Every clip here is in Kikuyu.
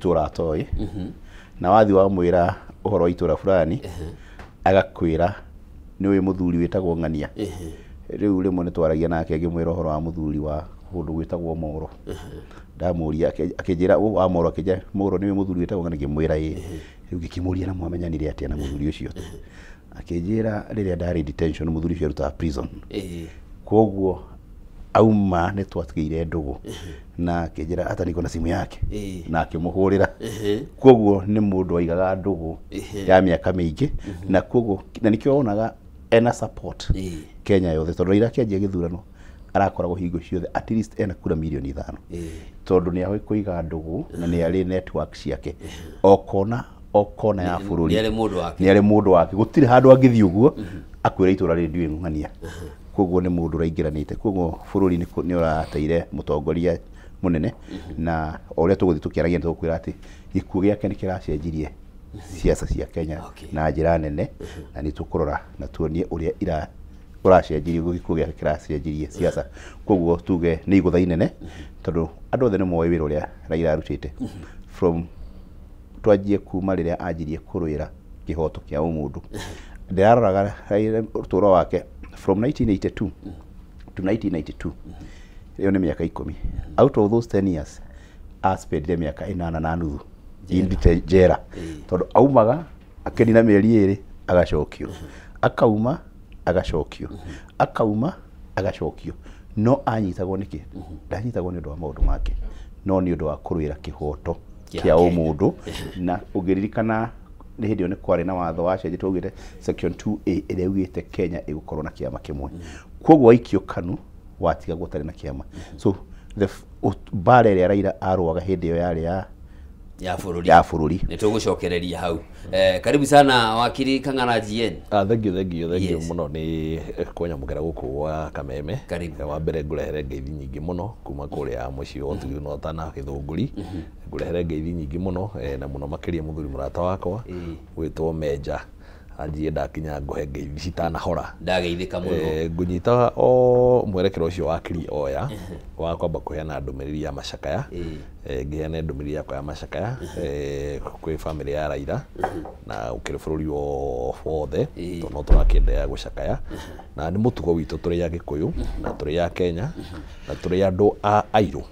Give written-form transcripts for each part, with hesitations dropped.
Itũra atoĩ, na wathi wamwĩra ũhoro wa itũra fulani, agakwĩra nĩ ũyũ mũthuri wĩtagwo ng'ania. Rĩu rĩmwe nĩ twaragia nake, ngĩmwĩra ũhoro wa mũthuri wa kũndũ gwĩtagwo Moro. Ndamũria, akĩnjĩra, "Ũ wa Moro?" Akĩnjĩra, "Moro nĩwe mũthuri wĩtagwo ng'ania?" Ngĩmwĩra, "Ĩĩ." Rĩu ngĩkĩmũria, "Na mwamenyanire atĩa na mũthuri ũcio?" Akĩnjĩra, "Rĩrĩa ndarĩ detention, mũthuri ũcio arutaga prison, koguo auma nĩ twatigĩire ndũgũ." Na akĩnjĩra hata niko na simu yake na akĩmũhũrĩra. Koguo nĩ mũndũ waigaga ndũgũ ya mĩaka mĩingĩ, na koguo na nĩkĩo wonaga ena support Kenya yothe, tondũ Raila akĩanjia gĩthurano arakoragwo hingo ciothe at least ena kura mirioni 5, tondũ nĩ ahoĩ kũiga ndũgũ na nĩ arĩ network ciake o kona o kona ya bũrũri. Nĩ arĩ mũndũ wake. Nĩ arĩ mũndũ wake, gũtirĩ handũ angĩthiĩ ũguo akwĩra itũra rĩrĩ ndiũĩ ng'ania. Koguo nĩ mũndũ ũraingĩranĩte, koguo bũrũri nĩ ũrateire mũtongoria mũnene. Na o ũrĩa tũgũthiĩ tũkĩaragia, nĩ tũgũkwĩra atĩ gĩkuũ gĩake nĩ kĩracenjirie siasa cia Kenya na njĩra nene, na nĩ tũkũrora na tuonie ũrĩa ira ũracenjirie, gĩkuũ gĩake kĩracenjirie siasa. Koguo tuge nĩ igũtha inene, tondũ andũ othe nĩ moĩ wĩra ũrĩa Raila arutĩte, from twanjie kuma rĩrĩa anjirie kũrũĩra kĩhoto kĩa ũmũndũ. Ndĩraroraga Raila ũtũũro wake from 1982 to 1992, ĩyo nĩ mĩaka 10. Out of those 10 years, aspendire mĩaka 8.5 in njera, tondũ aumaga akenina mĩeri 2, agacokio, akauma, agacokio, akauma, agacokio. No anyitagwo nĩkĩ? Ndanyitagwo nĩ ũndũ wa maũndũ make, no nĩ ũndũ wa kũrũĩra kĩhoto kĩa kĩa Kenya. Ũmũndũ. Na ũngĩririkana, nĩ hĩndĩ ĩyo nĩ kwarĩ na watho wacenjetio augĩte section 2A ĩrĩa ĩugĩte Kenya ĩgũkorwo na kĩama kĩmwe. Koguo waikio KANU watigagwo ũtarĩ na kĩama. So the mbara ĩrĩa Raila arũaga hĩndĩ ĩyo yarĩ ya ya bũrũri. Ya bũrũri. Nĩ tũgũcokereria hau. Karibu sana, wakiri Kang'ara GN. Ah, thank you, thank you, thank you Yes. mũno nĩ kũnyamũkĩra gũkũ gwa Kameme. Karibu. Wa mbere ngũrehere ngeithi nyingĩ mũno kuma kũrĩa mũciĩ wa Ũtugi na Ũtana Gĩthũngũri. Ngũrehere ngeithi nyingĩ mũno, na mũno makĩria mũthuri mũrata wakwa gwĩtwo Menja. Anjie ndakinya ngũhe ngeithi citanahora. Ndageithĩka mũno. Ngũnyita o mwerekero ũcio wakiri oya wa kwamba kũheana ndũmĩrĩri ya macakaya. Ngĩheane ndũmĩrĩri yakwa ya macakaya kwĩ bamĩrĩ ya Raila na ũkĩrĩ bũrũri wothe, tondũ no tũrakĩenderea gũcakaya, na nĩ mũtugo witũ tũrĩ a Gĩkũyũ na tũrĩ a Kenya na tũrĩ andũ a airũ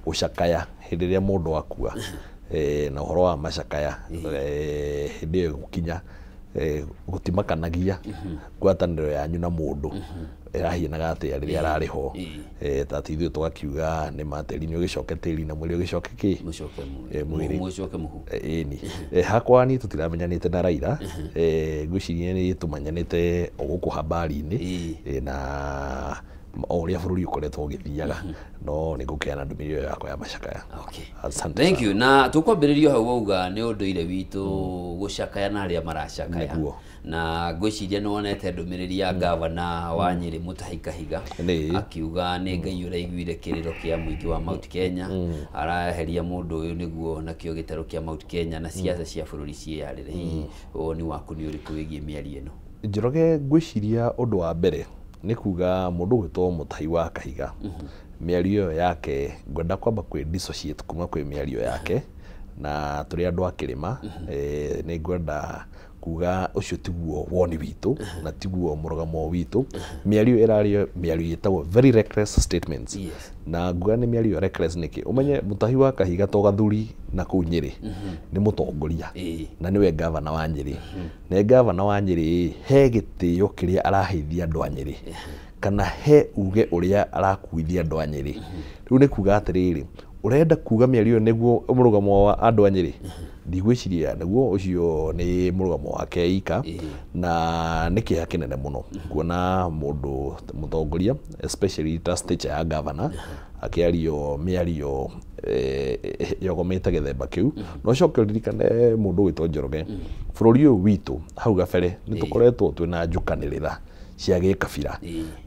gũcakaya hĩndĩ ĩrĩa mũndũ akua. Na ũhoro wa macakaya, hĩndĩ ĩyo ĩgũkinya, gũtimakanagia ngwatanĩro yanyu na mũndũ ĩrahianaga atĩa rĩrĩa ararĩ ho. Ta ti ithuĩ tũgakiuga nĩ ma tĩri nĩ ũgĩcoke tĩri na mwĩrĩ ũgĩcoke kĩ mũcoke mwĩrĩ. Mũcoke mũhu. Ĩni hakwa niĩ tũtiramenyanĩte na Raila. Ngwĩciria nĩ tũmenyanĩte o gũkũ habari-inĩ na o ũrĩa bũrũri ũkoretwo ũgĩthiaga, no nĩ ngũkĩheana ndũmĩrĩri ĩyo yakwa ya macakaya. Asante Thank sana. you. Na tũkwambĩrĩrio hau wauga nĩ ũndũire witũ gũcakaya na arĩa maracakaya. Nĩguo. Na ngwĩciria nĩ wonete ndũmĩrĩri ya gavana wa Nyĩrĩ Mutahi Kahiga, akiuga nĩ Ngai ũraiguire kĩrĩro kĩa mũingĩ wa Mount Kenya, araeheria mũndũ ũyũ nĩguo nakĩo gĩtarũ kĩa Mount Kenya na siasa cia bũrũri ciĩyarĩre. Hihi woni waku nĩ ũrĩkũ wĩgiĩ mĩario ĩno? Njoroge, ngwĩciria ũndũ wa mbere nĩ kuga mũndũ ũgwĩtwo Mũtahi wa Kahiga, mĩario ĩyo yake ngwenda kwamba kwĩ dissociate kuma kwĩ mĩario yake, na tũrĩ andũ a kĩrĩma, nĩ ngwenda kuga ũcio tiguo woni witũ na tiguo mũrũgamo witũ. Mĩario ĩrario mĩario ĩtagwo very reckless statements. Na nguga nĩ mĩario reckless nĩkĩ? Ũmenye Mũtahi wa Kahiga to gathuri na kũu Nyĩrĩ nĩ mũtongoria na nĩwe gavana wa Nyĩrĩ. Na gavana wa Nyĩrĩ, he gĩtĩo kĩrĩa araheithia andũ a Nyĩrĩ, kana he uge ũrĩa arakuithia andũ a Nyĩrĩ. Rĩu nĩ kuga atĩrĩrĩ, ũrenda kuga mĩario ĩyo nĩguo mũrũgamo wa andũ a Nyĩrĩ? Ndigwĩciria nĩguo, ũcio nĩ mũrũgamo wake ika, na nĩ kĩeha kĩnene mũno kuona mũndũ mũtongoria, especially ta stature ya governor, akĩario mĩario yogomĩte gĩthemba kĩu. Na ũcoke ũririkane, mũndũ ũgwĩtwo Njoroge, bũrũri ũyũ witũ hau gabere nĩ tũkoretwo twĩna njũkanĩrĩra cia gĩkabira,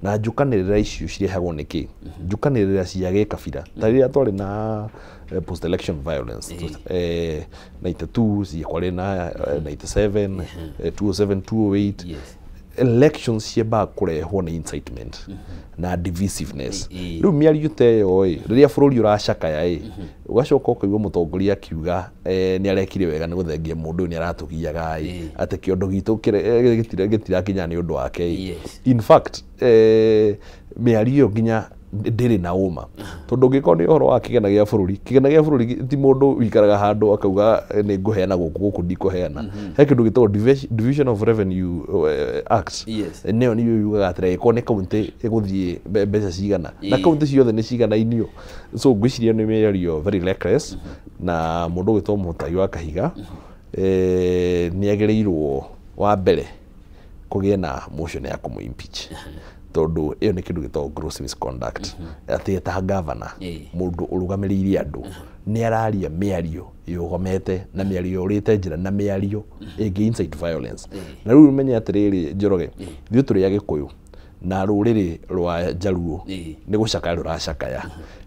na njũkanĩrĩra icio cirehagwo nĩ kĩ? Njũkanĩrĩra cia gĩkabira ta rĩrĩa twarĩ na post election violence, 92, kwarĩ na 97, 207, 208. Elections ciambaga kũrehwo nĩ incitement na divisiveness. Rĩu mĩario ta ĩyo ĩ, rĩrĩa bũrũri ũracakaya ĩ, ũgacoka ũkaigua mũtongoria akiuga nĩ arekire wega nĩ gũthengia mũndũ ũyũ nĩ aratũgiaga ĩ, atĩ kĩondo gitũ gĩtirakinya nĩ ũndũ wake ĩ. In fact, mĩario ĩyo nginya ndĩrĩ na ũma, tondũ ũngĩkorwo nĩ ũhoro wa kĩgĩna gĩa bũrũri, kĩgĩna gĩa bũrũri ti mũndũ wĩikaraga handũ akauga nĩ ngũheana gũkũ, gũkũ ndikũheana. He kĩndũ gĩtagwo Division of Revenue Act. Nĩyo nĩyo yugaga atĩrĩ, ĩkorwo nĩ kaunti ĩgũthiĩ mbeca cigana, na kaunti ciothe nĩ ciganainio. So ngwĩciria nĩ mĩario very reckless, na mũndũ ũgwĩtwo Mũtai wa Kahiga nĩ agĩrĩirwo wa mbere kũgĩe na motion ya kũmũ impeach, tondũ ĩyo nĩ kĩndũ gĩtagwo gross misconduct, atĩ ta governor, mũndũ ũrũgamĩrĩire andũ, nĩ araria mĩario yogomete na mĩario yũrĩte njĩra na mĩario ĩngĩ incite violence. Na rĩu ũmenye atĩrĩrĩ, Njoroge, ithuĩ tũrĩ Agĩkũyũ na rũrĩrĩ rwa Njaruo nĩ gũcakaya rũracakaya.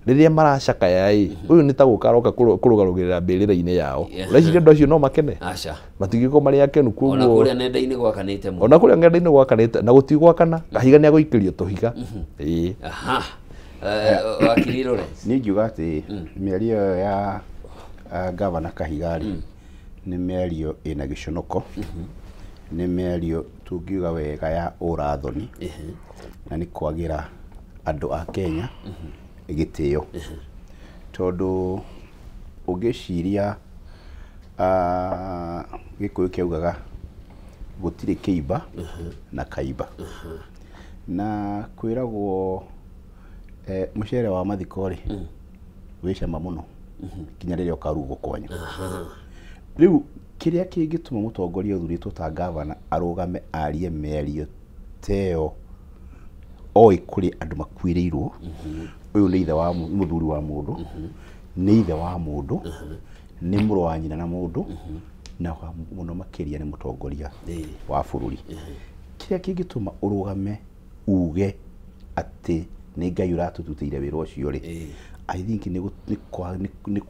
Rĩrĩa maracakaya ĩ, ũyũ nĩ ta gũka aroka kũrũgarũgĩrĩra mbĩrĩra-inĩ yao. Ũreciria andũ acio no makene? Aca. Matingĩkorwo marĩ akenu. Ona Koguo kũrĩa nenda-inĩ gwakanĩte mũno. Ona kũrĩa ng'enda-inĩ gwakanĩte na gũtigwakana, Kahiga nĩ agũikĩrio tũhiga, ĩĩ. Aha. Wakiri Lawrence. Niĩ ingiuga atĩ mĩario ĩyo ya gavana Kahiga rĩ, nĩ mĩario ĩna gĩconoko, nĩ mĩario tũngiuga wega ya ũrathoni, na nĩ kwagĩra andũ a Kenya gĩtĩo, tondũ ũngĩciria Gĩkũyũ kĩaugaga gũtirĩ kĩimba na kaimba, na kwĩragwo mũcere wa mathiko rĩ, wĩ cama mũno nginya rĩrĩa ũkarugwo kwanyu. Rĩu kĩrĩa kĩngĩtũma mũtongoria ũthurĩtwo ta gavana arũgame arie mĩario ta ĩyo, oĩ kũrĩ andũ makuĩrĩirwo, ũyũ nĩ ithe wa mũthuri wa mũndũ, nĩ ithe wa mũndũ, nĩ mũrũ wa nyina na mũndũ, na mũno makĩria nĩ mũtongoria wa bũrũri. Kĩrĩa kĩngĩtũma ũrũgame uge atĩ nĩ Ngai ũratũrutĩire wĩra ũcio rĩ, I think nĩ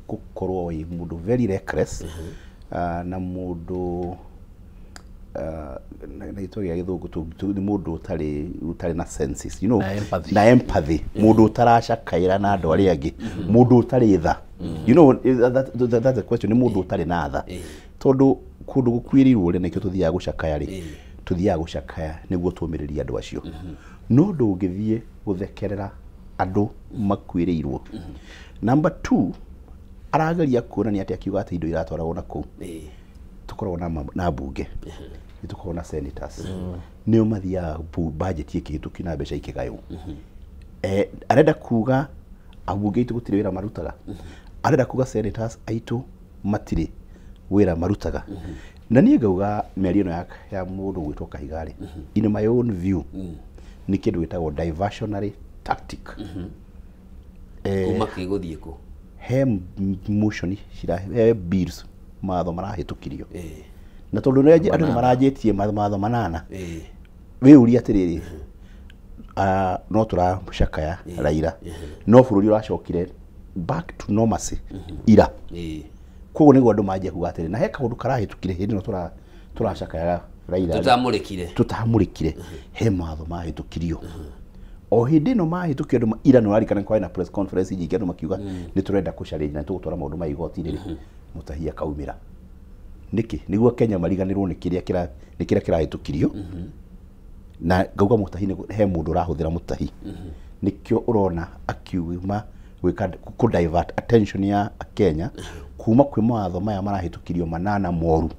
gũkorwo wĩ mũndũ very reckless, na mũndũ na gĩtwa gĩa gĩthũngũ nĩ mũndũ ũtarĩ na senses, Na empathy. Na empathy, mũndũ ũtaracakaĩra na andũ arĩa angĩ, mũndũ ũtarĩ tha. That's the question, nĩ mũndũ ũtarĩ na tha, tondũ kũndũ gũkuĩrĩirwo rĩ, nĩkĩo tũthiaga gũcakaya rĩ, tũthiaga gũcakaya nĩguo tũmĩrĩrie andũ acio, no ndũngĩthiĩ gũthekerera andũ makuĩrĩirwo. Number two, arageria kuonania atĩ akiuga atĩ indo iratwaragwo na kũu, tũkoragwo na mbunge, nĩ tũkoragwo na senators, nĩo mathiaga budget ĩkĩhĩtũkio na mbeca ikĩgaywo. Arenda kuga ambunge aitũ gũtirĩ wĩra marutaga, arenda kuga senators aitũ matirĩ wĩra marutaga. Na niĩ ngauga mĩario ĩno ya mũndũ gwĩtwo Kahiga rĩ, in my own view, nĩ kĩndũ gĩtagwo diversionary tactic. Kuma kĩgũthiĩ kũ? He motion cira, he bills, mawatho marahĩtũkirio, na tondũ nĩ andũ nĩ maranjĩtie mawatho manana, wĩyũrie atĩrĩrĩ, no tũracakaya Raila, no bũrũri ũracokire back to normalcy ira. Koguo nĩguo andũ manjia kuga atĩrĩ, na he kaũndũ karahĩtũkire hĩndĩ ĩno tũracakayaga Raila rĩ, Tũtamũrĩkire. Tũtamũrĩkire, he mawatho mahĩtũkirio o hĩndĩ ĩno mahĩtũkio. Andũ ira nĩ ũrarikana kwarĩ na press conference nyingĩ, andũ makiuga nĩ tũrenda kũ-challenge na nĩ tũgũtwara maũndũ maya igoti-inĩ rĩ, Mũtahi akaumĩra nĩkĩ? Nĩguo Kenya mariganĩrwo nĩ kĩrĩa nĩ kĩrĩa kĩrahĩtũkirio. Na ngauga Mũtahi he mũndũ ũrahũthĩra Mũtahi, nĩkĩo ũrona akiuma gwĩka kũ divert attention ya Kenya kuma kwĩ mawatho maya marahĩtũkirio manana moru.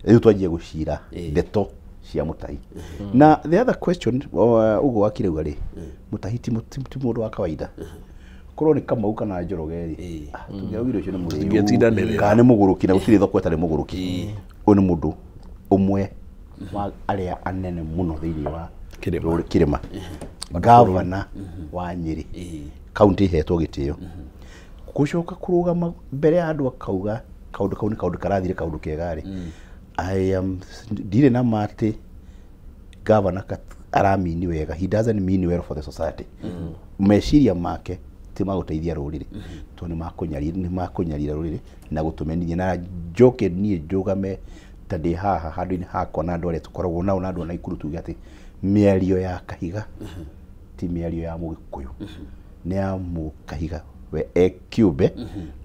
Rĩu twanjie gũcira ndeto cia Mũtahi. Na the other question, ũguo wakirauga rĩ, Mũtahi ti mũndũ wa kawaida. Korwo nĩ Kamau kana Njoroge rĩ, tũngĩaugire ũcio nĩ mũrĩu Tũtingĩtindanĩrĩra. Kana nĩ mũgũrũki, na gũtirĩ thoko ĩtarĩ mũgũrũki. Ũyũ nĩ mũndũ ũmwe wa arĩa anene mũno thĩinĩ wa Kĩrĩma. Kĩrĩma, gavana wa Nyĩrĩ, kaunti ihetwo gĩtĩo, gũcoka kũrũgama mbere ya andũ akauga kaũndũ kau nĩ kaũndũ karathire, kaũndũ kega rĩ, I am ndirĩ na ma atĩ gavana aramini wega. He doesn't mean well for the society. Meciria make ti ma gũteithia rũrĩrĩ, tondũ nĩ makũnyarira rũrĩrĩ na gũtũmenithia. Na njoke niĩ njũgame ta Ta ndĩ haha handũ-inĩ hakwa na andũ arĩa tũkoragwo nao na andũ a Naikuru tuge atĩ mĩario ya Kahiga ti mĩario ya Mũgĩkũyũ, nĩ ya Mũkahiga we e kĩũmbe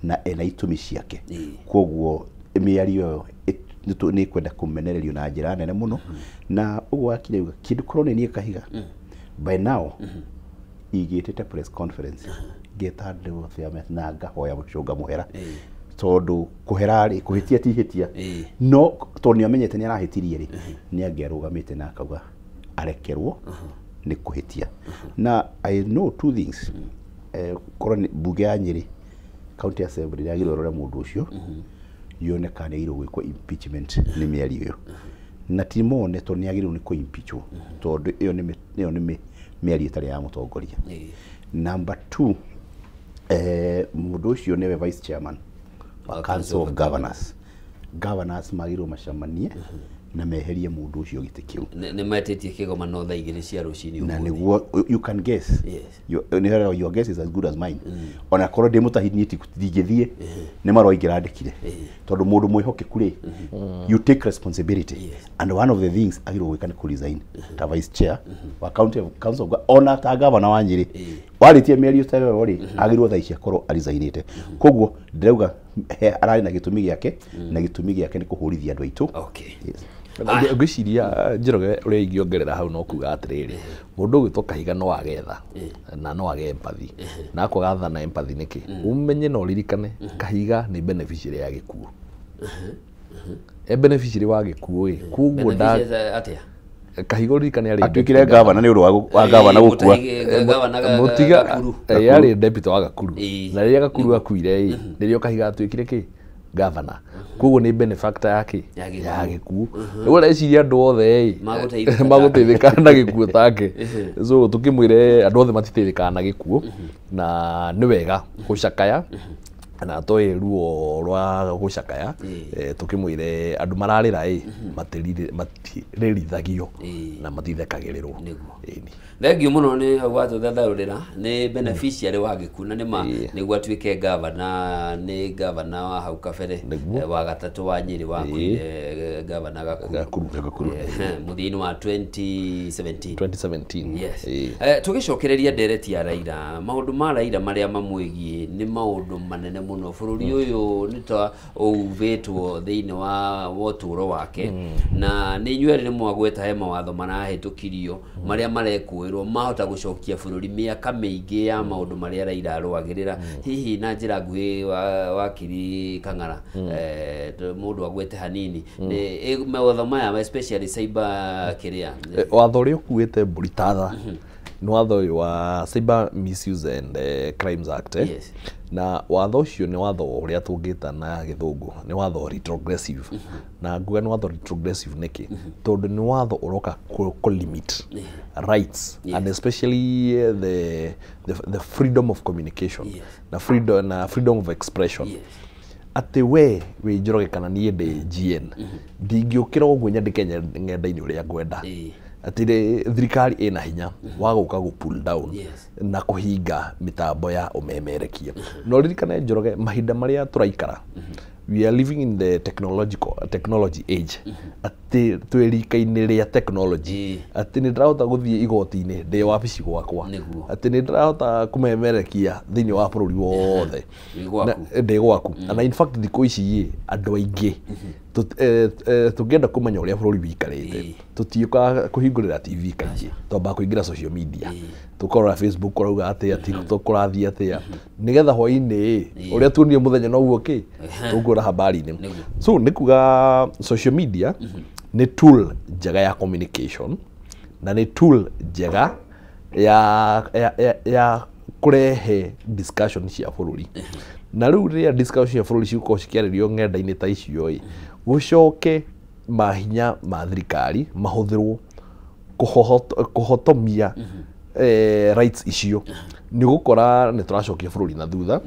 na ena itũmi ciake. Koguo mĩario ĩyo nĩ kwenda kũmenererio na njĩra nene mũno. Na ũguo wakire uga kĩndũ korwo nĩ niĩ Kahiga by now igĩtĩte press conference, ngeta andũ othe na ngahoya mũcũnga mũhera, tondũ kũhera rĩ, kũhĩtia ti ihĩtia, no tondũ nĩ amenyete nĩ arahĩtirie rĩ, nĩ angĩarũgamĩte na akauga arekerwo nĩ kũhĩtia. Na I know two things. Korwo nĩ mbunge ya Nyĩrĩ County Assembly yagĩrĩirwo ĩrore mũndũ ũcio, yone kana nĩ agĩrĩirwo gwĩkwo impeachment nĩ mĩario ĩyo, na ti mone tondũ nĩ agĩrĩirwo nĩ kũ-impeachwo, tondũ ĩyo nĩ ĩyo nĩ mĩario ĩtarĩ ya mũtongoria. Number two, mũndũ ũcio nĩwe vice chairman wa Council of Governors. Governors magĩrĩirwo macemanie na meherie mũndũ ũcio gĩtĩ kĩu. Nĩ metĩtie kĩgomano thaa 2 cia rũcinĩ na ũmũthĩ. Nĩguo you can guess. Your guess is as good as mine. Ona korwo ndĩ mũtahi niĩ ndingĩthiĩ, nĩ marũa ingĩrandĩkire, tondũ mũndũ mwĩhokeku rĩ, you take responsibility. And one of the things agĩrĩirwo gwĩka nĩ kũ-resign ta vice chair wa county of council of ona ta governor wa Nyĩrĩ. Warĩtie mĩario ta ĩyo rĩ, agĩrĩirwo thaa ici akorwo aresignĩte. Koguo ndĩrauga ararĩ na gĩtũmi gĩake, na gĩtũmi gĩake nĩ kũhũrithia andũ aitũ. Yes. Ngwĩciria Njoroge ũrĩa ingĩongerera hau no kuga atĩrĩrĩ, mũndũ ũgwĩtwo Kahiga no agetha na no age empathy, na akwaga tha na empathy nĩkĩ, ũmenye na ũririkane Kahiga nĩ beneficiary ya gĩkuũ, e beneficiary wa gĩkuũ ĩ, koguo nda Beneficiaries atĩa? Kahiga ũririkane arĩ Atuĩkire gavana nĩ ũndũ wa gavana gũkua. Gavana Mũtiga Gakuru. Yarĩ deputy wa Gakuru. Na rĩrĩa Gakuru akuire ĩ, nĩrĩo Kahiga atuĩkire kĩ gavana, koguo nĩ benefactor ya kĩ Ya gĩkuũ. Ya gĩkuũ. Rĩu areciria andũ othe ĩ Magũteithĩka. Magũteithĩka na gĩkuũ take. So tũkĩmwĩre andũ othe matiteithĩkaga na gĩkuũ, na nĩ wega gũcakaya na toĩ ruo rwa gũcakaya. Tũkĩmwĩre andũ mararĩra ĩ matirĩrithagio na matithekagĩrĩrwo. Nĩguo. Ĩni. Thengiũ mũno nĩ hau watũthathaũrĩra nĩ beneficiary wa gĩkuũ, na nĩma nĩguo atuĩke gavana nĩ gavana wa hau kabere. Nĩguo. Wa gatatũ wa Nyĩrĩ wakuire, gavana Gakuru. Gakuru. Mũthia-inĩ wa 2017. 2017. Yes. Tũgĩcokereria ndereti ya Raila, maũndũ ma Raila marĩa mamwĩgiĩ nĩ maũndũ manene mũno. Bũrũri ũyũ nĩ ta ũuvĩtwo thĩinĩ wa ũtũũro wake, na nĩ inyuĩ erĩ nĩ mwagweta he mawatho marahĩtũkirio marĩa marekũĩrwo mahota gũcokia bũrũri mĩaka mĩingĩ ya maũndũ marĩa Raila arũagĩrĩra. Hihi na njĩra nguhĩ, wakiri Kang'ara, mũndũ agwete hanini nĩ mawatho maya, especially cyber kĩrĩa? Watho ũrĩa ũkuĩte mbũri tatha nĩ watho ũyũ wa Cyber Misuse and Crimes Act. Na watho ũcio nĩ watho ũrĩa tũngĩta na gĩthũngũ nĩ watho retrogressive. Na nguga nĩ watho retrogressive nĩkĩ? Tondũ nĩ watho ũroka kũ limit rights and especially the freedom of communication na freedom of expression. Atĩ we wĩ Njoroge kana niĩ ndĩ GN, ndingĩũkĩra ũguo nyandĩke ng'enda-inĩ ũrĩa ngwenda. Atĩ thirikari ĩna hinya wa gũka gũ pull down na kũhinga mĩtambo ya ũmemerekia. Na ũririkane Njoroge, mahinda marĩa tũraikara, we are living in the technological technology age, atĩ twĩ rika-inĩ rĩa technology, atĩ nĩ ndĩrahota gũthiĩ igoti-inĩ ndĩ wabici gwakwa, atĩ nĩ ndĩrahota kũmemerekia thĩinĩ wa bũrũri wothe. Wĩ gwaku. Ndĩ gwaku. Na in fact thikũ ici ĩ andũ aingĩ tũngĩenda kũmenya ũrĩa bũrũri wĩikarĩte, tũtiũkaga kũhingũrĩra TV kaingĩ, twambaga kũingĩra social media, tũkarora Facebook kũrauga atĩa, TikTok kũrathiĩ atĩa, nĩgetha hwaĩ-inĩ ĩ ũrĩa tuonire mũthenya noguo kĩ tũkuona habari-inĩ. So nĩ kuga social media nĩ tool njega ya communication na nĩ tool njega ya kũrehe discussion cia bũrũri. Na rĩu rĩrĩa discussion cia bũrũri cigũkorwo cikĩarĩrio ng'enda-inĩ ta icio ĩ, gũcoke mahinya ma thirikari mahũthĩrwo kũhotomia rights icio, nĩ ũgũkora nĩ tũracokia bũrũri na thutha,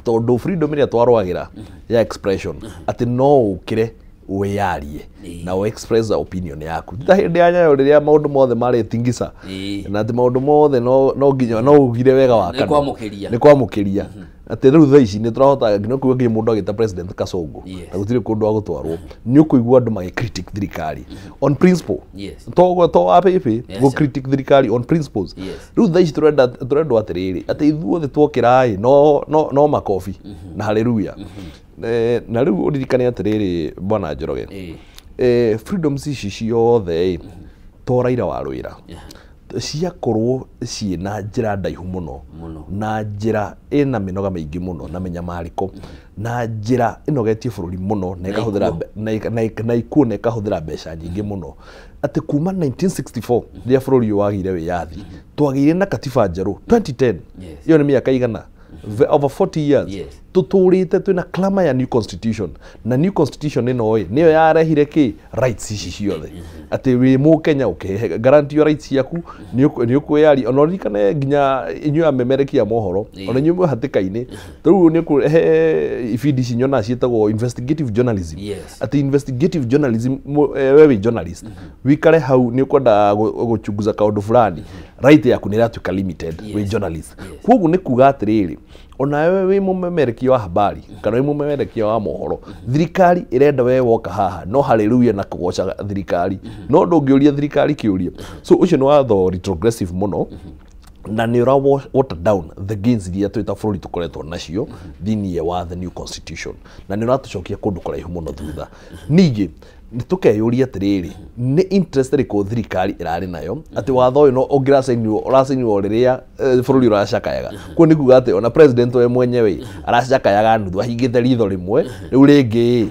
tondũ freedom ĩrĩa twarũagĩra ya expression, atĩ no ũkĩre wĩyarie na ũ express opinion yaku. Ta hĩndĩ ya Nyayo rĩrĩa maũndũ mothe marĩ tingisa na atĩ maũndũ mothe no nginya no ugire wega wa kana nĩ kwamũkĩria atĩ rĩu thaa ici nĩ tũrahota nginya kuga nginya mũndũ agĩta president Kasongo na gũtirĩ kũndũ agũtwarwo nĩ ũkũigua andũ magĩ critic thirikari on principle to APP go critic thirikari on principles. Rĩu thaa ici tũrendwo atĩrĩrĩ atĩ ithuothe twokĩra ĩ no makobi na haleluya. Na rĩu ũririkane atĩrĩrĩ bwana Njoroge, freedoms ici ciothe to Raila warũĩra ciakorwo ciĩna njĩra ndaihu mũno na njĩra ĩna mĩnoga mĩingĩ mũno na mĩnyamarĩko na njĩra ĩnogetie bũrũri mũno na ĩkahũthĩra na ikuũ na ĩkahũthĩra mbeca nyingĩ mũno atĩ kuma 1964 rĩrĩa bũrũri ũyũ wagĩire wĩyathi twagĩire na katiba njerũ 2010. Ĩyo nĩ mĩaka igana, over 40 years tutũrĩte twĩna clamour ya new constitution na new constitution ĩno ĩ nĩyo yarehire kĩ rights ici ciothe atĩ wĩ mũkenya ũkĩhe guarantee your rights ciaku nĩ ũkwĩyaria ona ũririkane nginya inyuĩ amemerekia mohoro ona inyuĩ mwĩ hatĩka-inĩ rĩu nĩ he ibindi ici nyonaga ciĩtagwo investigative journalism atĩ investigative journalism we wĩ journalist wikare hau nĩ ũkwenda gũchunguza kaũndũ fulani right yaku nĩ ĩratuĩka limited wĩ journalist. Koguo nĩ kuga atĩrĩrĩ onawe wĩ mũmemerekia wa habari kana wĩ mũmemerekia wa mohoro thirikari ĩrenda we woka haha no haleluya na kũgoca thirikari no ndũngĩũria thirikari kĩũria. So ũcio nĩ watho retrogressive mũno na nĩ ũra water down the gains iria twĩ ta bũrũri tũkoretwo nacio thĩinĩ wa the new constitution na nĩ ũratũcokia kũndũ kũraihu mũno thutha. Ningĩ nĩ tũkeyũria atĩrĩrĩ nĩ interest ĩrĩkũ thirikari ĩrarĩ nayo atĩ watho ũyũ no ũngĩracainirwo ũracainirwo rĩrĩa bũrũri ũracakayaga. Kuo nĩ kuga atĩ ona president we mwenyewe aracakayaga nuthu ahingĩte ritho rĩmwe rĩu rĩngĩ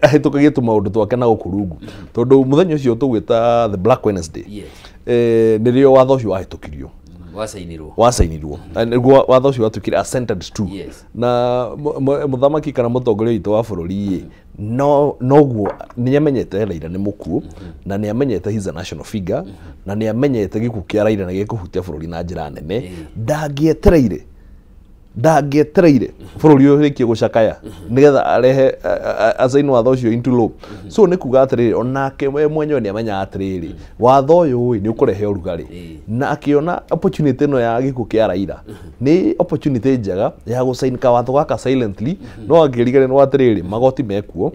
ahĩtũkagie tũmaũndũ twake na gũkũ rungu tondũ mũthenya ũcio tũgwĩta the Black Wednesday nĩrĩo watho ũcio wahĩtũkirio wacainirwo nĩguo watho ũcio watuĩkire assented to na mũthamaki kana mũtongoria witũ wa bũrũri no noguo nĩ amenyete Raila nĩ mũkuũ na nĩ amenyete he's a national figure na nĩ amenyete gĩkuũ kĩa Raila nĩ gĩkũhutia bũrũri na njĩra nene ndangĩetereire bũrũri ũrĩkie gũcakaya nĩgetha arehe acain watho ũcio into law. So nĩ kuga atĩrĩrĩ onake we mwenyewe nĩ amenyaga atĩrĩrĩ watho ũyũ nĩ ũkũrehe ũrugarĩ na akĩona opportunity ĩno ya gĩkuũ kĩa Raila nĩ opportunity njega ya gũcain kawatho gaka silently no angĩriganĩrwo atĩrĩrĩ magoti mekuo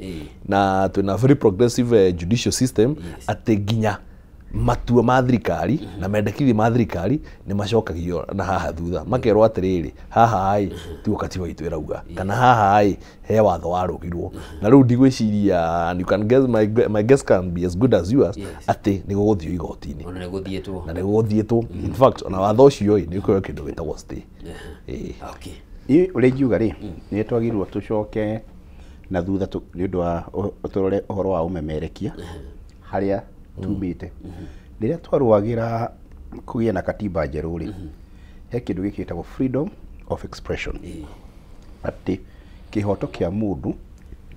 na twĩna very progressive judicial system atĩ nginya matua ma thirikari na mendekithia ma thirikari nĩ macokagio na haha thutha makerwo atĩrĩrĩ haha ĩ tiguo katiba itũ ĩrauga kana haha ĩ he watho warũgirwo na rĩu ndigwĩciria and you can guess my guess can be as good as yours atĩ nĩ gũgũthiĩ igoti-inĩ ona nĩ gũthiĩtwo na nĩ gũgũthiĩtwo in fact ona watho ũcio ĩ nĩ ũkũheo kĩndũ gĩtagwo stay. Okay. Ĩ ũrĩa ingiuga rĩ nĩ twagĩrĩirwo tũcoke na thutha nĩ ũndũ wa tũrore ũhoro wa ũmemerekia harĩa tumĩte rĩrĩa twarũagĩra kũgĩa na katiba njerũ rĩ he kĩndũ gĩkĩ gĩtagwo freedom of expression atĩ kĩhoto kĩa mũndũ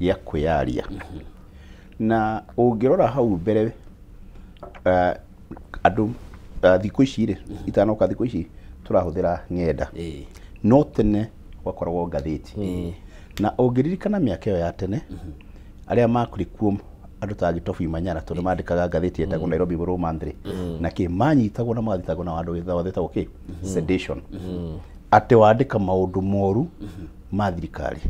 gĩa kwĩyaria na ũngĩrora hau mbere andũ thikũ ici rĩ itanoka thikũ ici tũrahũthĩra ng'enda no tene gwakoragwo ngathĩti na ũngĩririkana mĩaka ĩyo ya tene arĩa makũrĩ kuo andũ ta Gitobu Manyara tondũ mandĩkaga ngathĩti ĩtagwo Nairobi World Monthly na kĩ manyitagwo na magathitangwo na watho wĩtagwo kĩ sedition atĩ wandĩka maũndũ moru ma thirikari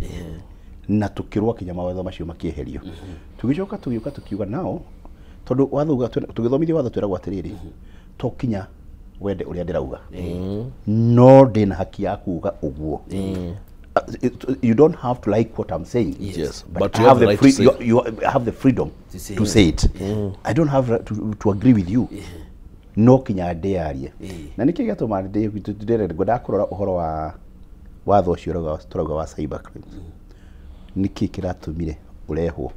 na tũkĩrũa kinya mawatho macio makĩeherio tũgĩcoka tũgĩũka tũkiuga nao tondũ watho tũgĩthomithio watho twĩragwo atĩrĩrĩ to kinya wende ũrĩa ndĩrauga no ndĩna haki ya kuga ũguo. You don't have to like what I'm saying. Yes, but you have the right to you have the freedom to say it. I don't have to agree with you. No kinya ndĩyarie. Na nĩkĩ gĩatũma ngwendaga kũrora ũhoro wa watho ũcio tũrauga wa cyber crimes. Nĩkĩ kĩratũmire ũrehwo?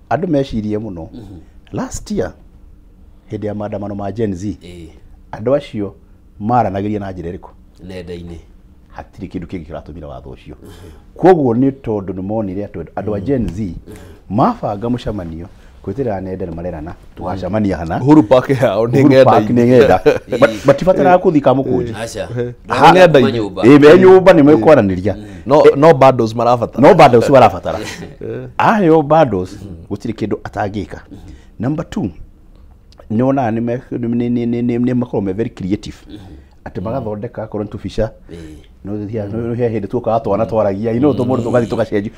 Andũ mecirie mũno. Last year hĩndĩ ya maandamano ma Gen Z andũ acio maranagĩria na njĩra ĩrĩkũ? Nenda-inĩ. Hatirĩ kĩndũ kĩngĩ kĩratũmire watho ũcio. Koguo nĩ tondũ nĩ monire atĩ andũ a Gen Z mabanga mũcemanio Kwĩtĩrĩra nenda nĩ marerana tũgacemania hana Uhuru Park yao nĩ Uhuru Park nĩ ng'enda. ng'enda. Matibataraga kũthi Kamũkũnji. Aca. Ng'enda-inĩ. Nyũmba. Ĩ, me nyũmba nĩ mekwaranĩria. No bundles marabatara. No bundles barabatara. Aheo bundles gũtirĩ kĩndũ atangĩka. Number 2, nĩ wonaga nĩ makoragwo me very creative, atĩ magathondeka akorwo nĩ tũbica. No he hĩndĩ tuokaga twana twaragia ino tũmũndũ tũgathiĩ tũgacenjia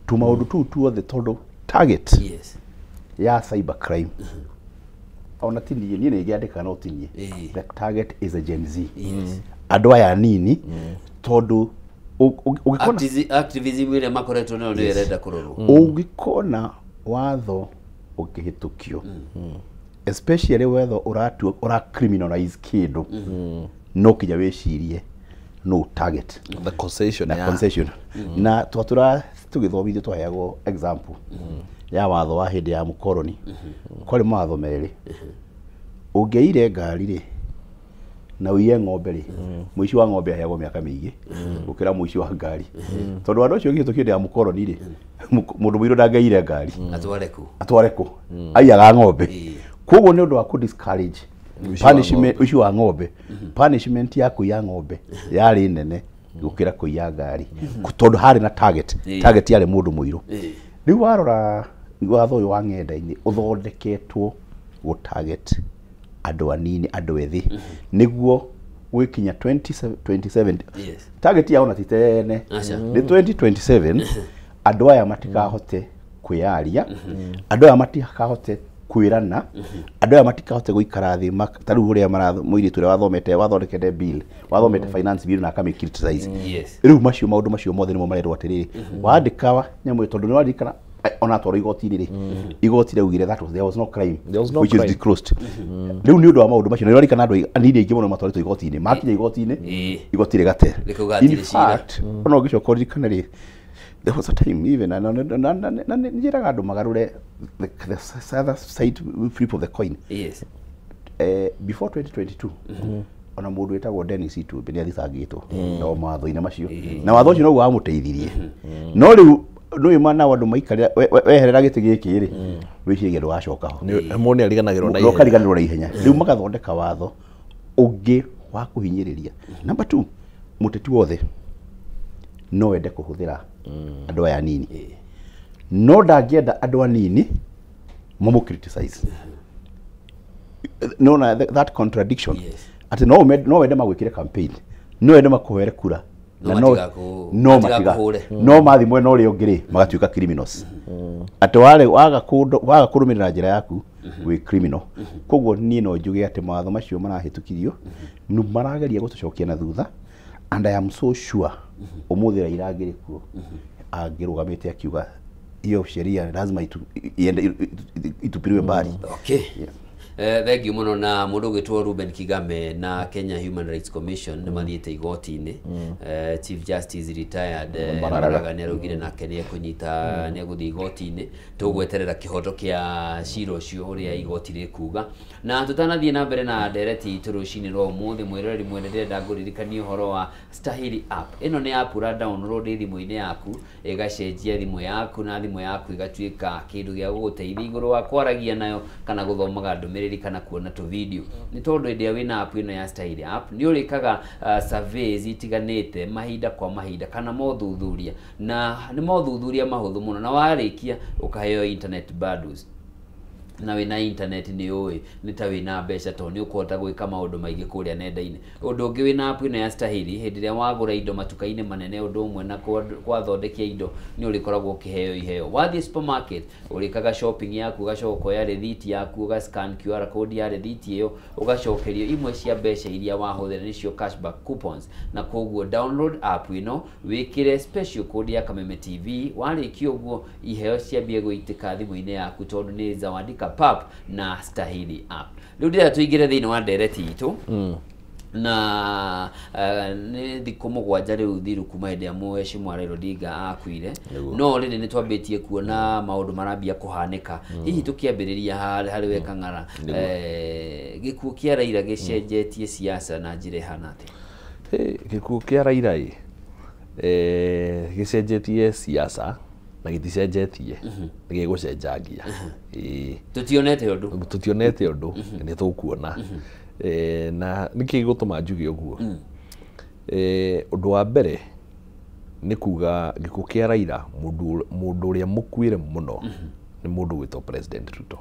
tũmaũndũ tũu tuothe, tondũ target ya cyber crime ona ti niĩ, niĩ nĩ ngĩandĩka no ti niĩ. The target is a Gen Z, andũ aya anini, tondũ ũngĩkona Activism ĩrĩa makoretwo nayo nĩyo ĩrenda kũrorwo. Ũngĩkona watho ũkĩhĩtũkio, especially watho ũratua ũra criminalize kĩndũ, no kinya wĩcirie no target The concession na ya concession. Na twatũra tũgĩthomithio twaheagwo example ya watho wa hĩndĩ ya mũkoroni. Kwarĩ mawatho merĩ: ũngĩaire ngari rĩ na ũiye ng'ombe rĩ, mũici wa ng'ombe aheagwo mĩaka mĩingĩ gũkĩra mũici wa ngari, tondũ watho ũcio ũgĩhĩtũkio hĩndĩ ya mũkoroni rĩ, mũndũ mũirũ ndangĩaire ngari. Atware kũ? Atware kũ? Aiyaga ng'ombe. Koguo nĩ ũndũ wa kũ discourage Ũici wa punishment, ũici wa ng'ombe, punishment ya kũiya ng'ombe yarĩ nene gũkĩra kũiya ngari, tondũ harĩ na target. Target yarĩ mũndũ mũirũ. Rĩu warora watho ũyũ wa ng'enda-inĩ ũthondeketwo gũ target andũ anini, andũ ethĩ, nĩguo gwĩkinya 2027. Target yao na ti tene. Aca. Nĩ 2027 andũ aya matikahote kwĩyaria, andũ aya matikahote kwĩrana, andũ aya matikahote gũikara thĩ ta rĩu ũrĩa mũirĩtu ũrĩa wathomete, wathondekete bill, wathomete finance bill na akamĩ criticize. Rĩu macio maũndũ macio mothe nĩmo marerwo atĩrĩrĩ, wandĩka nyamũ ĩyo, tondũ nĩ waririkana ona atwarwo igoti-inĩ rĩ, igoti rĩaugire that was, there was no crime There was no which is crime. disclosed. Rĩu nĩ ũndũ wa maũndũ macio nĩ ũraririkana andũ anini aingĩ mũno matwarĩtwo igoti-inĩ, makinya igoti-inĩ, igoti rĩgate. Rĩkauga In hatirĩ cira. fact, ona ũngĩcoka ũririkane rĩ, there was a time even na njĩraga andũ magarũre the other side, flip of the coin. Before 2022, ona mũndũ wĩtagwo Dennis Itumbi nĩ athitangĩtwo no mawatho-inĩ macio, na watho ũcio noguo wamũteithirie. No rĩu nĩũĩ mana andũ maikarĩra weherera gĩtĩ gĩkĩ rĩ, wĩciragia ndũgacoka ho. Mũndũ nĩ ariganagĩrwo na ihenya. Ũkariganĩrwo na ihenya. Rĩu magathondeka watho ũngĩ wa kũhinyĩrĩria. Number 2, mũteti wothe no wende kũhũthĩra andũ aya anini, no ndangĩenda andũ anini mamũ criticize. No na that contradiction, atĩ no wende magwĩkĩre campaign, no wende makũhere kura, No na no matigakũhũre. No mathiĩ mwena ũrĩa ũngĩ rĩ, magatuĩka criminals, atĩ ware waga waga kũrũmĩrĩra njĩra yaku wĩ criminal. Koguo niĩ no njuge atĩ mawatho macio marahĩtũkirio nĩ marageria gũtũcokia na thutha, and I am so sure ũmũthĩ Raila angĩrĩ kuo angĩrũgamĩte akiuga hiyo sheria lazima iende itupiliwe mbali. Okay. Thank you mũno. Na mũndũ ũgwĩtwo Ruben Kigame na Kenya Human Rights Commission nĩ mathiĩte igoti-inĩ. Chief Justice retired Maraga nĩ araugire nake nĩ ekũnyita, nĩ egũthiĩ igoti-inĩ. Tũgweterera kĩhoto kĩa cira ũcio ũrĩa igoti rĩkuga. Na tũtanathiĩ na mbere na ndereti itũ rũcinĩ rwa ũmũthĩ, mwĩroreri mwene, ndĩrenda ngũririkanie ũhoro wa Stahili app. Ĩno nĩ app ũra download thimũ-inĩ yaku, ĩgacenjia thimũ yaku, na thimũ yaku ĩgatuĩka kĩndũ gĩa gũgũteithia igũrũ wa kwaragia nayo kana gũthomaga ndũmĩrĩri kana kuona tũ video, nĩ tondũ hĩndĩ ĩrĩa wĩna app ĩno ya Stahili app nĩ ũrĩkaga surveys itiganĩte mahinda kwa mahinda kana mothuthuria, na nĩ mothuthuria mahũthũ mũno, na warĩkia ũkaheo internet bundles. Na wĩna internet nĩ ũĩ nĩ ta wĩna mbeca, tondũ nĩ ũkũhota gwĩka maũndũ maingĩ kũrĩa nenda-inĩ. Ũndũ ũngĩ, wĩna app ĩno ya Stahili, hĩndĩ ĩrĩa wagũra indo matuka-inĩ manene ũndũ ũmwe na gwathondekia indo, nĩ ũrĩkoragwo ũkĩheo iheo. Wathiĩ supermarket, ũrĩkaga shopping yaku, ũgacoka ũkoya rĩthiti yaku, ũga scan QR code ya rĩthiti ĩyo, ũgacokerio imwe cia mbeca iria wahũthĩra, nĩcio cashback coupons. Na koguo download app ĩno, wĩkĩre special code ya Kameme TV. Warĩkia ũguo, iheo ciambie gũitĩka thimũ-inĩ yaku, tondũ nĩ zawadi pap na Stahili app. Rĩu ndĩrenda tũingĩre thĩinĩ wa ndereti itũ, na nĩ thikũ 7 rĩu thiru kuma hĩndĩ ĩrĩa Mheshimiwa Raila Odinga akuire, no rĩrĩ nĩ twambĩtie kuona maũndũ marambia kũhanĩka. Hihi tũkĩambĩrĩria harĩ we Kang'ara, gĩkuũ kĩa Raila gĩcenjetie siasa na njĩra ĩhana atĩa? Gĩkuũ kĩa Raila ĩ gĩcenjetie siasa. Na gĩticenjetie, nĩ gĩgũcenjangia. Ĩĩ. Tutionete ũndũ. Tutionete ũndũ, nĩ tũkuona. Na nĩkĩ gĩgũtũma njuge ũguo? Ũndũ wa mbere nĩ kuga gĩkuũ kĩa Raila, mũndũ ũrĩa mũkuĩre mũno nĩ mũndũ gwĩtwo President Ruto.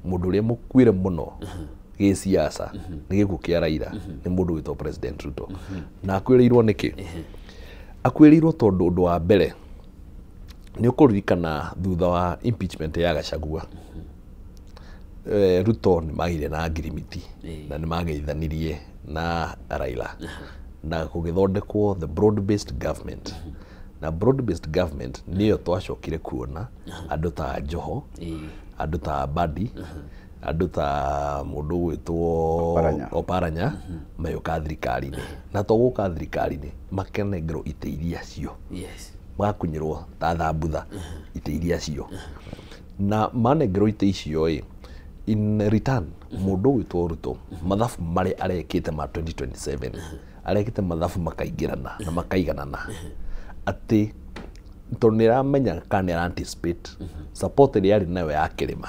Mũndũ ũrĩa mũkuĩre mũno gĩsiasa nĩ gĩkuũ kĩa Raila nĩ mũndũ gwĩtwo President Ruto. Na akuĩrĩirwo nĩkĩ? Akuĩrĩirwo tondũ ũndũ wa mbere nĩ ũkũririkana thutha wa impeachment ya Gachagua, Ruto nĩ magĩire na ngirimiti na nĩ mageithanirie na Raila na gũgĩthondekwo the broad based government. Na broad based government nĩyo twacokire kuona andũ ta Joho, andũ ta Mbadi, andũ ta mũndũ ũgwĩtwo Oparanya. Oparanya magĩũka thirikari-inĩ. Na to gũka thirikari-inĩ, makanengerwo itĩ iria cio, magakunyĩrwo ta thambutha itĩ iria cio. Na manengerwo itĩ icio ĩ, in return mũndũ ũgwĩtwo Ruto mathabu marĩa arekĩte ma 2027, arekĩte mathabu makaingĩrana na makaiganana, atĩ tondũ nĩ aramenya kana nĩ ara anticipate support ĩrĩa arĩ nayo ya kĩrĩma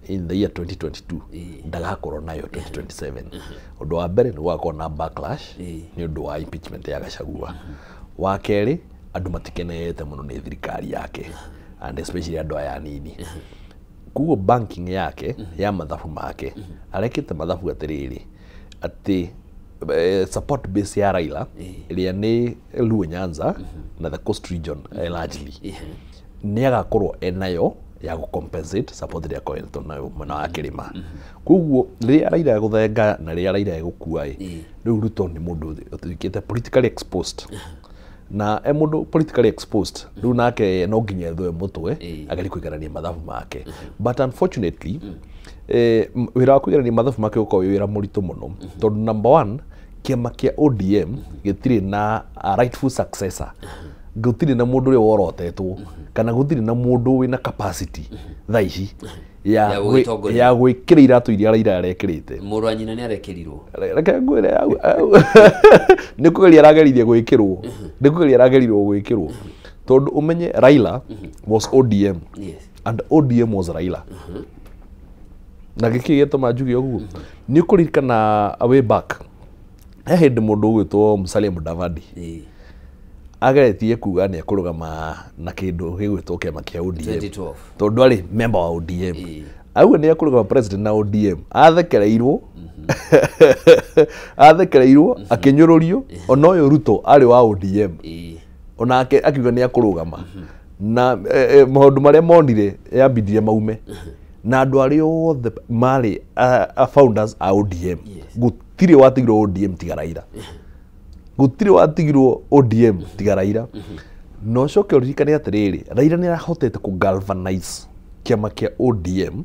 in the year 2022 ndagakorwo nayo 2027. Ũndũ wa mbere nĩ gũgakorwo na backlash nĩ ũndũ wa impeachment ya Gachagua. Wa kerĩ, andũ matikenete mũno nĩ thirikari yake, and especially andũ aya anini. Koguo banking yake ya mathabu make, arekĩte mathabu atĩrĩrĩ, atĩ support base ya Raila ĩrĩa nĩ Luo Nyanza na the Coast region, largely nĩ agakorwo enayo ya gũ compensate support ĩrĩa akoretwo nayo mwena wa kĩrĩma. Koguo rĩrĩa Raila egũthenga na rĩrĩa Raila egũkua ĩ, rĩu Ruto nĩ mũndũ ũtuĩkĩte politically exposed, na e mũndũ politically exposed rĩu nake no nginya ethũe mũtwe agerie kũiganania mathabu make. But unfortunately, wĩra wa kũiganania mathabu make ũkoragwo wĩ wĩra mũritũ mũno, tondũ number one, kĩama kĩa ODM gĩtirĩ na a rightful successor, gũtirĩ na mũndũ ũrĩa worotetwo, kana gũtirĩ na mũndũ wĩna capacity thaa ici ya Ya gũgĩtongoria. Ya gwĩkĩra iratũ iria Raila arekĩrĩte. Mũrũ wa nyina nĩ arekĩrirwo. Reke ngwĩre, nĩ kũgeria arageririe gwĩkĩrwo, nĩ kũgeria aragerirwo gwĩkĩrwo, tondũ ũmenye Raila was ODM and ODM was Raila. Na gĩkĩ gĩtũma njuge ũguo, nĩ ũkũririkana a way back he hĩndĩ mũndũ ũgwĩtwo Musalia Mudavadi ageretie kuga nĩ ekũrũgama na kĩndũ gĩgwĩtwo kĩama kĩa ODM, 2012. tondũ arĩ member wa ODM. Auga nĩ ekũrũgama president na ODM, athekereirwo, athekereirwo, akĩnyũrũrio. Ona ũyũ Ruto arĩ wa ODM, onake akiuga nĩ ekũrũgama na maũndũ marĩa monire yambindire maume na andũ arĩa othe marĩ a founders a ODM, gũtirĩ watigirwo ODM tiga Raila, gũtirĩ watigirwo ODM tiga Raila. Na ũcoke ũririkane atĩrĩrĩ, Raila nĩ arahotete kũ galvanize kĩama kĩa ODM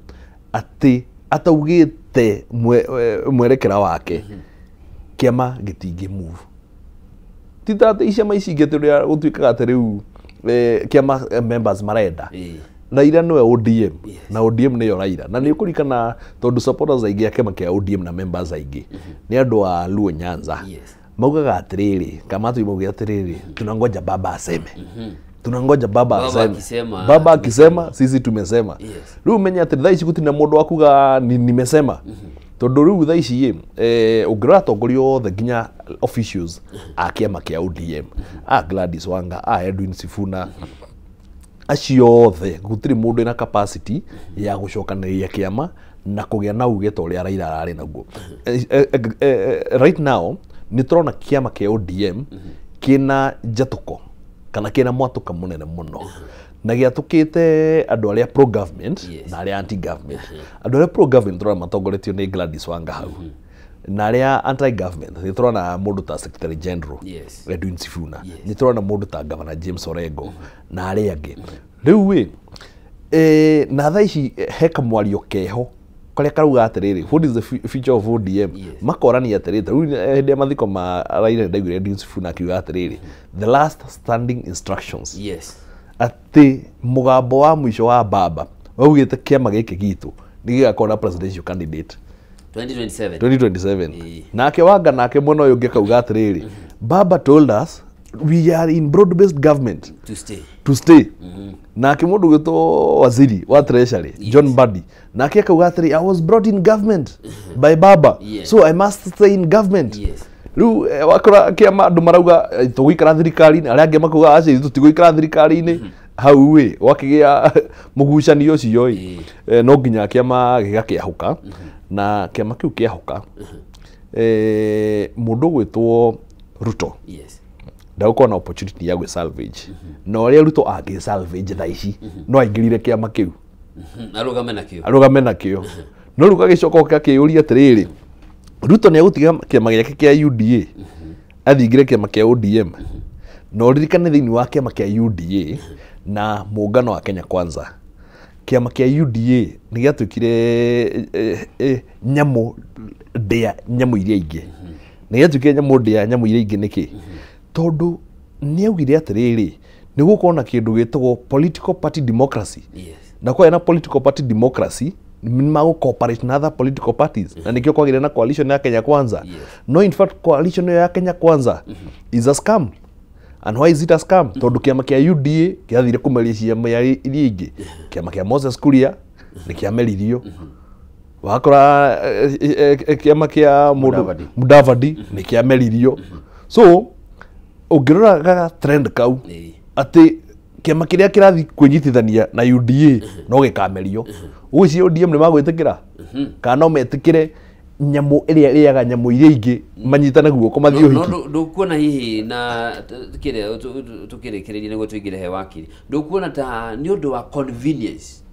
atĩ ataugĩte mwerekera wake kĩama gĩtingĩ move. Ti ta atĩ ciama ici ingĩ atĩ ũrĩa gũtuĩkaga atĩ rĩu kĩama members marenda. Raila nĩwe ODM na ODM nĩyo Raila. Na nĩ ũkũririkana tondũ supporters aingĩ a kĩama kĩa ODM na members aingĩ nĩ andũ a Luo Nyanza, maugaga atĩrĩrĩ, kamatu mauge atĩrĩrĩ, "Tunangoja baba aseme, tunangoja baba Baba aseme." Akisema, Baba akisema, sisi tumesema. Rĩu menye atĩ thaa ici gũtirĩ na mũndũ wa kuga nimesema, tondũ rĩu thaa ici ĩ, ũngĩrora atongoria othe nginya officials a kĩama kĩa ODM, a Gladys Wanga, a Edwin Sifuna, acio othe gũtirĩ mũndũ ĩna capacity ya gũcokanĩrĩria kĩama na kũgĩa na uge ta ũrĩa Raila ararĩ naguo. Right now nĩ tũrona kĩama kĩa ODM kĩna njatũko kana kĩna mwatũka mũnene mũno, na gĩatũkĩte andũ arĩa pro government na arĩa anti government. Andũ arĩa pro government tũrona matongoretio nĩ Gladys Wanga hau, na arĩa anti government nĩ tũrona mũndũ ta Secretary General Edwin Sifuna, nĩ tũrona mũndũ ta Governor James Orengo na arĩa angĩ. Rĩu ĩ, na thaa ici he kamwario keho karĩa karauga atĩrĩrĩ, "What is the future of ODM?" Makorania atĩrĩrĩ, ta rĩu hĩndĩ ya mathiko ma Raila ndaiguire Edwin Sifuna akiuga atĩrĩrĩ, "The last standing instructions," atĩ mũgambo wa mũico wa baba waugĩte kĩama gĩkĩ gitũ nĩ gĩgakorwo na presidential candidate 2027. 2027. Ĩĩ. Nake Wanga nake mwena ũyũ ũngĩ akauga atĩrĩrĩ, "Baba told us We are in broad based government to stay. To stay. Nake mũndũ gwĩtwo waziri wa treasury, Yes. John Mbadi, nake akauga atĩrĩ, I was brought in government by baba, Yes. so I must stay in government. Yes. Rĩu wakora kĩama andũ marauga tũgũikara thirikari-inĩ, arĩa angĩ makauga aca ithuĩ tũtigũikara thirikari-inĩ. Hau ĩ gwakĩgĩa mũgucanio ũcio ĩ, no nginya kĩama gĩgakĩahũka, na kĩama kĩu kĩahũka, mũndũ ũgwĩtwo Ruto Yes. ndagũkorwo na opportunity ya gwĩ salvage, na ũrĩa Ruto angĩ salvage thaa ici no aingĩrire kĩama kĩu, Arũgame nakĩo. Arũgame nakĩo. No rĩu gagĩcoka gakĩyũria atĩrĩrĩ, Ruto nĩ egũtiga kĩama gĩake kĩa UDA athingĩre kĩama kĩa ODM? Na ũririkane thĩinĩ wa kĩama kĩa UDA na mũngano wa Kenya Kwanza, kĩama kĩa UDA nĩ gĩatuĩkire nyamũ ndĩa nyamũ iria ingĩ. Nĩ gĩatuĩkire nyamũ ndĩa nyamũ iria ingĩ nĩkĩ? Tondũ nĩ augire atĩrĩrĩ, nĩ gũkorwo na kĩndũ gĩtagwo political party democracy. Yes. Na kwagĩa na political party democracy, nĩ magũ cooperate na other political parties, na nĩkĩo kwagĩire na coalition ya Kenya Kwanza. Yes. No in fact coalition ĩyo ya Kenya Kwanza is a scam. And why is it a scam? Tondũ kĩama kĩa UDA kĩathire kũmeria ciama iria ingĩ. Kĩama kĩa Moses Kuria nĩ kĩameririo. Wakora kĩama kĩa mũndũ Mudavadi. Mudavadi nĩ kĩameririo. So ũngĩrora gaga trend kau atĩ kĩama kĩrĩa kĩrathiĩ kwĩnyitithania na UDA no gĩkamerio, ũgwĩciria ODM nĩ magwĩtĩkĩra kana no metĩkĩre nyamũ ĩrĩa ĩrĩaga nyamũ iria ingĩ manyitane guoko mathiĩ No ũhiki? Ndũkuona hihi na kĩrĩa tũkĩrĩkĩrĩria nĩguo tũingĩre he wakiri, ndũkuona ta nĩ ũndũ wa convenience?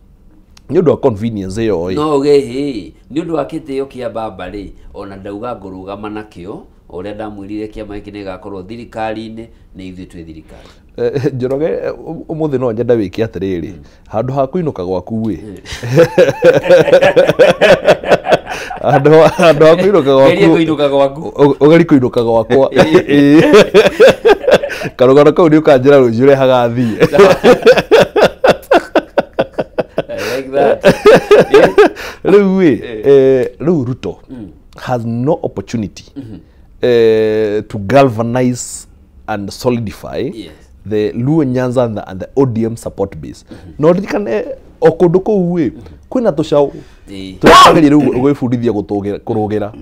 Nĩ ũndũ wa convenience ĩyo ĩ. No uge hĩ nĩ ũndũ wa kĩtĩo kĩa baba rĩ, ona ndauga ngũrũgama nakĩo, o ũrĩa ndamwĩrire kĩama gĩkĩ nĩgĩgakorwo thirikari-inĩ, nĩ ithuĩ twĩ thirikari. Njoroge, ũmũthĩ no nyenda wĩke atĩrĩrĩ, handũ ha kũinũka gwaku ĩ, handũ ha kũinũka Geria gwaku kũinũka gwaku. Ũgerie kũinũka gwakwa. Ĩ. Karũgano kau nĩ ũkanjĩra rũciũ ũrĩa hagathiĩ. I like that. Rĩu ĩ, rĩu Ruto has no opportunity to galvanize and solidify the Luo Nyanza and the ODM support base. No ririkane o kũndũ kũu ĩ kwĩna tũcaũ tũrageria rĩu gwĩbundithia kũrũgĩra,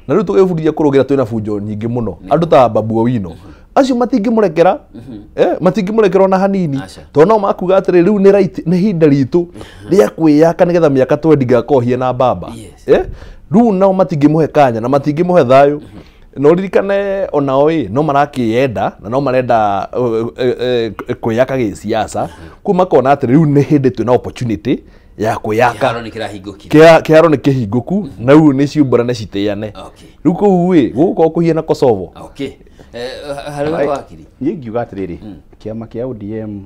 na rĩu tũgĩbundithia kũrũgĩra twĩna bunjo nyingĩ mũno. Andũ ta Babu Owino acio matingĩmũrekera, matingĩmũrekera ona hanini. Aca. Tondũ no makuga atĩrĩ, rĩu nĩ right, nĩ ihinda ritũ rĩa kwĩyaka nĩgetha mĩaka 20 ngakorwo hie na baba. Rĩu nao matingĩmũhe kanya na matingĩmũhe thayũ. No ririkane onao ĩ no marakĩenda na no marenda kwĩyaka gĩsiasa, kũu makona atĩ rĩu nĩ hĩndĩ twĩna opportunity ya kwĩyaka. Kĩharo nĩ kĩrahingũkire. Kĩharo nĩ kĩhingũku na rĩu nĩ ciumbũrane citĩane. Rĩu kũu ĩ gũgũkorwo kũhiana Kosovo. Okay. Harĩ we wakiri. Niĩ ngiuga atĩrĩrĩ, kĩama kĩa ODM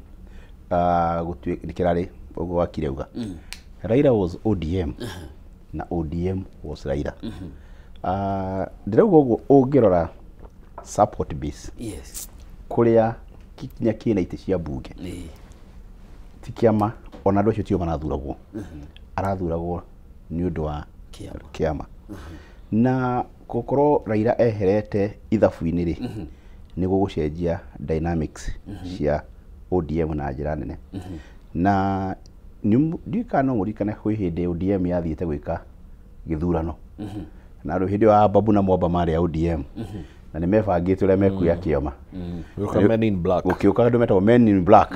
nĩ kĩrarĩ ũguo wakiri auga. Raila was ODM na ODM was Raila. Ndĩrauga ũguo ũngĩrora support base kũrĩa kinya kĩna itĩ cia mbunge, ti kĩama ona andũ acio tio marathuragwo, arathuragwo nĩ ũndũ wa Kĩama. Kĩama. Na gũkorwo Raila eherete ithabu-inĩ rĩ, nĩ gũgũcenjia dynamics cia ODM na njĩra nene. Na ndiũĩ kana no mũririkane kwĩ hĩndĩ ODM yathiĩte gwĩka gĩthurano, na rĩu hĩndĩ ĩyo ya Babu na Mwamba marĩ a ODM na nĩ mebangĩte ũrĩa mekuoya kĩama. Gũka Men in Black. Gũkĩũka andũ metagwo Men in Black.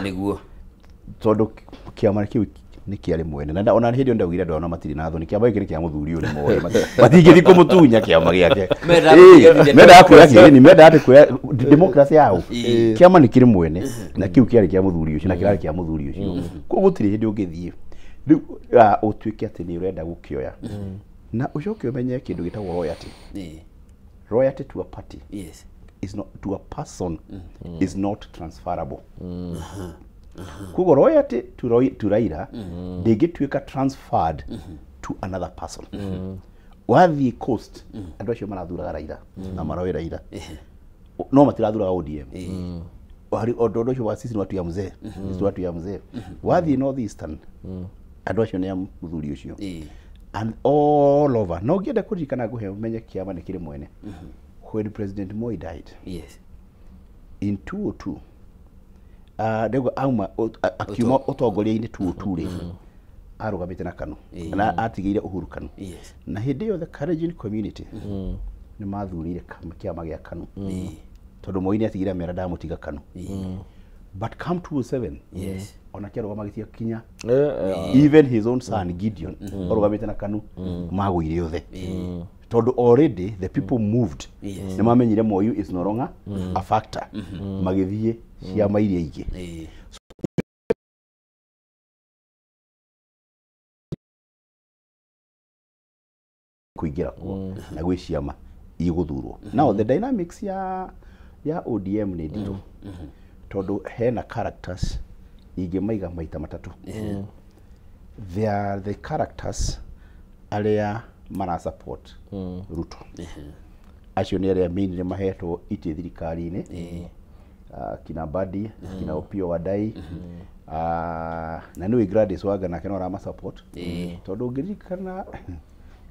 Tondũ kĩama kĩu nĩ kĩarĩ mwene na ona hĩndĩ ĩyo ndaugire andũ ona matirĩ na thoni, kĩama gĩkĩ nĩ kĩa mũthuri ũyũ, nĩ moĩ matingĩthiĩ kũmũtunya kĩama gĩake. Mendaga Ĩĩ, mendaga kuoya kĩni, mendaga atĩ kuoya democracy yao. Ĩĩ. Kĩama nĩ kĩrĩ mwene na kĩu kĩarĩ kĩa mũthuri ũcio na kĩrarĩ kĩa mũthuri ũcio, koguo gũtirĩ hĩndĩ ũngĩthiĩ rĩu ũtuĩke atĩ nĩ ũrenda gũkĩoya. Na ũcoke ũmenye kĩndũ gĩtagwo loyalty. Loyalty to a party is not to a person, is not transferable. Koguo loyalty to Raila ndĩngĩtuĩka transferred to another person. Wathiĩ coast, andũ acio marathuraga Raila na maroĩ Raila, no matirathuraga ODM. Harĩ ũndũ ũcio wa sisi ni watu ya mzee, sisi watu ya mzee. Wathiĩ North Eastern, andũ acio nĩ a mũthuri ũcio and all over. No ngĩenda kũririkana ngũhe ũmenye kĩama nĩ kĩrĩ mwene, when President Moi died, In 202 ndego auma akiuma ũtongoria-inĩ 202 rĩ, arũgamĩte na KANU na atigĩire Uhuru KANU. Na hĩndĩ ĩyo the Kalenjin community nĩ mathurire kĩama gĩa KANU tondũ Moi nĩ atigire amera ndamũtiga KANU. But come 207, ona kĩarũgama gĩtiakinya. Even his own son Gideon arũgamĩte na KANU, magũire othe tondũ already the people moved. Nĩ mamenyire Moi is no longer a factor, magĩthiĩ ciama iria ingĩ. Kũingĩra kuo na gwĩ ciama igũthurwo. Now the dynamics ya ODM nĩ nditũ tondũ hena characters ingĩmaiga maita matatũ. They are the characters arĩa mara support Ruto. Acio nĩ arĩa mainly mahetwo itĩ thirikari-inĩ, kina Mbadi, kina Opiyo Wandayi, na nĩũĩ Gladys Wanga nake no arama support tondũ ũngĩririkana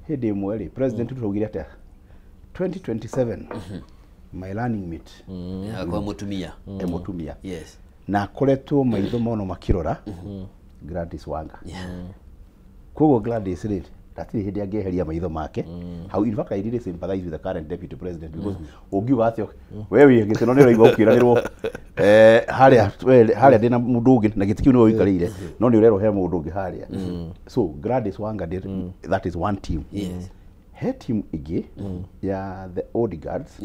hĩndĩ ĩmwe rĩ, President Ruto augire atĩa? 2027 my running mate Akwa mũtumia. E mũtumia. Na akoretwo maitho mono makĩrora Gladys Wanga. Koguo Gladys rĩ, hatirĩ hĩndĩ angĩeheria maitho make hau. In fact, I really sympathize with the current deputy president because ũngiuga atĩa we wĩ gĩtĩno nĩ ũraigua ũkĩranĩrwo harĩa we harĩa ndĩna mũndũ ũngĩ na gĩtĩ kĩu nĩwe ũikarĩire, no nĩ ũrerwo he mũndũ ũngĩ harĩa. So Gladys Wanga that is one team. He team ĩngĩ ya the old guards,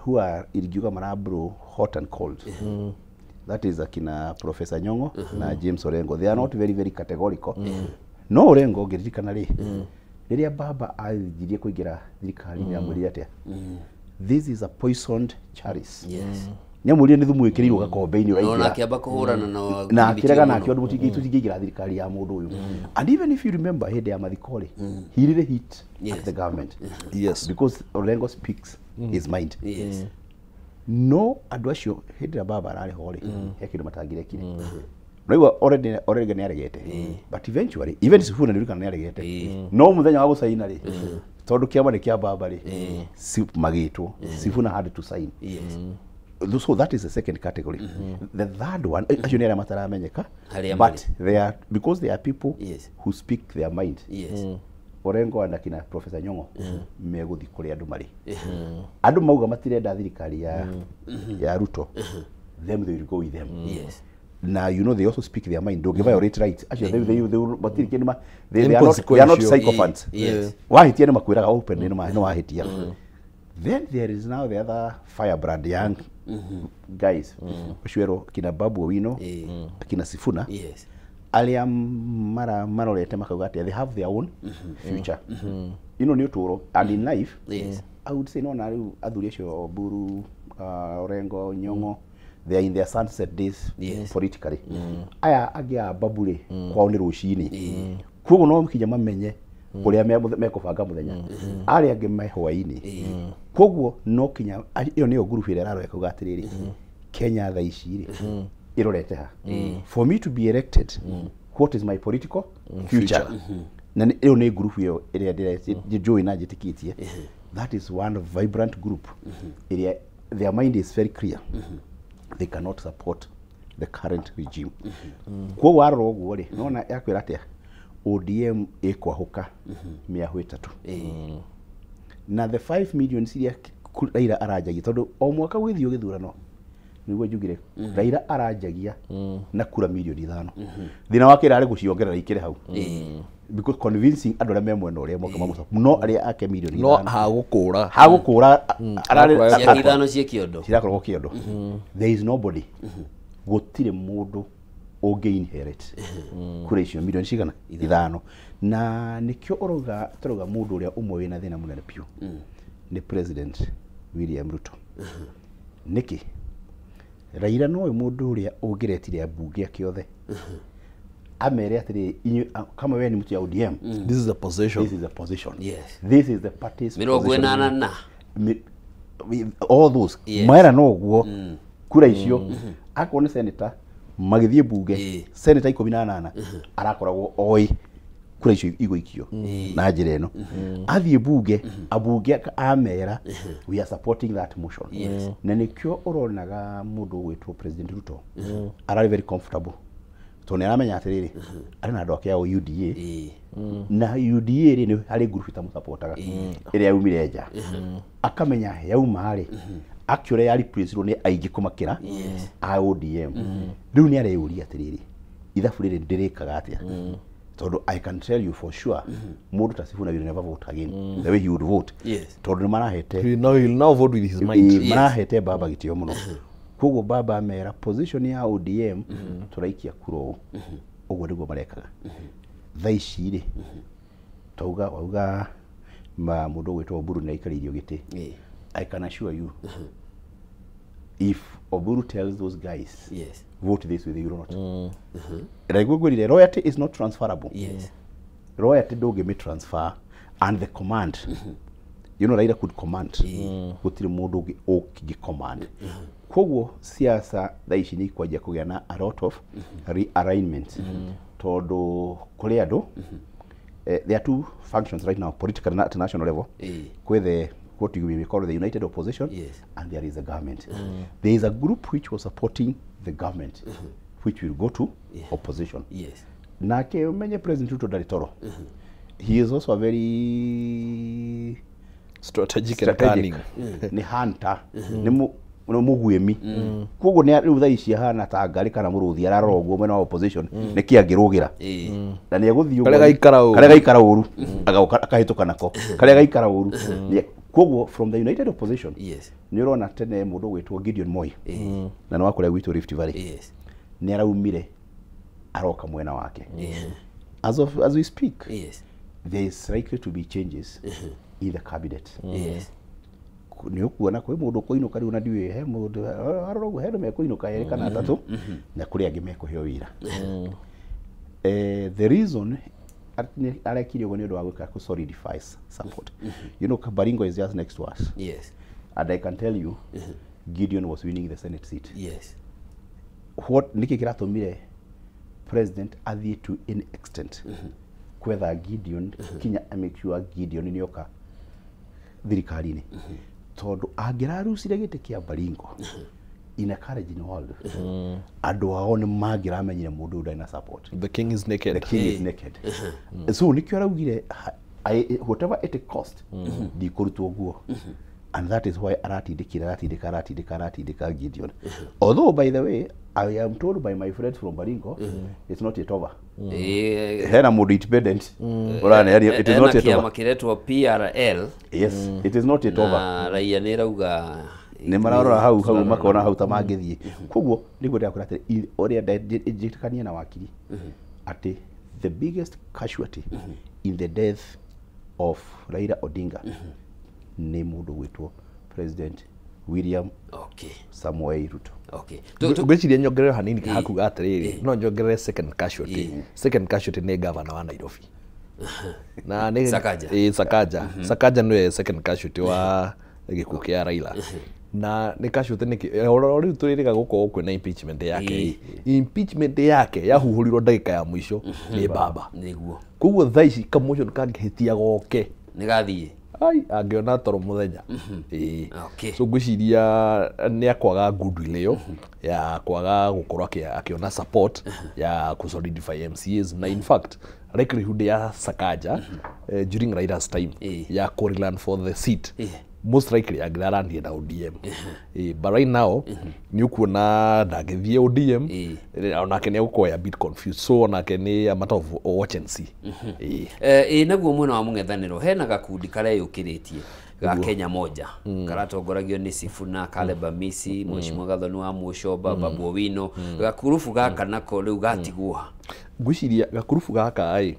who are ingiuga mara blow hot and cold. That is akina Professor Nyong'o na James Orengo. They are not very very categorical. No Orengo ngĩririkana rĩ, rĩrĩa baba anjirie kũingĩra thirikari-inĩ amwĩrire atĩa? This is a poisoned chalice. Nĩamwĩrire nĩ thumu wĩkĩrĩirwo gakombe-inĩ No ũraingĩra. na akĩamba kũhũrana na Na akĩrega mũno. Nake ũndũ tũtingĩingĩra thirikari ya mũndũ ũyũ. And even if you remember hĩndĩ ya mathiko rĩ, he really hit at the government because Orengo speaks his mind. No andũ acio hĩndĩ ĩrĩa baba ararĩ ho rĩ, he kĩndũ matangĩrekire. Ũraigua already Orengo nĩ aregete, but eventually even Sifuna nĩ nĩ aregete, no mũthenya wa gũcaina rĩ, tondũ kĩama nĩ kĩa baba rĩ, magĩtwo Sifuna had to sign. So that is the second category. The third one, acio nĩ arĩa mataramenyeka, Harĩa but they are, because they are people who speak their mind. Orengo and akina Professor Nyong'o megũthiĩ kũrĩa andũ marĩ. Andũ mauga matirenda thirikari ya Ruto, them they will go with them. Na you know they also speak their mind. Ndũngĩ violate rights acio. They will matirĩ kĩndũ they are not Inconsequential. sycophants. Wahĩtia nĩ makwĩraga open nĩ wahĩtia. Then there is now the other firebrand young guys ũcio erwo kina Babu Owino, akina Sifuna, arĩa marorete makauga atĩ they have their own future. Ino nĩ ũtũũro and in life I would say nona rĩu athuri acio Oburu, Orengo, Nyong'o, they are in their sunset days politically. Aya angĩ a Babu rĩ, kwao nĩ rũcinĩ, koguo no kinya mamenye ũrĩa mekũbanga mũthenya. Arĩa angĩ me hwaĩ-inĩ, koguo no kinya ĩyo nĩyo ngurubu ĩrĩa ĩrarora ĩkauga atĩrĩrĩ, Kenya thaa ici rĩ ĩrorete ha? For me to be elected, what is my political future? Na ĩyo nĩ ngurubu ĩyo ĩrĩa njũĩ na njĩtĩkĩtie. That is one vibrant group ĩrĩa their mind is very clear, they cannot support the current regime. Koguo warora ũguo rĩ, nona yakwĩra atĩa? ODM ĩkwahũka mĩahũ ĩtatũ na the 5 million iria Raila aranjagia, tondũ o mwaka gwĩthiĩ gĩthurano nĩguo njugire Raila aranjagia na kura mirioni 5. Thĩna wake ĩrarĩ gũciongerera ikĩre hau because convincing andũ arĩa me mwena ũrĩa moka mamũca no arĩa ake mirioni No ithano hagũkũra. Hagũkũra ararĩ Ciake ithano ciĩ kĩondo. Cirakorwo kĩondo. There is nobody, gũtirĩ mũndũ ũngĩ inherit kura icio mirioni cigana ithano, na nĩkĩo ũrauga tũrauga mũndũ ũrĩa ũmwe wĩna thĩna mũnene biũ nĩ President William Ruto. Nĩkĩ? Raila nowe mũndũ ũrĩa ũngĩretire ambunge ake othe amere atĩrĩ, inyuĩ kama wewe ni mtu ya ODM, This is a position. This is a position. This is the party's mĩrongo position. ĩnana na All those maera no ũguo kura icio akorwo nĩ senator magĩthiĩ bunge, senator 18 arakoragwo oĩ kura icio igũikio na njĩra ĩno. Athiĩ bunge, abunge amera we are supporting that motion. Na nĩkĩo ũronaga mũndũ ũgwĩtwo President Ruto ararĩ very comfortable, tondũ nĩ aramenya atĩrĩrĩ, arĩ na andũ ake a UDA, na UDA rĩ, nĩ harĩ group ĩtamũsupportaga ĩrĩa yaumire nja, akamenya yauma rĩ, actually ya replace nĩ aingĩ kũmakĩra a ODM. Rĩu nĩ areyũria atĩrĩrĩ, ithabu rĩrĩ ndĩrĩkaga atĩa? Tondũ I can tell you for sure, mũndũ ta Sifuna will never vote again the way he would vote, tondũ nĩ marahete He will now vote with his mind. Marahete baba gĩtĩo mũno. Koguo baba amera position ya ODM, tũraikia kura ũũ. Ũguo nĩguo marekaga thaa ici rĩ. Twauga wauga ma mũndũ ũgwĩtwo Oburu nĩ aikarĩirio gĩtĩ. I can assure you, if Oburu tells those guys, vote this way, they will not. Raigua ngwĩrire, loyalty is not transferable. Loyalty ndũngĩmĩ transfer, and the command, you know, Raila could command, gũtirĩ mũndũ ũngĩ ũngĩ command. Koguo siasa thaa ici nĩ ikwanjia kũgĩa na a lot of realignment, tondũ kũrĩ andũ, there are two functions right now politically at national level. Kwĩ the what we call the united opposition, and there is a government. There is a group which was supporting the government which will go to opposition. Nake umenye President Ruto ndarĩ toro. He is also a very strategic and strategic, cunning. Nĩ hunter, nĩ mũguĩmi. Koguo nĩ rĩu thaa ici ahana ta ngarĩ kana mũrũthi, ararora ũguo mwena wa opposition nĩkĩ angĩrũgĩra, na nĩ egũthiĩ Karĩa gaikara ũru. Karĩa gaikara ũru agoka akahĩtũka nako, karĩa gaikara ũru. Koguo from the united opposition, nĩ ũrona tene mũndũ ũgwĩtwo Gideon Moi, na nĩ wa kũrĩa gwitũ Rift Valley, nĩ araumire aroka mwena wake. As we speak, there is likely to be changes in the cabinet. Nĩ ũkuona kwĩ mũndũ ũkũinũka rĩu, na ndiũĩ he mũndũ arora ũguo, he andũ mekũinũka erĩ kana atatũ, na kũrĩ angĩ mekũheo wĩra. The reason arekire ũguo nĩ ũndũ wa gwĩka kũ solidify support. You know, Baringo is just next to us, and I can tell you Gideon was winning the Senate seat. What nĩkĩ kĩratũmire president athiĩ to any extent kwetha Gideon, kinya make sure Gideon nĩoka thirikari-inĩ? Tondũ angĩrarucire gĩtĩ kĩa Baringo in a Kalenjin world, andũ ao nĩ mangĩramenyire mũndũ ũyũ ndarĩ na support. The king is naked. The king is naked. So nĩkĩo araugire, whatever it cost, ndikũrutwo nguo. And that is why aratindĩkire, aratindĩka, aratindĩka, aratindĩka Gideon. Although, by the way, I am told by my friends from Baringo, it's not yet over. Hena mũndũ independent ũranearia, it is Ena not yet kĩama over. kĩretwo PRL. Yes, it is not yet over. Na raia nĩ ĩrauga Nĩ mararora hau hau, makona hau ta mangĩthiĩ. Koguo nĩguo ndĩrakwĩra atĩrĩ, ũrĩa njĩtĩkanie na wakiri atĩ the biggest casualty in the death of Raila Odinga nĩ mũndũ gwĩtwo President William Samoei Ruto. Ngwĩciria nyongerere hanini hakuga atĩrĩrĩ, no nyongerere second casualty. Second casualty nĩ gavana wa Nairobi na nĩ Sakaja. Ĩ, Sakaja. Sakaja nĩwe second casualty wa gĩkuũ kĩa Raila. Na nĩ casualty nĩkĩ? O rĩu twĩrĩga gũkorwo kwĩna impeachment yake. Impeachment yake yahuhũrirwo ndagĩka ya mũico nĩ baba. Koguo thaa ici kamotion kangĩhĩtia goke, Nĩ gathiĩ. Ai, angĩona toro mũthenya. Ĩĩ. So ngwĩciria nĩ akwaga goodwill ĩyo ya kwaga gũkorwo akĩona support ya kũ solidify MCAs. Na in fact likelihood ya Sakaja, during Raila's time ya kũ for the seat, most likely angĩraranire na ODM. But right now nĩ ũkuona ndangĩthiĩ ODM. Onake nĩ egũkorwo a bit confused, so onake nĩ a matter of watch and see. Ĩ naguo mwena wa mũng'ethanĩro hena gakundi kareyũkĩrĩtie ga Kenya Moja, karatongoragio nĩ Sifuna, Caleb Amisi, Mheshimiwa Gathoni wa Mũcomba, Babu Owino. Gakurubu gaka nako rĩu gatigwo ha? Ngwĩciria gakurubu gaka ĩ,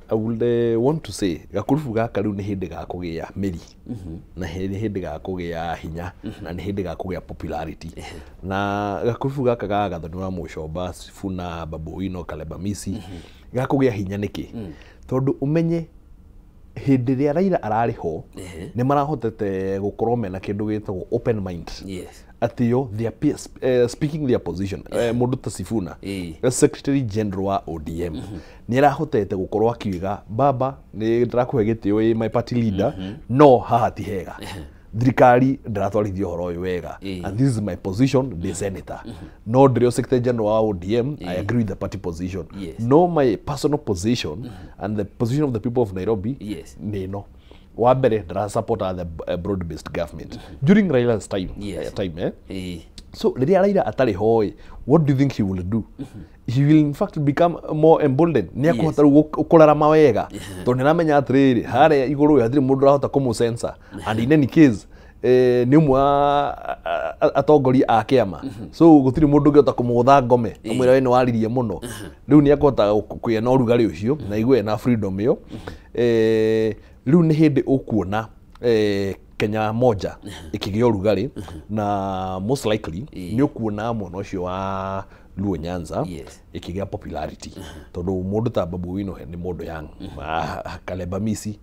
I would want to say gakurubu gaka rĩu nĩ hĩndĩ gakũgĩa mĩri, na nĩ hĩndĩ gakũgĩa hinya, na nĩ hĩndĩ gakũgĩa popularity. Na gakurubu gaka ga Gathoni wa Mũcomba, Sifuna, Babu Owino, Caleb Amisi gakũgĩa hinya nĩkĩ? Tondũ ũmenye hĩndĩ ĩrĩa Raila ararĩ ho, nĩ marahotete gũkorwo mena kĩndũ gĩtagwo open mind. Atĩ yo they are speaking their position. Mũndũ ta Sifuna, Secretary General wa ODM, nĩ arahotete gũkorwo akiuga, baba, nĩ ndĩrakũhe gĩtĩo wĩ my party leader, no haha ti hega, thirikari ndĩratwarithia ũhoro ũyũ wega, and this is my position, ndĩ senator, no ndĩrĩ o Secretary General wa ODM. I agree with the party position. No my personal position and the position of the people of Nairobi nĩ ĩno. Wa mbere, ndĩra support the broad based government during Raila's time. Time, eh? So rĩrĩa Raila atarĩ ho ĩ, what do you think he will do? He will in fact become more emboldened. Nĩ akũhota rĩu kũrarama wega, tondũ nĩ aramenya atĩrĩrĩ, harĩa igũrũ hatirĩ mũndũ ũrahota kũmũ-censor, and in any case nĩ ũmwe wa atongoria a kĩama, so gũtirĩ mũndũ ũngĩhota kũmũgũtha ngome amwĩra we nĩ waririe mũno. Rĩu nĩ akũhota kũgĩa na ũrugarĩ ũcio na aigue ena freedom ĩyo. Rĩu nĩ hĩndĩ ũkuona Kenya Moja ĩkĩgĩa ũrugarĩ, na most likely nĩ ũkuona mwena ũcio wa Luo Nyanza ĩkĩgĩa popularity, tondũ mũndũ ta Babu Owino nĩ mũndũ young, Caleb Amisi,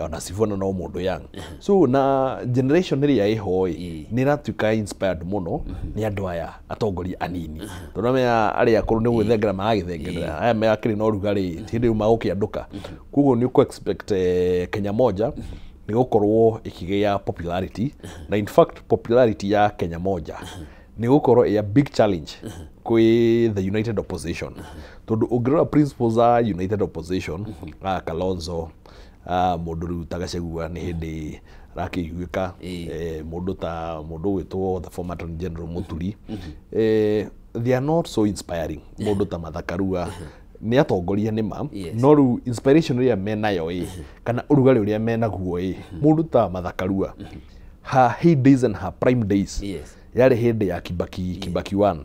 ona Sifuna no mũndũ young, so na generation ĩrĩa ĩho ĩ nĩ ĩratuĩka inspired mũno nĩ andũ aya atongoria anini, tondũ amenya arĩa akũrũ nĩ gwĩthengera maragĩthengerera, aya makĩrĩ na ũrugarĩ ti hĩndĩ rĩu magũkĩandũka. Koguo nĩ ũkũ expect Kenya Moja nĩ gũkorwo ĩkĩgĩa popularity, na in fact popularity ya Kenya Moja nĩ gũkorwo ĩ a big challenge kwĩ the United Opposition, tondũ ũngĩrora principles za United Opposition, Kalonzo, mũndũ rĩu ta Gachagua nĩ hĩndĩ arakĩiguĩka, mũndũ ta mũndũ ũgwĩtwo the former Attorney General Muturi, they are not so inspiring. Mũndũ ta Martha Karua nĩ atongoria nĩ ma, no rĩu inspiration ĩrĩa menayo ĩ, kana ũrugarĩ ũrĩa menaguo ĩ, mũndũ ta Martha Karua, her heydays and her prime days yarĩ hĩndĩ ya Kibaki, Kibaki 1.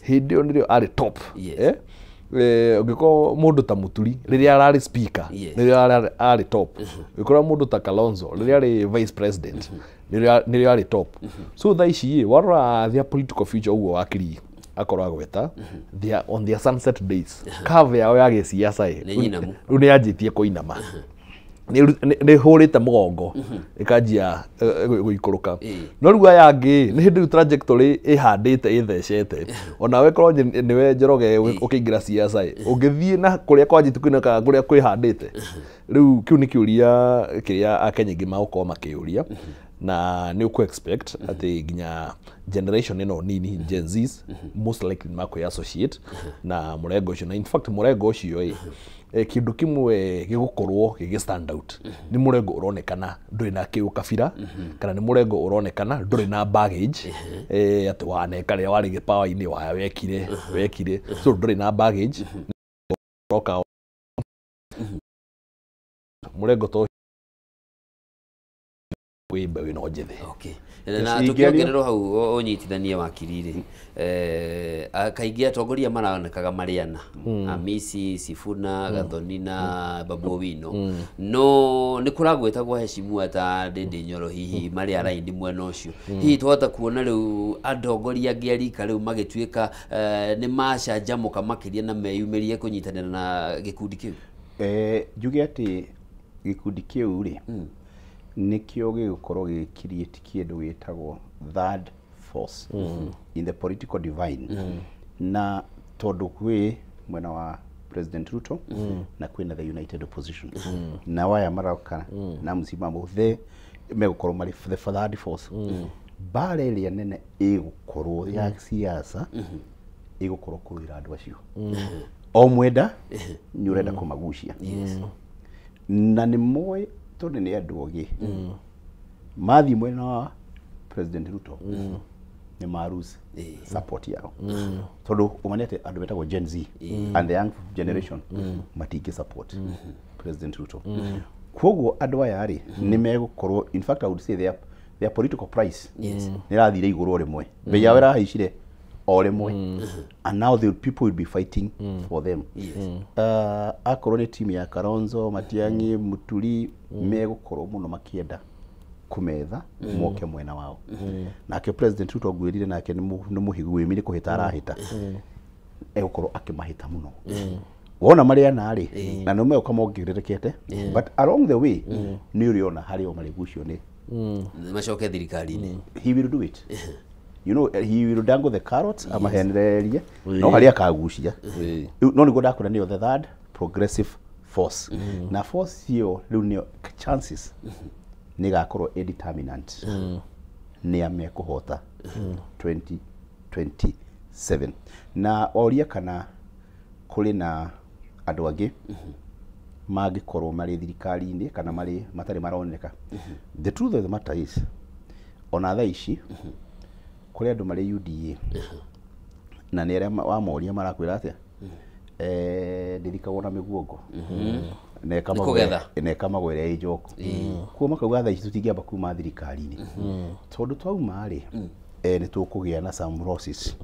Hĩndĩ ĩyo nĩrĩo arĩ top. Ũngĩkorwo mũndũ ta Muturi rĩrĩa ararĩ speaker, nĩrĩo arĩ top. Ũngĩkorwo mũndũ ta Kalonzo rĩrĩa arĩ vice president, nĩrĩo arĩ top. So thaa ici ĩ, warora their political future, ũguo wakiri akorwo agweta, they are on their sunset days. Curve yao ya gĩciaca ĩ, Nĩ nyinamu. rĩu nĩ yanjĩtie kũinama, nĩ hũrĩte mũgongo ĩkanjia gũikũrũka. No rĩu aya angĩ nĩ hĩndĩ rĩu trajectory ĩhandĩte ĩthecete. Onawe korwo nĩwe Njoroge ũkĩingĩra siasa ĩ, ũngĩthiĩ na kũrĩa kwanjĩtie kũinũka kũrĩa kwĩhandĩte rĩu, kĩu nĩ kĩũria kĩrĩa Akenya aingĩ magũkorwo makĩũria, na nĩ ũkũ expect atĩ nginya generation ĩno nini, Gen Zs, most likely nĩ makwĩ associate na mũrengo ũcio. Na in fact mũrengo ũcio ĩ, kĩndũ kĩmwe gĩgũkorwo gĩgĩ stand out nĩ mũrengo ũronekana ndũrĩ na kĩũkabira, kana nĩ mũrengo ũronekana ndũrĩ na baggage, atĩ waneka rĩrĩa warĩ gĩpawa-inĩ waya wekire, so ndũrĩ na baggage. Ũroka mũrengo ta ũcio kwĩ mbeũ ĩno njĩthĩ. Okay. Na Yes, tukiongererwo hau ũnyitithanie wakiri-rĩ, kaingĩ atongoria maronekaga marĩ ana, Amisi, Sifuna, Gathoni na Babu Owino, no nĩ kũragwetagwo heshimua ta Ndindi Nyoro hihi marĩ araindi mwena ũcio. Hihi twahota kuona rĩu atongoria angĩ a rika rĩu magĩtuĩka nĩ macanjamũka makĩria na meyumĩrie kũnyitanĩra na gĩkundi kĩu? Njuge atĩ gĩkundi kĩu rĩ, nĩkĩo gĩgũkorwo gĩgĩcreate kĩndũ gĩtagwo third force in the political divine, na tondũ kwĩ mwena wa President Ruto na kwĩna the United Opposition, na waya maroka na msimamo the megũkorwo marĩ the third force. Mbara ĩrĩa nene ĩgũkorwo ya siasa ĩgũkorwo kũrũĩra andũ acio, o mwenda nĩ ũrenda kũmagucia, na nĩ moĩ tondũ nĩ andũ ogĩ, mathiĩ mwena wa President Ruto nĩ ma lose support yao, tondũ ũmane atĩ andũ metagwo Gen Z and the young generation matingĩ support President Ruto. Koguo andũ aya rĩ, nĩ megũkorwo, in fact I would say their political price nĩ ĩrathire igũrũ o rĩmwe, bei yao ĩrahaicire o rĩmwe, and now the people will be fighting for them. Akorwo nĩ timu ya Kalonzo, Matiang'i, Muturi, megũkorwo mũno makĩenda kũmetha moke mwena wao. Nake President Ruto ngwĩrire nake nĩ mũhĩgu wĩmi, nĩ kũhĩta arahĩta, egũkorwo akĩmahĩta mũno wona marĩ ana rĩ, na nĩ megũka mongererekete, but along the way nĩ ũrĩona harĩa o marĩgucio nĩ macoke thirikari-inĩ. He will do it. You know he will dangle the carrots amahenererie no haria akagucia. No niguo ndakora niyo the third progressive force. Na force iyo riu niyo chances ni gakorwo a determinant ni amekuhota 2027. Na oria kana kuri na andu angi mangikorwo mari thirikari-inĩ kana mari matari maroneka. The truth of the matter is ona thaa ici kuri andu mari UDA na nĩ arĩa wamoria marakwĩra atĩa ndithikagwo na mĩguongo neka magwere ĩ njoko kuo makauga thaa ici tũtingĩamba kuma thirikari-inĩ tondũ twauma rĩ nĩ tũkũgĩa na some losses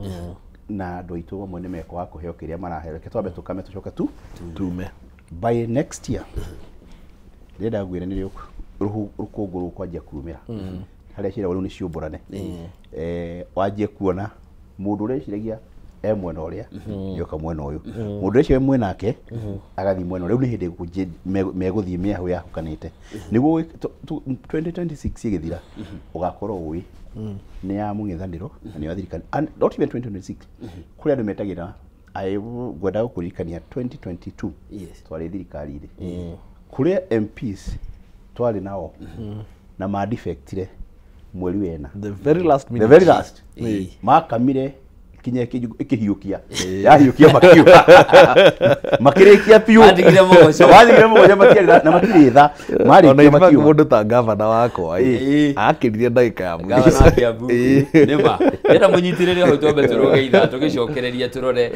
na andũ aitũ amwe nĩ mekwaga kũheo kĩrĩa maraheo. Reke twambe tũkame tũcoke tu tume by next year. Ndĩrenda ngwĩre nĩ rũkũngũ rũkwanjia kumĩra harĩa ciĩragwo rĩu nĩ ciũmbũrane. Wanjie kuona mũndũ ũrĩa eciragia e mwena ũrĩa nĩoka mwena ũyũ, mũndũ ũrĩa eciragia mwenake agathiĩ mwena ũrĩa. Rĩu nĩ hĩndĩ megũthiĩ mĩahũ yahũkanĩte nĩguo 2026 ĩgĩthira ũgakorwo ũĩ nĩ ya mũng'ethanĩro na nĩ ya thirikari. And not even 2026 kũrĩ andũ metagĩra ngwenda gũkũririkania 2022 twarĩ thirikari-inĩ kũrĩa MPs twarĩ nao na madefectire mweri wena the very last minute, the very last makamire kinya ikihiukia yahiukia makiuka makirikia piu matigire mogoco matigire mogoco matiarĩ na matirĩ tha marikia makiuga mundu ta gavana wakwa akirire ndagika ya mũico gavana wa Kiambu nĩma ndĩra mũnyitĩrĩre hau twambe tũrũge ithaa tũgĩcokereria tũrore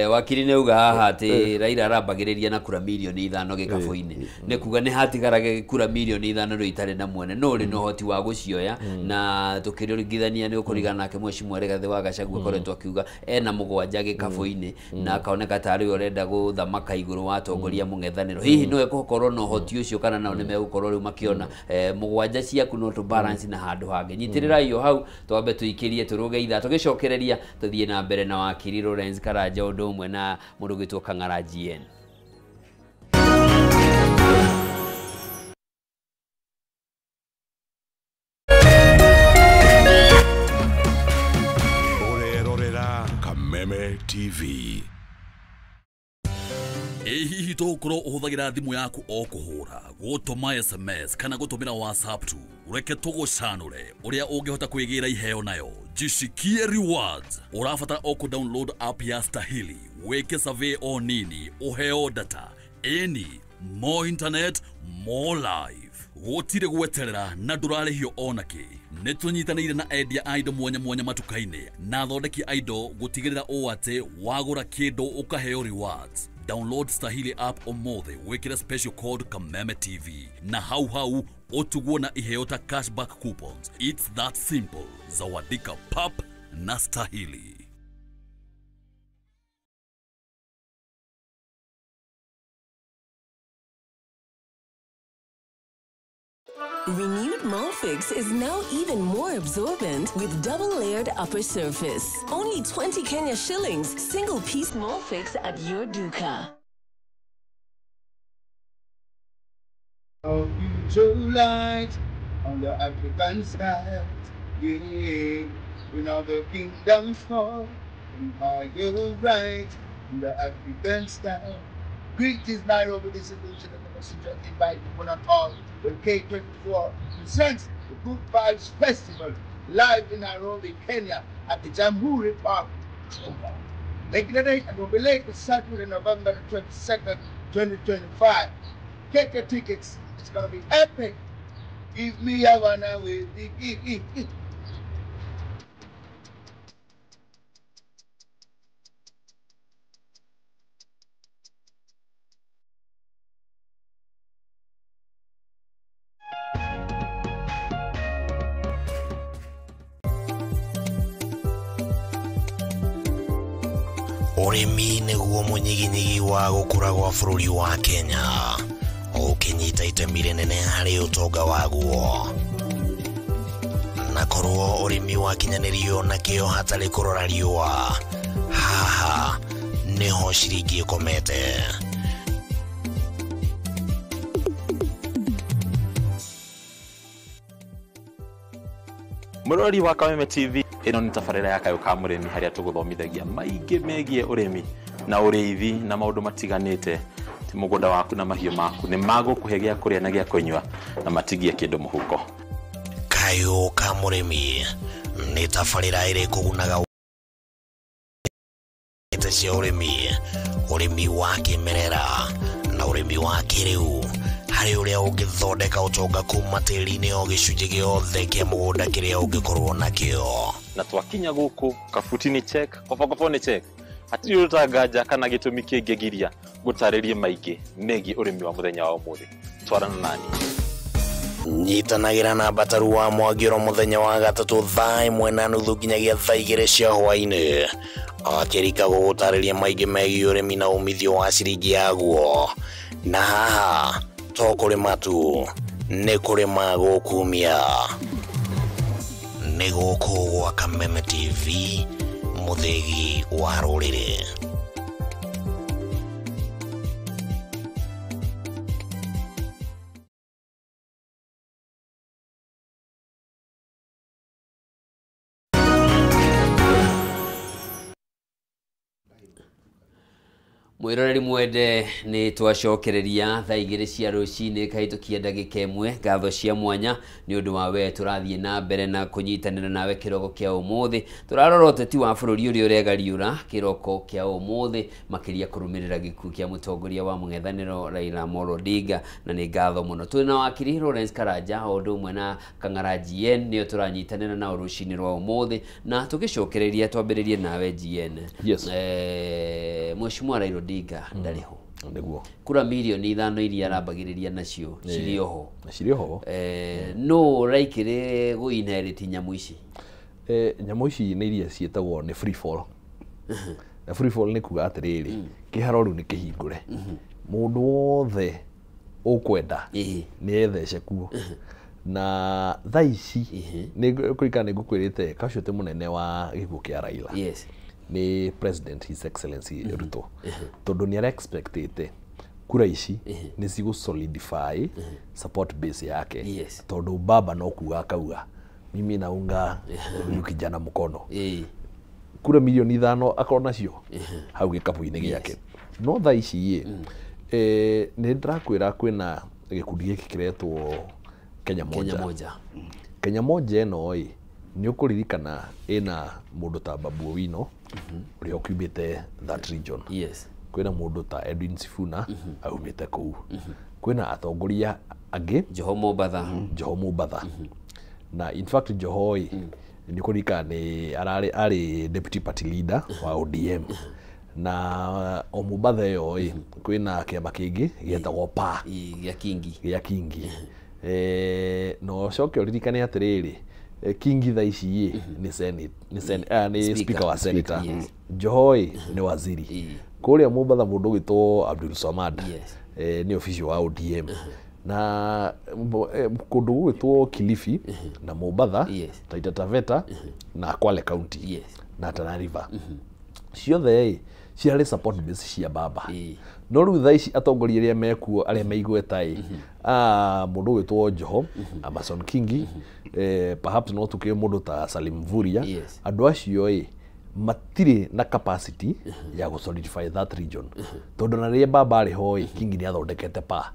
wakiri nĩ auga haha atĩ Raila arambagĩrĩria na kura mirioni 5 gĩkabũ-inĩ nĩ kuga nĩ hatigarage kura mirioni 5 rĩu itarĩ na mwene no ũrĩ na ũhoti wa gũcioya na tũkĩringithania nĩ ũkũringana nake Mheshimiwa Rigathĩ wa Gachagua akoretwo akiuga ena 7 gĩkabũ-inĩ na akaoneka tarĩ we ũrenda gũthamaka igũrũ wa atongoria mũng'ethanĩro. Hihi no ekũkorwo na ũhoti ũcio kana nao nĩ megũkorwo rĩu makĩona 7 ciaku no tũ balance na handũ hangĩ. Nyitĩrĩrai o hau twambe tũikĩrie tũrũge ithaa tũgĩcokereria tũthiĩ na mbere na wakiri Lawrence Karanja ũndũ ũmwe na mũndũ ũgwĩtwo Kang'ara GN. Kameme TV. Hihi tũgũkorwo ũhũthagĩra thimũ yaku o kũhũra gũtũma SMS kana gũtũmĩra WhatsApp tu reke tũgũcanũre ũrĩa ũngĩhota kwĩgĩra iheo nayo. Jishikie rewards. Ũrabatara o kũ download app ya Stahili wĩke survey o nini ũheo data any more internet more life. Gũtirĩ gweterera na ndũrarĩhio onakĩ. Nĩ tũnyitanĩire na endia a indo mwanya mwanya matuka-inĩ na athondeki a indo gũtigĩrĩra ũũ atĩ wagũra kĩndũ ũkaheo rewards. Download Stahili app ũmũthĩ wĩkĩre special code Kameme TV na hau hau ũtugwo na iheo ta cashback coupons. It's that simple. Zawadika pap na Stahili. Renewed Molfix is now even more absorbent with double-layered upper surface. Only 20 Kenya shillings, single-piece Molfix at your duka. A future light on the African side, yeah. When all the kingdoms fall, empire right on the African style. Greetings, Nairobi, this is the messenger inviting one and all. The K24 presents the Good Vibes Festival live in Nairobi, Kenya at the Jamhuri Park. Making the date and will be late this Saturday, November 22nd, 2025. Get your tickets. It's gonna be epic. Give me a one with the give. Ũrĩmi nĩguo mũnyiginyigi wa gũkũra gwa bũrũri wa Kenya ũkĩnyita itemi rĩnene harĩ ũtonga waguo na korwo ũrĩmi wakinyanĩrio na kĩo hatarĩ kũrora riũa haha nĩho ciringi ĩkomete. Mũrori wa Kameme TV Ĩno nĩ tabarĩra ya Kayũ ka Mũrĩmi harĩa tũgũthomithagia maingĩ megiĩ ũrĩmi na ũrĩithi na maũndũ matiganĩte. Ti mũgũnda waku na mahiũ maku nĩ magũkũhe gĩa kũrĩa na gĩa kũnyua na matigie kĩndũ mũhuko. Kayũ ka Mũrĩmi nĩ tabarĩra ĩrĩ kũgunaga cia ũrĩmi, ũrĩmi wa kĩmerera na ũrĩmi wa kĩrĩu harĩ ũrĩa ũngĩthondeka ũtonga kuma tĩri-inĩ o gĩcunjĩ gĩothe kĩa mũgũnda kĩrĩa ũngĩkorwo nakĩo. Na twakinya gũkũ kabuti nĩ check, kobokobo nĩ check, hatirĩ ũtanganja kana gĩtũmi kĩngĩgiria gũtarĩrie maingĩ megiĩ ũrĩmi wa mũthenya wa ũmũthĩ. Twarana nani. Nyitanagĩra na Mbataru wa Mwangĩro mũthenya wa gatatũ thaa 1:30 nginyagia thaa 2 cia hwaĩ-inĩ akĩrika gũgũtarĩria maingĩ megiĩ ũrĩmi na umithio wa ciringi yaguo. Na haha to kũrĩma tu, nĩ kũrĩma gũkumia. Nĩ gũkũ gwa Kameme TV, mũthĩgi wa rũrĩrĩ. Mwiroreri mwende nĩ twacokereria thaa 2 cia rũcinĩ kahĩtũkia ndagĩka 1. Ngatho cia mwanya nĩ ũndũ wa we tũrathiĩ na mbere na kũnyitanĩra nawe kĩroko kĩa ũmũthĩ. Tũrarora ũteti wa bũrũri ũrĩa ũregariũra kĩroko kĩa ũmũthĩ, makĩria kũrũmĩrĩra gĩkuũ kĩa mũtongoria wa mũng'ethanĩro Raila Amolo Odinga, na nĩ ngatho mũno. Twĩ na wakiri Lawrence Karanja o ũndũ ũmwe na Kang'ara GN, nĩo tũranyitanĩra nao rũcinĩ rwa ũmũthĩ, na tũgĩcokereria twambĩrĩrie nawe GN. Yes. Mheshimiwa Raila Odinga ndarĩ ho. Nĩguo. Kura mirioni 5 iria arambagĩrĩria nacio cirĩ oho. Cirĩ oho. No ũraikĩrĩ gũ inherit nyamũ ici? Nyamũ ici nĩ iria ciĩtagwo nĩ free fall. Na free fall nĩ kuga atĩrĩrĩ, kĩharo rĩu nĩ kĩhingũre. Mũndũ wothe ũkwenda nĩ ethece kuo. Na thaa ici nĩ kũririkana nĩ ngũkwĩrĩte casualty mũnene wa gĩkuũ kĩa Raila. Yes. Ni President His Excellency Ruto. Tondũ nĩ ara expectĩte kura ici nĩ cigũ solidify support base yake. Yes. Tondũ baba no kuga akauga mimi naunga huyu kijana mkono. Kura milioni 5 akorwo nacio hau gĩkabu-inĩ gĩake. No thaa ici ĩ nĩ ndĩrakwĩra kwĩna gĩkundi gĩkĩ kĩretwo Kenya Moja. Kenya Moja. Kenya Moja ĩno ĩ nĩ ũkũririkana ĩna mũndũ ta Babu Owino ũrĩa ũkiumĩte that region. Yes. Kwĩna mũndũ ta Edwin Sifuna aumĩte kũu. Kwĩna atongoria angĩ Joho Mombatha. Joho Mombatha. Na in fact Joho ĩ nĩ ũkũririkana nĩ ararĩ arĩ deputy party leader wa ODM. Na o Mombatha ĩyo ĩ kwĩna kĩama kĩngĩ gĩetagwo PA gĩa Kingi. Gĩa Kingi. Na ũcoke ũririkane atĩrĩrĩ, Kingi thaa ici ĩ nĩ senate, nĩ speaker wa senator. Joho ĩ nĩ waziri. Kũrĩa Mombatha mũndũ ũgwĩtwo Abdul Samad nĩ official wa ODM. Na kũndũ gũgwĩtwo Kilifi na Mombatha, Taita Taveta na Kwale County na Tana River. Ciothe ĩ ciarĩ support base cia baba. No rĩu thaa ici atongoria arĩa mekuo arĩa meigweta ĩ mũndũ ũgwĩtwo Joho, Amason Kingi, perhaps no tũkĩe mũndũ ta Salim Mvurya. Andũ acio ĩ matirĩ na capacity ya gũ solidify that region. Tondũ na rĩrĩa baba arĩ ho ĩ Kingi nĩ athondekete pa.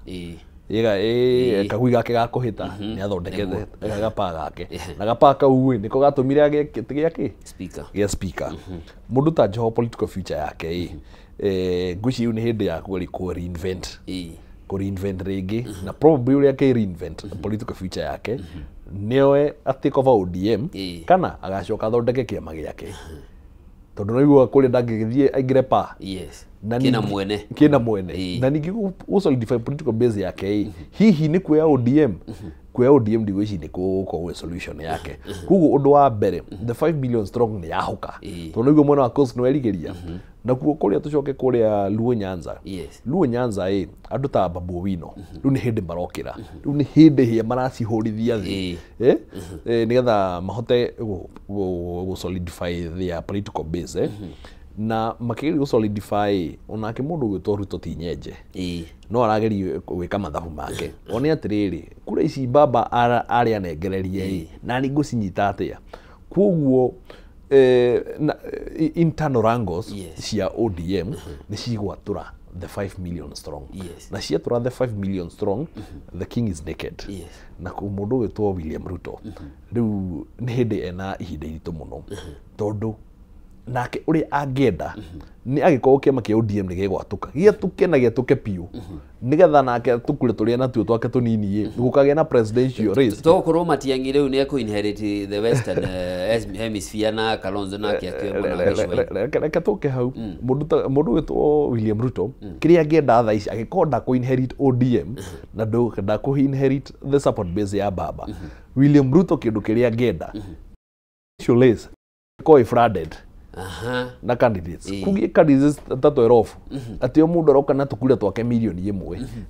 Kagui gake ga kũhĩta nĩ athondekete gapa gake. Na gapa kau ĩ nĩko gatũmire agĩe kĩtĩ gĩa kĩ? Speaker. Gĩa speaker. Mũndũ ta Joho political future yake ĩ ngwĩciria rĩu nĩ hĩndĩ ya kũ reinvent. Kũ reinvent rĩngĩ na probably ũrĩa akĩ reinvent political future yake nĩoe atake over ODM kana agacoka athondeke kĩama gĩake. Tondũ no iguaga kũrĩa ndangĩgĩthiĩ aingĩre pa. Yes. Na Kĩna mwene. Kĩna mwene. Na ningĩ gũ solidify political base yake ĩ hihi nĩ kuoya ODM. Kuoya ODM ndigwĩciria nĩ gũkorwo gwĩ solution yake. Koguo ũndũ wa mbere the 5 million strong nĩ yahũka. Tondũ nĩguo mwena wa Coast nĩ werigĩria. Nakuo kũrĩa tũcoke kũrĩa Luo Nyanza. Luo Nyanza ĩ andũ ta Babu Owino rĩu nĩ hĩndĩ marokĩra. Rĩu nĩ hĩndĩ hĩa maracihũrithia thĩ. Nĩgetha mahote gũ solidify their political base. Na makĩgeria gũ solidify onake mũndũ ũgwĩtwo Ruto ti nyenje. No arageria gwĩka mathabu make. One atĩrĩrĩ kura ici baba arĩ anengererie ĩ na nĩ ngũcinyita atĩa. Koguo internal wrangles cia ODM nĩ cigwatura the 5 million strong. Na ciatura the 5 million strong, the king is naked. Na mũndũ ũgwĩtwo William Ruto rĩu nĩ hĩndĩ ena ihinda iritũ mũno, tondũ nake ũrĩa angĩenda nĩ agĩkorwo kĩama kĩa ODM nĩ gĩgwatũka, gĩatũke na gĩatũke biũ, nĩgetha nake tũkure tũrĩa natuo twake tũnini ĩ gũkagĩa na presidential race. Tokorwo Matiang'i rĩu nĩ ekũ inherit the western hemisphere na Kalonzo nake akĩoe mwena wa gĩcũa-inĩ. Reke tũke hau. Mũndũ ũgwĩtwo William Ruto kĩrĩa angĩenda thaa ici, angĩkorwo ndakũ inherit ODM na ndakũ inherit the support base ya baba, William Ruto kĩndũ kĩrĩa angĩenda race ĩkorwo ĩ flooded na candidates, kugie candidates ta 12, atĩ o mũndũ aroka na tũkura twake 1 million,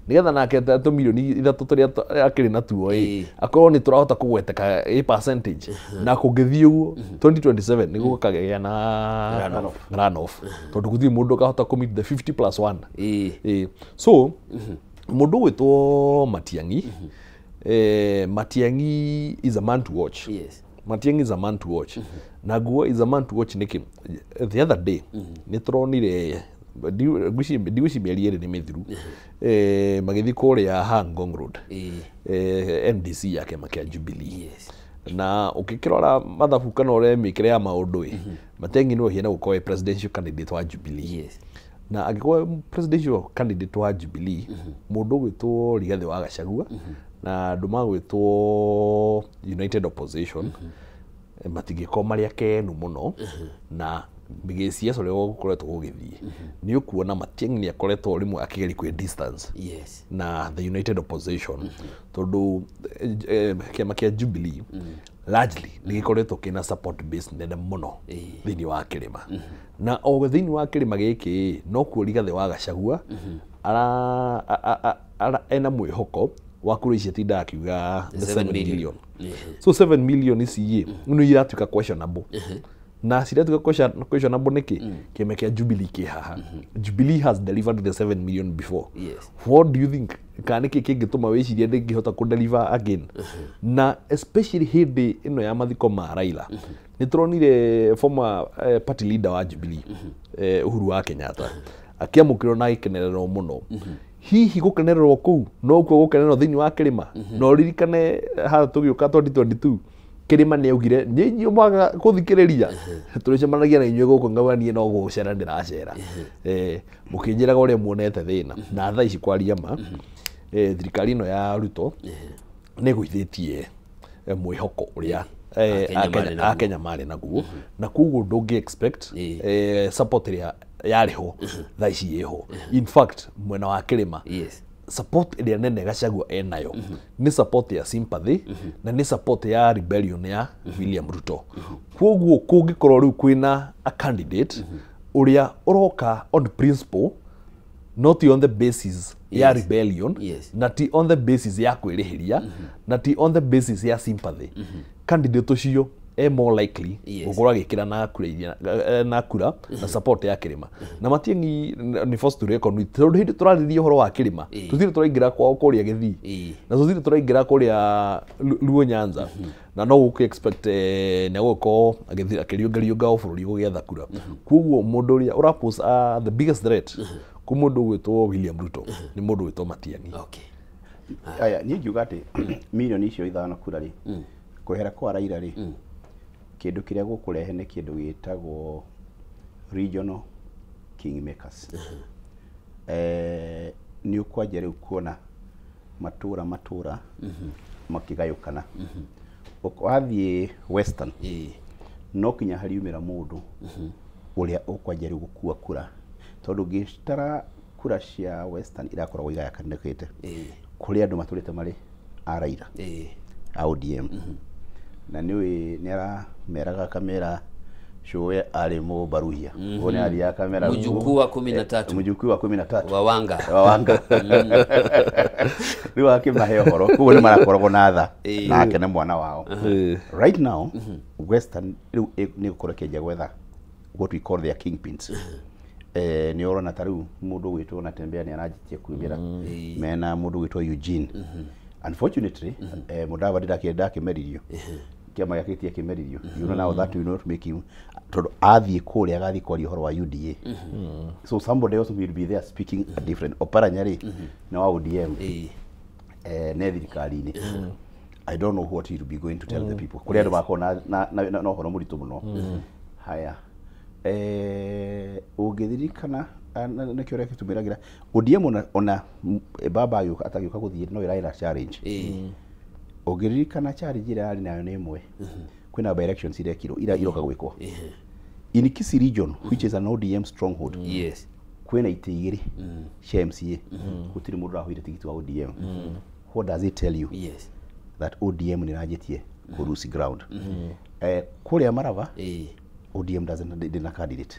nĩgetha nake tũ 3 million tũrĩa akĩrĩ natuo ĩ akorwo nĩ tũrahota kũgweteka ĩ percentage. Na kũngĩthiĩ ũguo 2027 nĩ gũkagĩa na runoff, tondũ gũtirĩ mũndũ ũkahota kũ meet the 50 plus 1. So mũndũ ũgwĩtwo Matiang'i, Matiang'i is a man to watch. Matiang'i is a man to watch. Na guo is a man to watch nĩkĩ? The other day nĩ tũronire, ndigwĩciria mĩeri 2 nĩ mĩthiru, magĩthiĩ kũrĩa Hangong Road, NDC ya kĩama kĩa Jubilee. Na ũkĩkĩrora mathabu kana ũrĩa mĩkĩre ya maũndũ ĩ, Matiang'i nĩwe ũhiana gũkorwo presidential candidate wa Jubilee. Na angĩkorwo presidential candidate wa Jubilee, mũndũ ũgwĩtwo Rigathĩ wa Gachagua na andũ magwĩtwo United Opposition matingĩkorwo marĩ akenu mũno na gĩciaca ũrĩa gũkoretwo gũgĩthiĩ. Nĩ ũkuona Matiang'i nĩ akoretwo rĩmwe akĩgeria kwĩ distance na the United Opposition, tondũ kĩama kĩa Jubilee largely nĩ gĩkoretwo kĩna support base nene mũno thĩinĩ wa kĩrĩma, na o thĩinĩ wa kĩrĩma gĩkĩ nokuo Rigathĩ wa Gachagua ena mwĩhoko wa kura ici atindaga akiuga the 7 7 million. Million. So 7 million ici ĩ nĩ iratuĩka questionable, na ciratuĩka questionable nĩkĩ? Kĩama kĩa Jubilee kĩ haha. Jubilee has delivered the 7 million before. What do you think, kana nĩkĩ kĩngĩtũma wĩcirie ndĩngĩhota kũ-deliver again? Na especially hĩndĩ ĩno ya mathiko ma Raila, nĩ tũronire former party leader wa Jubilee, Uhuru wa Kenyatta, akĩamũkĩrwo na agĩkenererwo mũno. Hihi gũkenererwo kũu nokuo gũkenererwo thĩinĩ wa kĩrĩma? Na ũririkane haha tũgĩũka 2022, kĩrĩma nĩ augire nĩ inyuĩ mwaga kũthikĩrĩria, tũrĩcemanagia na inyuĩ gũkũ, ngauga niĩ no gũcera ndĩracera, mũkĩnjĩraga ũrĩa muonete thĩna. Na thaa ici kwaria ma, thirikari ĩno ya Ruto nĩ ĩgũithĩtie mwĩhoko ũrĩa Akenya marĩ naguo. Akenya marĩ naguo, na koguo ndũngĩ expect support ĩrĩa yarĩ ho thaa ici ĩho. In fact, mwena wa kĩrĩma, support ĩrĩa nene Gachagua enayo nĩ support ya sympathy na nĩ support ya rebellion ya William Ruto. Koguo kũngĩkorwo rĩu kwĩna a candidate ũrĩa ũroka on principle, not on the basis ya rebellion, na ti on the basis ya kwĩrĩhĩria, na ti on the basis ya sympathy, candidate ũcio e more likely gũkorwo agĩkĩra na kura iria na kura na support ya kĩrĩma. Na Matiang'i nĩ force to reckon with, tondũ hĩndĩ tũrarĩria ũhoro wa kĩrĩma, tũtirĩ tũraingĩra kwao kũrĩa Gĩthii, na tũtirĩ tũraingĩra kũrĩa Luo Nyanza, na no gũkĩ expect nĩ agũkorwo akĩriũngariũnga o bũrũri gũgĩetha kura. Koguo mũndũ ũrĩa ũrapose the biggest threat kũ mũndũ ũgwĩtwo William Ruto nĩ mũndũ ũgwĩtwo Matiang'i. Aya, niĩ ngiuga atĩ 5 million kura rĩ, kwehera kwa Raila rĩ, kĩndũ kĩrĩa gũkũrehe nĩ kĩndũ gĩtagwo regional kingmakers. Nĩ ũkwanjia rĩu kuona matũra matũra makĩgayũkana. Wathiĩ Western, no kinya hariumĩra mũndũ ũrĩa ũkwanjia rĩu gũkua kura, tondũ ngĩtara kura cia Western irakoragwo igayakanĩkĩte kũrĩ andũ matũrĩte marĩ a Raila, a ODM, na nĩũĩ nĩ arameraga akamera cũwe arĩ mũbaruhia, ũguo nĩ arathiaga akamera Mjukuu wa 13. Mjukuu wa 13 wa Wanga. Wa Wanga. Rĩu akĩmahe ũhoro, koguo nĩ marakoragwo na tha nake na mwana wao. Right now Western rĩu nĩ gũkorwo ĩkĩanjia gwetha what we call their kingpins. Nĩ ũrona ta rĩu mũndũ ũgwĩtwo Natembeya nĩ aranjĩtie kumĩra mena mũndũ ũgwĩtwo Eugene. Unfortunately, Mudavadi ndakĩmeririo, kĩama gĩake gĩtiakĩmeririo. You know, now that will not make him Tondũ athiĩ kũrĩa agathiĩ kwaria ũhoro wa UDA. So somebody else will be there speaking a different. Oparanya rĩ nĩ wa ODM, ne thirikari-inĩ. I don't know what he will be going to tell the people. Kũrĩ andũ makorwo na ũhoro mũritũ mũno. Haya, ũngĩririkana nĩkĩo ũrĩa gĩtũmĩragĩra ODM ona baba agĩũka atagĩũka gũthiĩ no ĩrarĩ na challenge. Ũngĩririkana challenge ĩrĩa yarĩ nayo nĩ ĩmwe, kwĩna by elections irekirwo ira iroka gwĩkwo in Kisii region, which is an ODM stronghold. Kwĩna itĩ igĩrĩ cia MCA, gũtirĩ mũndũ ũrahũire tigiti wa ODM. What does it tell you? That ODM nĩ ĩranjĩtie kũ lose ground. Kũrĩa Marava, ODM doesn't ndĩna candidate.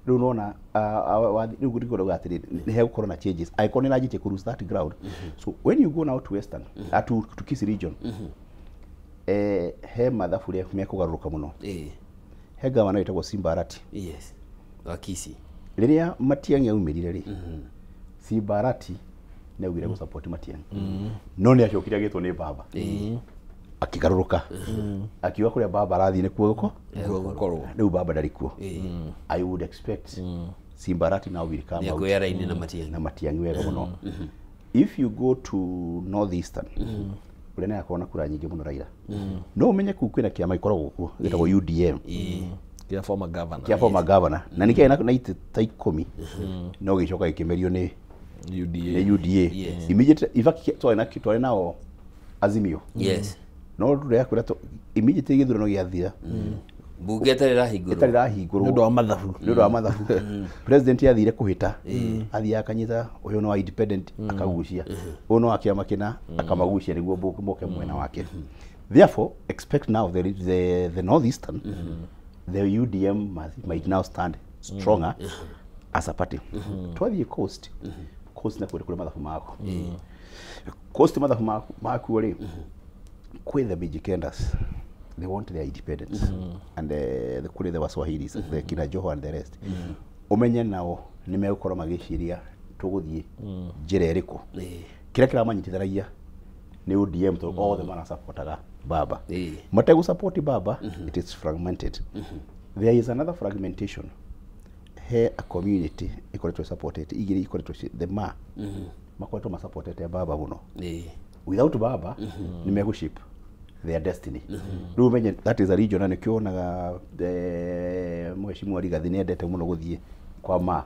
Rĩu nona rĩu ngũrauga atĩrĩrĩ, nĩ hegũkorwo na changes angĩkorwo nĩ ĩranjĩtie kũ lose that ground. So when you go now to Western, to Kisii region, he mathabu rĩa mekũgarũrũka mũno. He gavana wĩtagwo Simba Arati. Yes, wa Kisii. Rĩrĩa Matiang'i aumĩrire rĩ, Simba Arati nĩ augire gũ support Matiang'i, no nĩ acokire agĩtwo nĩ baba, akĩgarũrũka, akiuga kũrĩa baba arathiĩ nĩkuo gũko gũkorwo. Rĩu baba ndarĩ kuo. I would expect Simba Arati now will come out nĩekuoya raini na Matiang'i. Na Matiang'i wega mũno. If you go to Northeastern, ũrĩa nĩ akorwo na kura nyingĩ mũno Raila, no ũmenye kũu kwĩna kĩama gĩkoragwo kuo gĩtagwo UDM, kĩa former governor. Kĩa former governor, na nĩ kĩarĩ na itĩ ta 10, no gĩcoka gĩkĩmerio nĩ UDA. Nĩ UDA. Immediately, in fact, twarĩ nao Azimio, no rĩrĩa kwĩra immediately gĩthurano gĩathira, Mbunge ĩtarĩ ĩrahingũrwo. Ĩtarĩ ĩrahingũrwo. Nĩ ũndũ wa mathabu. Nĩ ũndũ wa mathabu, president athire kũhĩta, athiĩ akanyita ũyũ no wa independent akagucia, ũyũ no wa kĩama kĩna akamagucia nĩguo moke mwena wake. Therefore expect now the Northeastern, the UDM might now stand stronger as a party. Twathiĩ Coast, Coast na kũrĩ mathabu mako Coast, mathabu makuo rĩ, kwĩ the Mijikendas, they want their independence, and the kũrĩ the Waswahilis, the kina Joho and the rest. Ũmenye nao nĩ megũkorwo magĩciria tũgũthiĩ njĩra ĩrĩkũ. Kĩrĩa kĩramanyitithanagia nĩ ODM, tondũ othe marasapotaga baba. Mategũsupport baba, it is fragmented. There is another fragmentation. He a community ĩkoretwo supported igĩrĩ ikoretwo the ma makoretwo masupportete baba mũno. Without baba nĩ megũshape their destiny. Rĩu ũmenye that is a region, na nĩkĩo wonaga mheshimiwa Rigathi nĩ endete mũno gũthiĩ kwa ma.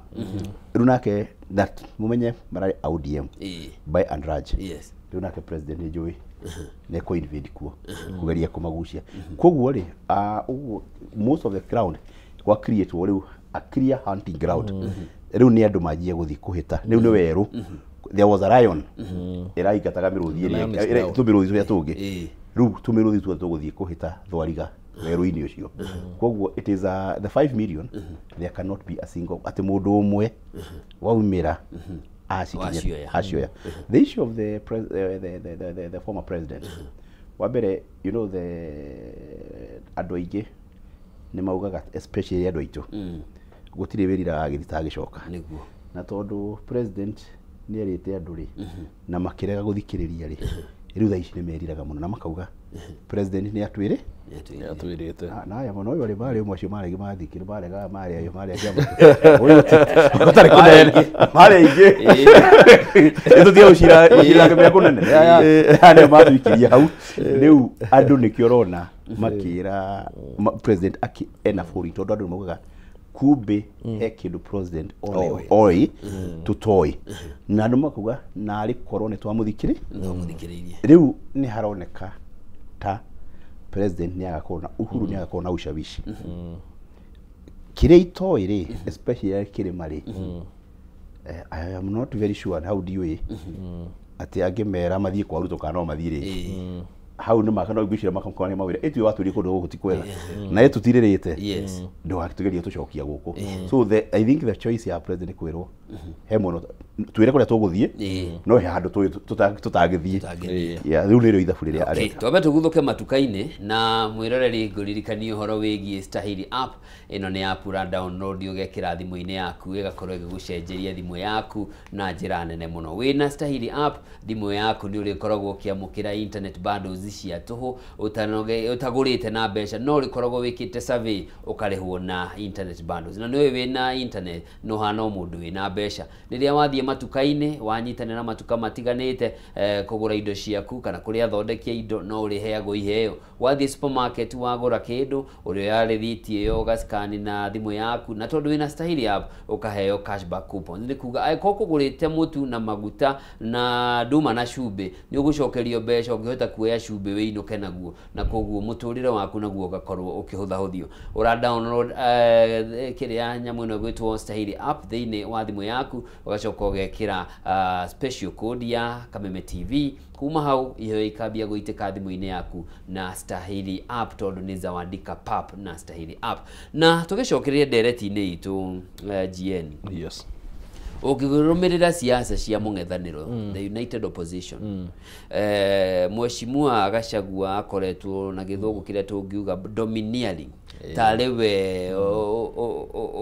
Rĩu nake that mũmenye mararĩ a ODM by and large. Rĩu nake president nĩ njũĩ nĩ kũ invade kuo kũgeria kũmagucia. Koguo rĩ, ũguo most of the ground gwa create rĩu a clear hunting ground. Rĩu nĩ andũ manjie gũthiĩ kũhĩta, rĩu nĩ werũ. There was a lion ĩraingataga mĩrũthi The lion ĩrĩa is now. Tũmĩrũthi tũrĩa tũngĩ. Rĩu tũmĩrũthi tuothe tũgũthiĩ kũhĩta thwariga werũ-inĩ ũcio. Koguo it is the 5 million, there cannot be a single atĩ mũndũ ũmwe waumĩra Wacioya. Acioya. The issue of the, pres the former president, wa mbere, you know, the andũ aingĩ nĩ maugaga, especially andũ aitũ, gũtirĩ wĩriraga agĩthiĩ ta agĩcoka. Nĩguo. Na tondũ president nĩ erĩte andũ rĩ, na makĩrega gũthikĩrĩria rĩ, rĩu thaa ici nĩ meriraga mũno na makauga president nĩ atwĩrĩ. Nĩatwĩrire. Atwĩrĩte. Na aya mũno ũyũ rĩ, marĩ ũmwe acio marĩ mathikĩrĩ maregaga marĩ ayo marĩ kĩama ũyũ ũtarĩ kũnene marĩ aingĩ nĩ tũtige gũcira gũcira kĩmĩa kũnene. Aya nĩo matũikirie hau. Rĩu andũ nĩkĩo ũrona makĩra president ena bũrũri, tondũ andũ nĩ maugaga kumbe he kĩndũ president Oĩ. oĩ tũtoĩ, na andũ makauga narĩ korwo nĩ twamũthikĩrĩ. Nĩtwamũthikĩrĩirie. Rĩu nĩ haroneka ta president nĩ agakorwo na Uhuru nĩ agakorwo na ushawishi kĩrĩa itoĩ rĩ, especially kĩrĩma rĩ. I am not very sure how ndiũĩ atĩ angĩmera mathiĩ kwa Ruto kana no mathiĩ rĩngĩ. Hau nĩ maka no ngwĩciria makamũkora nĩ mawĩra ĩtuĩ watũrie kũndũ gũkũ ti kwega na ĩtũtirĩrĩte, ndũgakĩtũgerie tũcokia gũkũ. So I think the choice ya president nĩ kwĩrwo he mũno twĩre kũrĩa tũgũthiĩ, no he handũ tũĩ tũtangĩthiĩ. Tũtangĩthiĩ. Yeah, rĩu nĩrĩo ithabu rĩrĩa Okay, areka. twambe tũguthũke matuka-inĩ na mwĩroreri ngũririkanie ũhoro wĩgiĩ Stahili app. Ĩno nĩ app ũra download ũgekĩra thimũ-inĩ yaku, ĩgakorwo ĩgĩgũcenjeria thimũ yaku na njĩra nene mũno. Wĩna Stahili app, thimũ yaku nĩ ũrĩkoragwo ũkĩamũkĩra internet bundles. bundles cia tũhũ ũtagũrĩte na mbeca, no ũrĩkoragwo wĩkĩte survey ũkarĩhwo na internet bundles. Na nĩũĩ wĩna internet no hana o mũndũ wĩna mbeca. Rĩrĩa wathiĩ matuka-inĩ wanyitanĩra matuka matiganĩte kũgũra indo ciaku kana kũrĩa athondeki a indo, no ũrĩheagwo iheo. Wathiĩ supermarket wagũra kĩndũ, ũrĩoya rĩthiti ĩyo ũgacikani na thimũ yaku, na tondũ wĩna Stahili app ũkaheo cashback coupons. Nĩ kuga angĩkorwo kũgũrĩte mũtu na maguta na nduma na cumbĩ, nĩ ũgũcokerio mbeca ũngĩhota kuoya cumbĩ wĩinũke naguo, na koguo mũtũrĩre waku naguo ũgakorwo ũkĩhũthahũthio. Ũra download kĩrĩa nyamũ ĩno ĩgwĩtwo Stahili app thĩinĩ wa thimũ yaku, ũgacoka ũgekĩra special code ya Kameme TV. Kuma hau iheo ikambia gũitĩka thimũ-inĩ yaku na Stahili app, tondũ nĩ Zawadika Pap na Stahili app. Na tũgĩcokereria ndereti-inĩ itũ, GN, Yes. ũngĩrũmĩrĩra siasa cia mũng'ethanĩro, the United Opposition, Mheshimiwa Gachagua akoretwo na gĩthũngũ kĩrĩa tũngiuga domineering, tarĩ we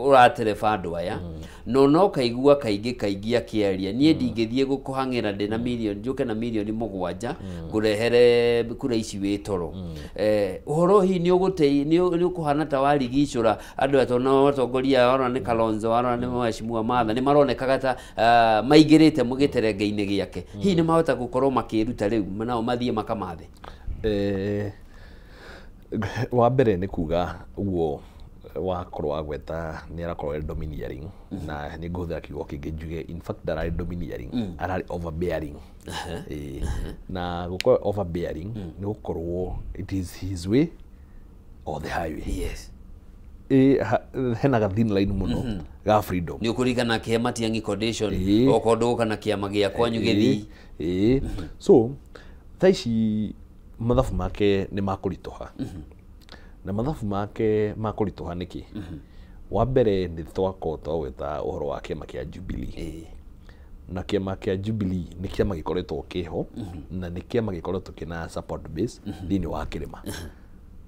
ũratereba andũ aya, no kaigua kaingĩ kaingĩ akĩaria, niĩ ndingĩthiĩ gũkũhang'ĩra ndĩna mirioni, njũke na mirioni 7 ngũrehere kura ici wĩ toro. Ũhoro hihi nĩ ũgũtei nĩ ũkũhana ta warigicũra andũ aya, tondũ atongoria warora nĩ Kalonzo, warora nĩ Mheshimiwa Martha, nĩ maronekaga ta maingĩrĩte mũgĩterenge-inĩ gĩake. Hihi nĩ mahota gũkorwo makĩruta rĩu nao mathiĩ makamathe? Wa mbere nĩ kuga ũguo wakorwo wagweta nĩ arakorwo arĩ domineering, na nĩ ngũhũthĩra kiugo kĩngĩ njuge in fact ndararĩ domineering, ararĩ overbearing. Na gũkorwo overbearing nĩ gũkorwo it is his way or the highway. Hena ga thin line mũno ga freedom. Nĩ ũkũririkana kĩhe Matiang'i condition, okorwo ndũgũka na kĩama gĩa kwanyu gĩthii. Ĩĩ, so thaa ici mathabu make nĩ makũritũha, na mathabu make makũritũha nĩkĩ? Wa mbere nĩ twakorwo twagweta ũhoro wa kĩama kĩa Jubilee, na kĩama kĩa Jubilee nĩ kĩama gĩkoretwo kĩho, na nĩ kĩama gĩkoretwo kĩna support base thĩinĩ wa kĩrĩma,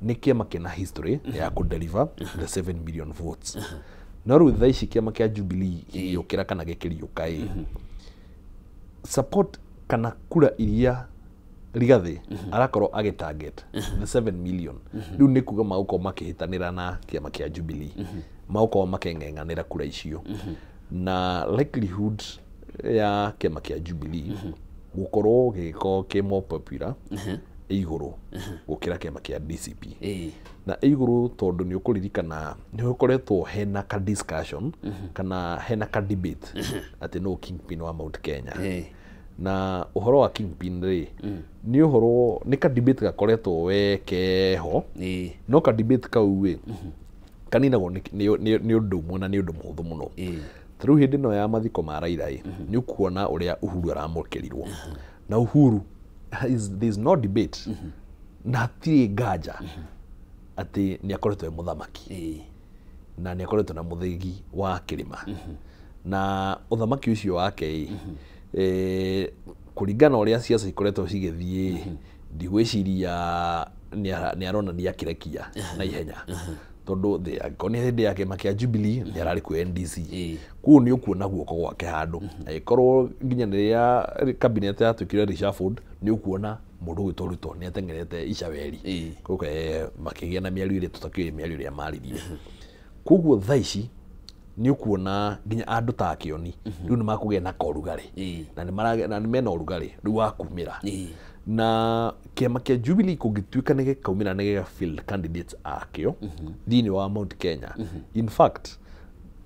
nĩ kĩama kĩna history ya kũ-deliver the 7 million votes. No rĩu thaa ici kĩama kĩa Jubilee gĩgĩũkĩra kana gĩkĩriũka ĩ support kana kura iria Rigathi arakorwo agĩ target the 7 million, rĩu nĩ kuga magũkorwo makĩhĩtanĩra na kĩama kĩa Jubilee, magũkorwo makĩng'eng'anĩra kura icio, na likelihood ya kĩama kĩa Jubilee gũkorwo gĩgĩkorwo kĩ more popular ĩ igũrũ gũkĩra kĩama kĩa DCP, na ĩ igũrũ tondũ nĩ ũkũririkana nĩ gũkoretwo hena ka discussion kana hena ka debate atĩ no kingpin wa Mount Kenya. Na ũhoro wa kingpin rĩ, nĩ ũhoro nĩ ka debate gakoretwo we keho, no ka debate kau ĩ kaninagwo nĩ ũndũ ũmwe na nĩ ũndũ mũhũthũ mũno. Ta rĩu hĩndĩ ĩno ya mathiko ma Raila ĩ, nĩ ũkuona ũrĩa Uhuru aramũkĩrirwo, na Uhuru there is no debate na hatirĩ nganja atĩ nĩ akoretwo e mũthamaki, na nĩ akoretwo na mũthĩgi wa kĩrĩma, na ũthamaki ũcio wake ĩ, kũringana na ũrĩa ciaca ikoretwo cigĩthiĩ, ndigwĩciria nĩ aronania akĩrekia na ihenya, tondũ angĩkorwo nĩ hĩndĩ ya kĩama kĩa Jubilee nĩ ararĩ kwĩ NDC. Koguo nĩ ũkuona guoko gwake handũ, angĩkorwo nginya rĩrĩa cabinet yatuĩkire reshuffled, nĩ ũkuona mũndũ ũgwĩtwo Ruto nĩ ateng'erete Icaweri. Koguo makĩgĩa na mĩario ĩrĩa tũtakĩũĩ mĩario ĩrĩa maririe. Koguo thaa ici nĩ ũkuona nginya andũ ta Kĩoni rĩu nĩ makũgĩa na korugarĩ, na nĩ mena ũrugarĩ rĩu wa kumĩra, na kĩama kĩa Jubilee kũngĩtuĩka nĩ gĩkaumĩra nĩ gĩga field candidates akĩo thĩinĩ wa Mount Kenya, in fact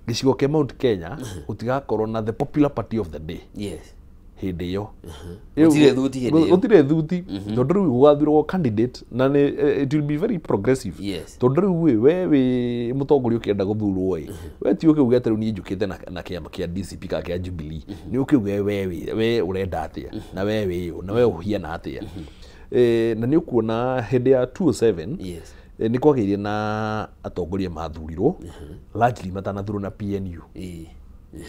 gĩcigo kĩa Mount Kenya gũtigakorwo na the popular party of the day. Hĩndĩ ĩyo Gũtirĩ thuti hĩndĩ ĩyo. Gũtirĩ thuti, tondũ rĩu gũgathurwo candidate na nĩ it will be very progressive, tondũ rĩu ĩ, we wĩ mũtongoria ũkĩenda gũthurwo ĩ, we ti ũke uge atĩ rĩu niĩ njũkĩte na kĩama kĩa DCP kana kĩa Jubilee, nĩ ũke uge we ũrenda atĩa, na we wĩ ũ, na we ũhiana atĩa. Na nĩ ũkuona hĩndĩ ya 2007 nĩ kwagĩire na atongoria mathurirwo largely matanathurwo na PNU,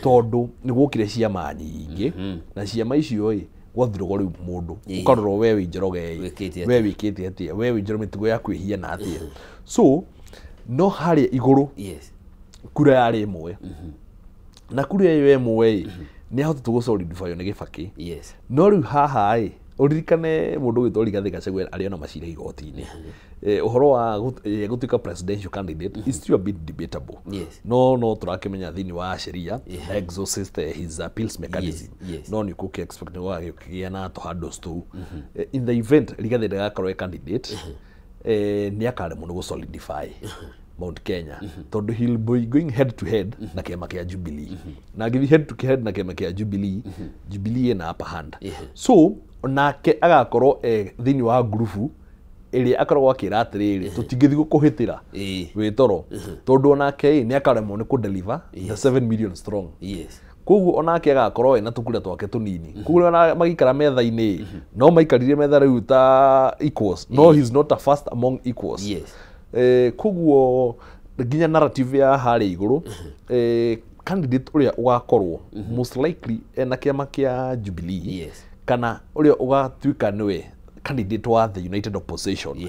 tondũ nĩ gwokire ciama nyingĩ, na ciama icio ĩ gwathuragwo rĩu mũndũ ũkarorwo we wĩ Njoroge ĩ, Wĩkĩte we wĩkĩte atĩa, we wĩ Njoroge mĩtugo yaku ĩhiana atĩa. So no harĩa igũrũ kura yarĩ ĩmwe, na kura ĩyo ĩmwe ĩ nĩ ahotete gũ solidify nĩ Gĩbakĩ. No rĩu haha ĩ Ũririkane mũndũ ũgwĩtwo Rigathĩ Gachagua arĩ ona macira igoti-inĩ. Ũhoro wa gũtuĩka presidential candidate is still a bit debatable. Yes. No tũrakĩmenya thĩinĩ wa sheria exhaust his appeals mechanism. Yes. No nĩ ũkũkĩ expect nĩ gũgagĩkĩgĩa na tũhandles tũu. In the event Rigathĩ ndagakorwo e candidate, nĩ akaremwo nĩ gũ solidify Mount Kenya, tondũ he'll be going head to head na kĩama kĩa Jubilee, na angĩthiĩ head to head na kĩama kĩa Jubilee, Jubilee ĩna upper hand. So nake agakorwo thĩinĩ wa ngurubu ĩrĩa akoragwo akĩra atĩrĩrĩ, tũtingĩthiĩ gũkũhĩtĩra wĩ toro, tondũ onake ĩ nĩ akaremwo nĩ kũ-deliver the 7 million strong. Koguo onake agakorwo ena tũkura twake tũnini. Koguo ona magĩikara metha-inĩ, no maikarire metha rĩu ta equals, no he's not a first among equals. Koguo nginya narrative ya harĩa igũrũ, candidate ũrĩa ũgakorwo most likely ena kĩama kĩa Jubilee kana ũrĩa ũgatuĩka nĩwe candidate wa the united opposition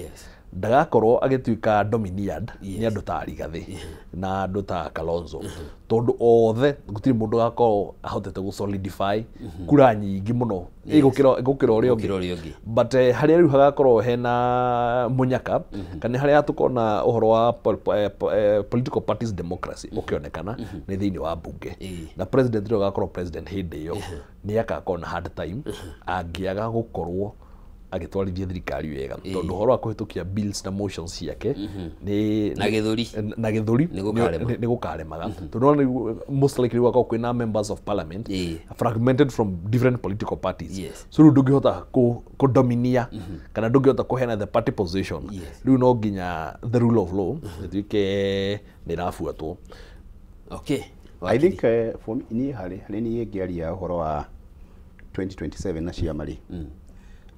ndagakorwo agĩtuĩka domineered nĩ andũ ta Rigathĩ na andũ ta Kalonzo, tondũ othe gũtirĩ mũndũ ũgakorwo ahotete gũ solidify kura nyingĩ mũno ĩgũkĩra ũrĩa Gũkĩra ũrĩa ũngĩ. But harĩa rĩu hagakorwo hena mũnyaka kana harĩa tũkona ũhoro wa political parties democracy ũkĩonekana nĩ thĩinĩ wa mbunge, na president ũrĩa ũgakorwo president hĩndĩ ĩyo nĩ agakorwo na hard time angĩaga gũkorwo agĩtwarithia thirikari wega, tondũ ũhoro wa kũhĩtũkia bills na motions ciake nĩ Na gĩthũri. Na gĩthũri. Nĩ gũkarema. Nĩ gũkaremaga, tondũ nĩ most likely gũgakorwo kwĩna members of parliament fragmented from different political parties. So rĩu ndũngĩhota kũdominia kana ndũngĩhota kũheana the party position. Rĩu no nginya the rule of law ĩtuĩke nĩ ĩrabuatwo. I think for me, niĩ harĩ niĩ ngĩaria ũhoro wa 2027 na ciama rĩ,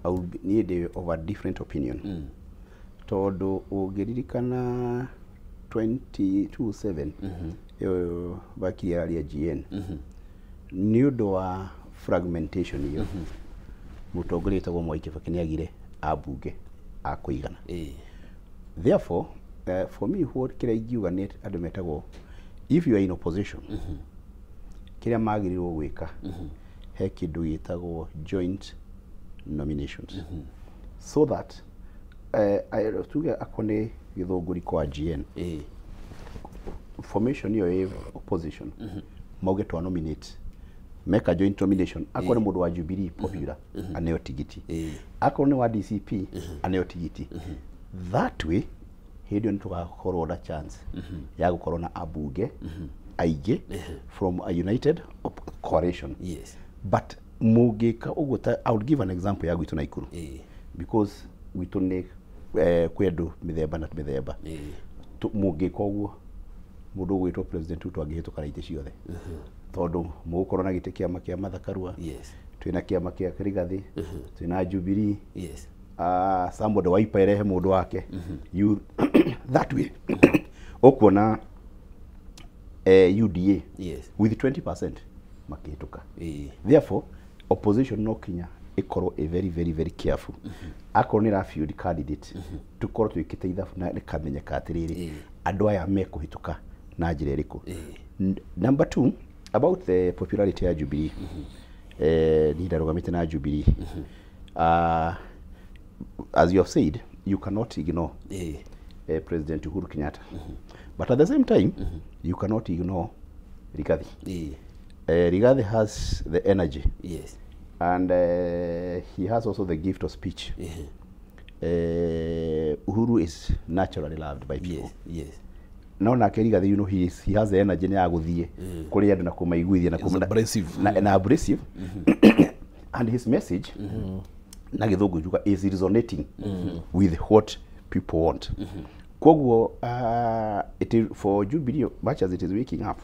I would niĩ ndĩ of a different opinion, tondũ ũngĩririkana 2027 ĩyo bakiri araria GN nĩ ũndũ wa fragmentation ĩyo, mũtongoria wĩtagwo Mwai Kibaki nĩ agire ambunge a kũigana. Therefore, for me, what kĩrĩa ingiuga nĩ andũ metagwo, if you are in opposition, kĩrĩa magĩrĩirwo gwĩka, he kĩndũ gĩtagwo joint nominations, so that tuge akorwo nĩ Gĩthũngũri kwa GN formation ĩyo ĩ opposition, mauge twa nominate, meka joint nomination. Akorwo nĩ mũndũ wa Jubilee popular, aneo tigiti. Akorwo nĩ wa DCP, aneo tigiti. That way hĩndĩ ĩyo nĩ tũgakorwo na chance ya gũkorwo na ambunge aingĩ from a united coalition. But mũngĩka ũguo, ta I would give an example ya gwitũ Naikuru, because gwitũ nĩ kwĩ andũ mĩthemba na mĩthemba. Mũngĩka ũguo, mũndũ ũgwĩtwo President Ruto angĩhĩtũka na itĩ ciothe, tondũ mũgũkorwo na gĩtĩ kĩama kĩa Martha Karua, twĩna kĩama kĩa Rigathĩ, twĩna Jubilee, somebody Wiper ĩrehe mũndũ wake. You that way ũkuona UDA with 20% makĩhĩtũka. Therefore, opposition no kinya ĩkorwo ĩ very very very careful akorwo nĩ ĩra candidate, tũkorwo twĩkĩte ithabu na rĩkamenyeka atĩrĩrĩ, andũ aya mekũhĩtũka na njĩra ĩrĩkũ. Number two, about the popularity ya Jubilee, niĩ ndarũgamĩte na Jubilee. As you have said, you cannot ignore President Uhuru Kenyatta, but at the same time you cannot ignore Rigathi. Rigathi has the energy and he has also the gift of speech. Uhuru is naturally loved by people. No nake Rigathi, he has the energy ya gũthiĩ kũrĩ andũ na kũmaiguithia na He's abrasive. na abrasive, and his message na gĩthũngũ njuga is resonating with what people want. Koguo it is for Jubilee, much as it is waking up,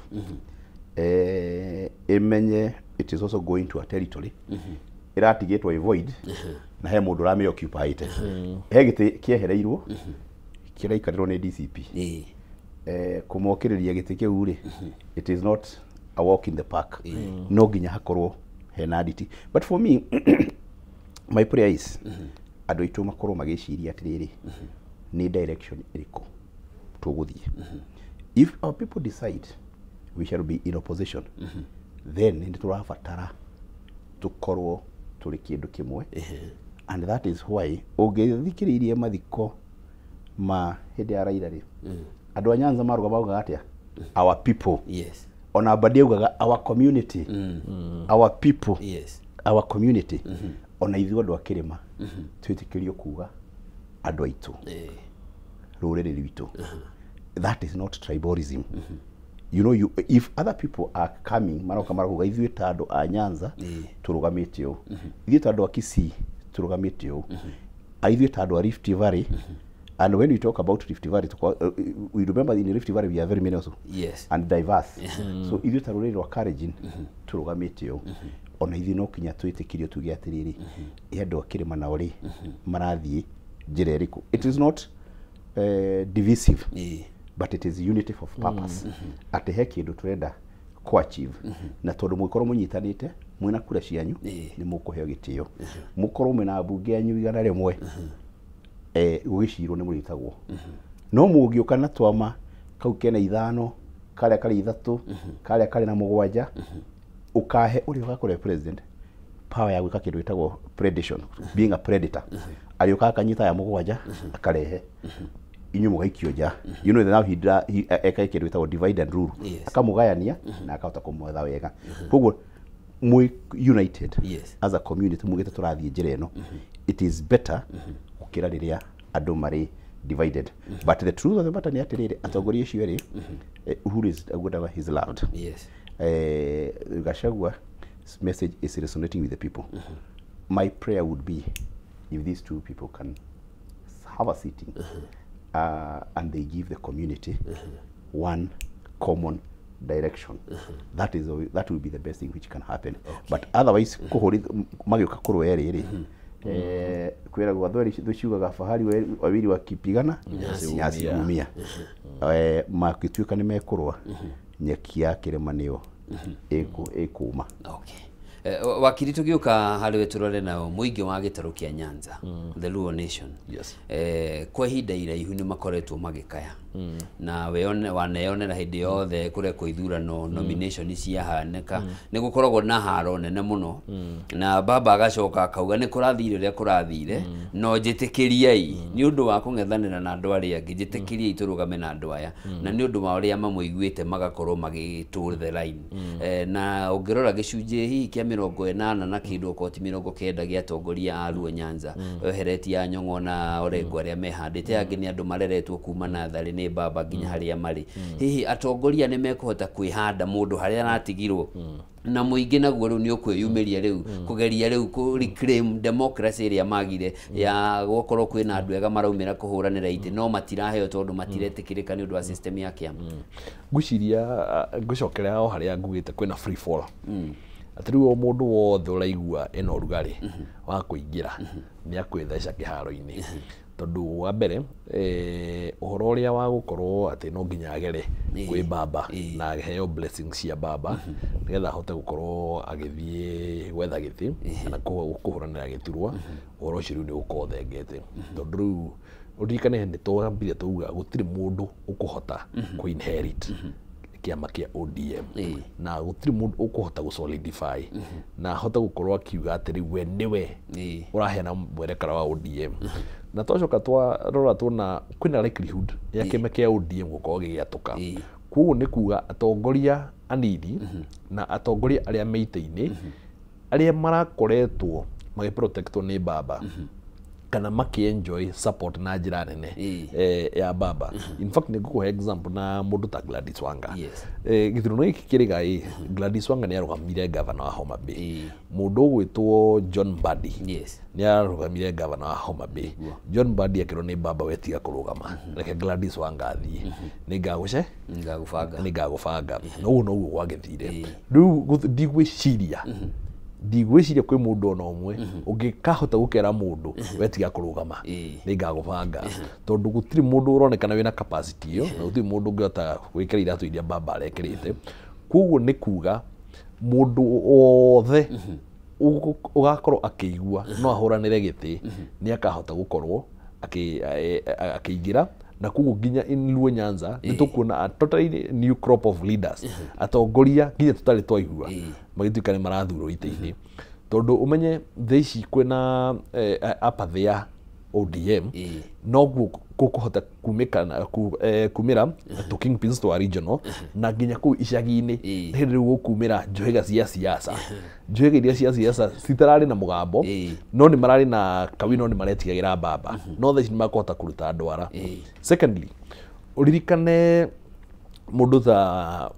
ĩmenye it is also going to a territory ĩratigĩtwo ĩ void na he mũndũ ũramĩ occupyĩte, he gĩtĩ kĩehereirwo kĩraikarĩrwo nĩ DCP. Kũmokĩrĩria gĩtĩ kĩu rĩ, it is not a walk in the park. No nginya hakorwo hena nditi. But for me, my prayer is andũ aitũ makorwo magĩciria atĩrĩrĩ, nĩ direction ĩrĩkũ tũgũthiĩ? If our people decide we shall be in opposition, then nĩ tũrabatara tũkorwo Tũrĩ kĩndũ kĩmwe, and that is why ũngĩthikĩrĩirie mathiko ma hĩndĩ ya Raila rĩ, andũ a Nyanza maruga maugaga atĩa? Our people. Ona Mbadi augaga our community, our people, our community. Ona ithuĩ andũ a kĩrĩma twĩtĩkĩrio kuga andũ aitũ, rũrĩrĩ rwitũ. That is not tribalism. You know, you, if other people are coming, maroka maroka ithuĩ ta andũ a Nyanza tũrũgamĩte ũũ, ithuĩ ta andũ a Kisii tũrũgamĩte ũũ, ithuĩ ta andũ a Rift Valley. And when we talk about Rift Valley, we remember in Rift Valley we are very many also and diverse. So ithuĩ ta rũrĩrĩ rwa Kalenjin tũrũgamĩte ũũ, ona ithuĩ no kinya twĩtĩkĩrio tuge atĩrĩrĩ, ĩ andũ a kĩrĩma nao rĩ marathiĩ njĩra ĩrĩkũ? It is not divisive, but it is unity of purpose, atĩ he kĩndũ tũrenda kũ achieve, na tondũ mũngĩkorwo mũnyitanĩte mwĩna kura cianyu, nĩ mũkũheo gĩtĩo, mũkorwo mwĩna mbunge yanyu 100, gũgĩcirwo nĩ mũrĩtagwo. No mũngĩũka na twama kau kena 5, karĩa karĩ 3, karĩa karĩ na 7, ũkahe ũrĩa ũgakorwo president power ya gwĩka kĩndũ gĩtagwo predation, being a predator. Arĩũkaga akanyita aya 7 akarehe, inyuĩ mũgaikio nja. You know, now he eka kĩndũ gĩtagwo divide and rule. Akamũgayania na akahota kũmwetha wega. Koguo mwĩ united as a community, mugĩte tũrathiĩ njĩra ĩno, it is better gũkĩra rĩrĩa andũ marĩ divided. But the truth of the matter nĩ atĩrĩrĩ, atongoria acio erĩ, Uhuru is whatever he's loved. Gachagua message is resonating with the people. My prayer would be if these two people can have a sitting and they give the community one common direction, that is that will be the best thing which can happen. But otherwise, magĩũka kũrũa erĩ rĩ, kwĩragwo thweri ciugaga fahari wawili wakipigana nyasi humia. Makĩtuĩka nĩ mekũrũa, nyeki ya kĩrĩma nĩyo ĩkũma. Okay. Wakiri, tũgĩũka harĩ we tũrore nao mũingĩ wa gĩtarũ kĩa Nyanza, the Luo Nation. Kwa ihinda iraihu nĩ makoretwo magĩkaya, na waneyonera hĩndĩ yothe kũrekwo ithurano, nomination ciahanĩka, nĩ gũkoragwo na haro nene mũno, na baba agacoka akauga nĩ kũrathire ũrĩa kũrathire, no njĩtĩkĩriei nĩ ũndũ wa kũng'ethanĩra na andũ arĩa angĩ, njĩtĩkĩriei tũrũgame na andũ aya, na nĩ ũndũ wa ũrĩa mamũiguĩte magakorwo magĩtũr the line. Na ũngĩrora gĩcunjĩ hihi kĩa 80 na kĩndũ okorwo ti 90 gĩa atongoria a Luo Nyanza, weheretie Anyong'o na Orengo arĩa mehandĩte, angĩ nĩ andũ mareretwo kuma natharĩ nĩ baba nginya harĩa marĩ. Hihi atongoria nĩ mekũhota kwĩhanda mũndũ harĩa aratigirwo, na mũingĩ naguo rĩu nĩ ũkwĩyumĩria rĩu kũgeria rĩu kũ reclaim democracy ĩrĩa magire ya gũkorwo kwĩna andũ ega maraumĩra kũhũranĩra itĩ, no matiraheo tondũ matiretĩkĩrĩka nĩ ũndũ wa system ya kĩama? Ngwĩciria ngũcokerera o harĩa ngugĩte, kwĩna free fall, atĩ rĩu o mũndũ wothe ũraigua ena ũrugarĩ wa kũingĩra nĩ akwĩtheca kĩharo-inĩ, tondũ wa mbere, ũhoro ũrĩa wa gũkorwo atĩ no nginya agere kwĩ baba na aheo blessings cia baba nĩgetha ahote gũkorwo agĩthiĩ gwetha gĩtĩ kana kũhũranĩra gĩturwa, ũhoro ũcio rĩu nĩ ũgũkorwo ũthengete, tondũ rĩu ũririkane nĩ twambire twauga gũtirĩ mũndũ ũkũhota kũ inherit kĩama kĩa ODM, na gũtirĩ mũndũ ũkũhota gũ solidify na ahote gũkorwo akiuga atĩ rĩu we nĩwe ũraheana mwerekera wa ODM. Na twacoka twarora tuona kwĩna likelihood ya kĩama kĩa ODM gũkorwo gĩgĩatũka. Koguo nĩ kuga atongoria anini na atongoria arĩa me itĩ-inĩ, arĩa marakoretwo magĩprotectwo nĩ baba kana makĩ-enjoy support na njĩra nene ya baba. In fact, nĩ ngũkũhe example na mũndũ ta Gladys Wanga. Gĩthurano gĩkĩ kĩrĩ ĩ, Gladys Wanga nĩ arũgamire gavana wa Homa Bay. Mũndũ ũgwĩtwo John Mbadi nĩ arũgamire gavana wa Homa Bay. John Mbadi akĩrwo nĩ baba, we tiga kũrũgama, reke Gladys Wanga athiĩ, nĩ ngagũce ngagũbanga, nĩ ngagũbanga. Na ũguo noguo gwagĩthire. Rĩu ndigwĩciria kwĩ mũndũ ona ũmwe ũngĩkahota gũkera mũndũ we tiga kũrũgama, nĩ ngagũbanga, tondũ gũtirĩ mũndũ ũronekana wĩna capacity ĩyo, na gũtirĩ mũndũ ũngĩhota gwĩkĩra iratũ iria baba arekĩrĩte. Koguo nĩ kuga mũndũ wothe ũgakorwo akĩigua no ahũranĩre gĩtĩ nĩ akahota gũkorwo akĩingĩra. Na koguo nginya in Luo Nyanza nĩ tũkuona a totally new crop of leaders, atongoria nginya tũtarĩ twaigua magĩtuĩka nĩ marathurwo itĩ-inĩ. Tondu umenye thaa ici kwina apathy ya ODM noguo gũkũhota kumĩka na kumĩra tũ kingpins twa regional na nginya kũu icagi-inĩ hĩndĩ rĩu gũkumĩra njũhĩga cia siasa, njũhĩga iria cia siasa citararĩ na mũgambo no nĩ mararĩ na kawi no nĩ maretigagĩra baba no thaa ici nĩ makũhota kũruta ndwara. Secondly, ũririkane mũndũ ta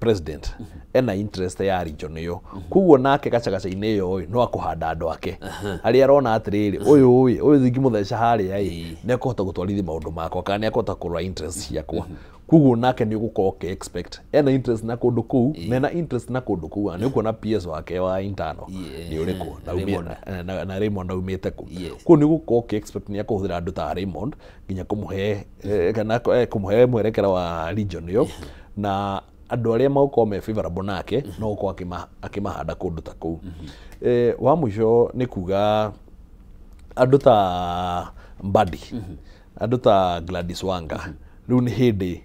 president ena interest ya region ĩyo, koguo nake gacagaca-inĩ ĩyo ĩ no akũhanda andũ ake arĩa arona atĩrĩrĩ ũyũ ĩ ũyũ ingĩmũtheca harĩa ĩ nĩ akũhota gũtwarithia maũndũ makwa kana nĩ akũhota kũrora interest ciakwa, koguo nake nĩ ũgũkorwo ũkĩ expect ena interest na kũndũ kũu na ena interest na kũndũ kũu, na nĩ ũkuona PS wake wa internal nĩ ũrĩkũ na Raymond aumĩte kũ, koguo nĩ ũgũkorwo ũkĩ expect nĩ akũhũthĩra andũ ta Raymond nginya kũmũhe kana kũmũhe mwerekera wa region ĩyo na andũ arĩa magũkorwo me favorable nake no gũkorwo akĩmahanda kũndũ ta kũu. Wa mũico nĩ kuga andũ ta Mbadi, andũ ta Gladys Wanga rĩu nĩ hĩndĩ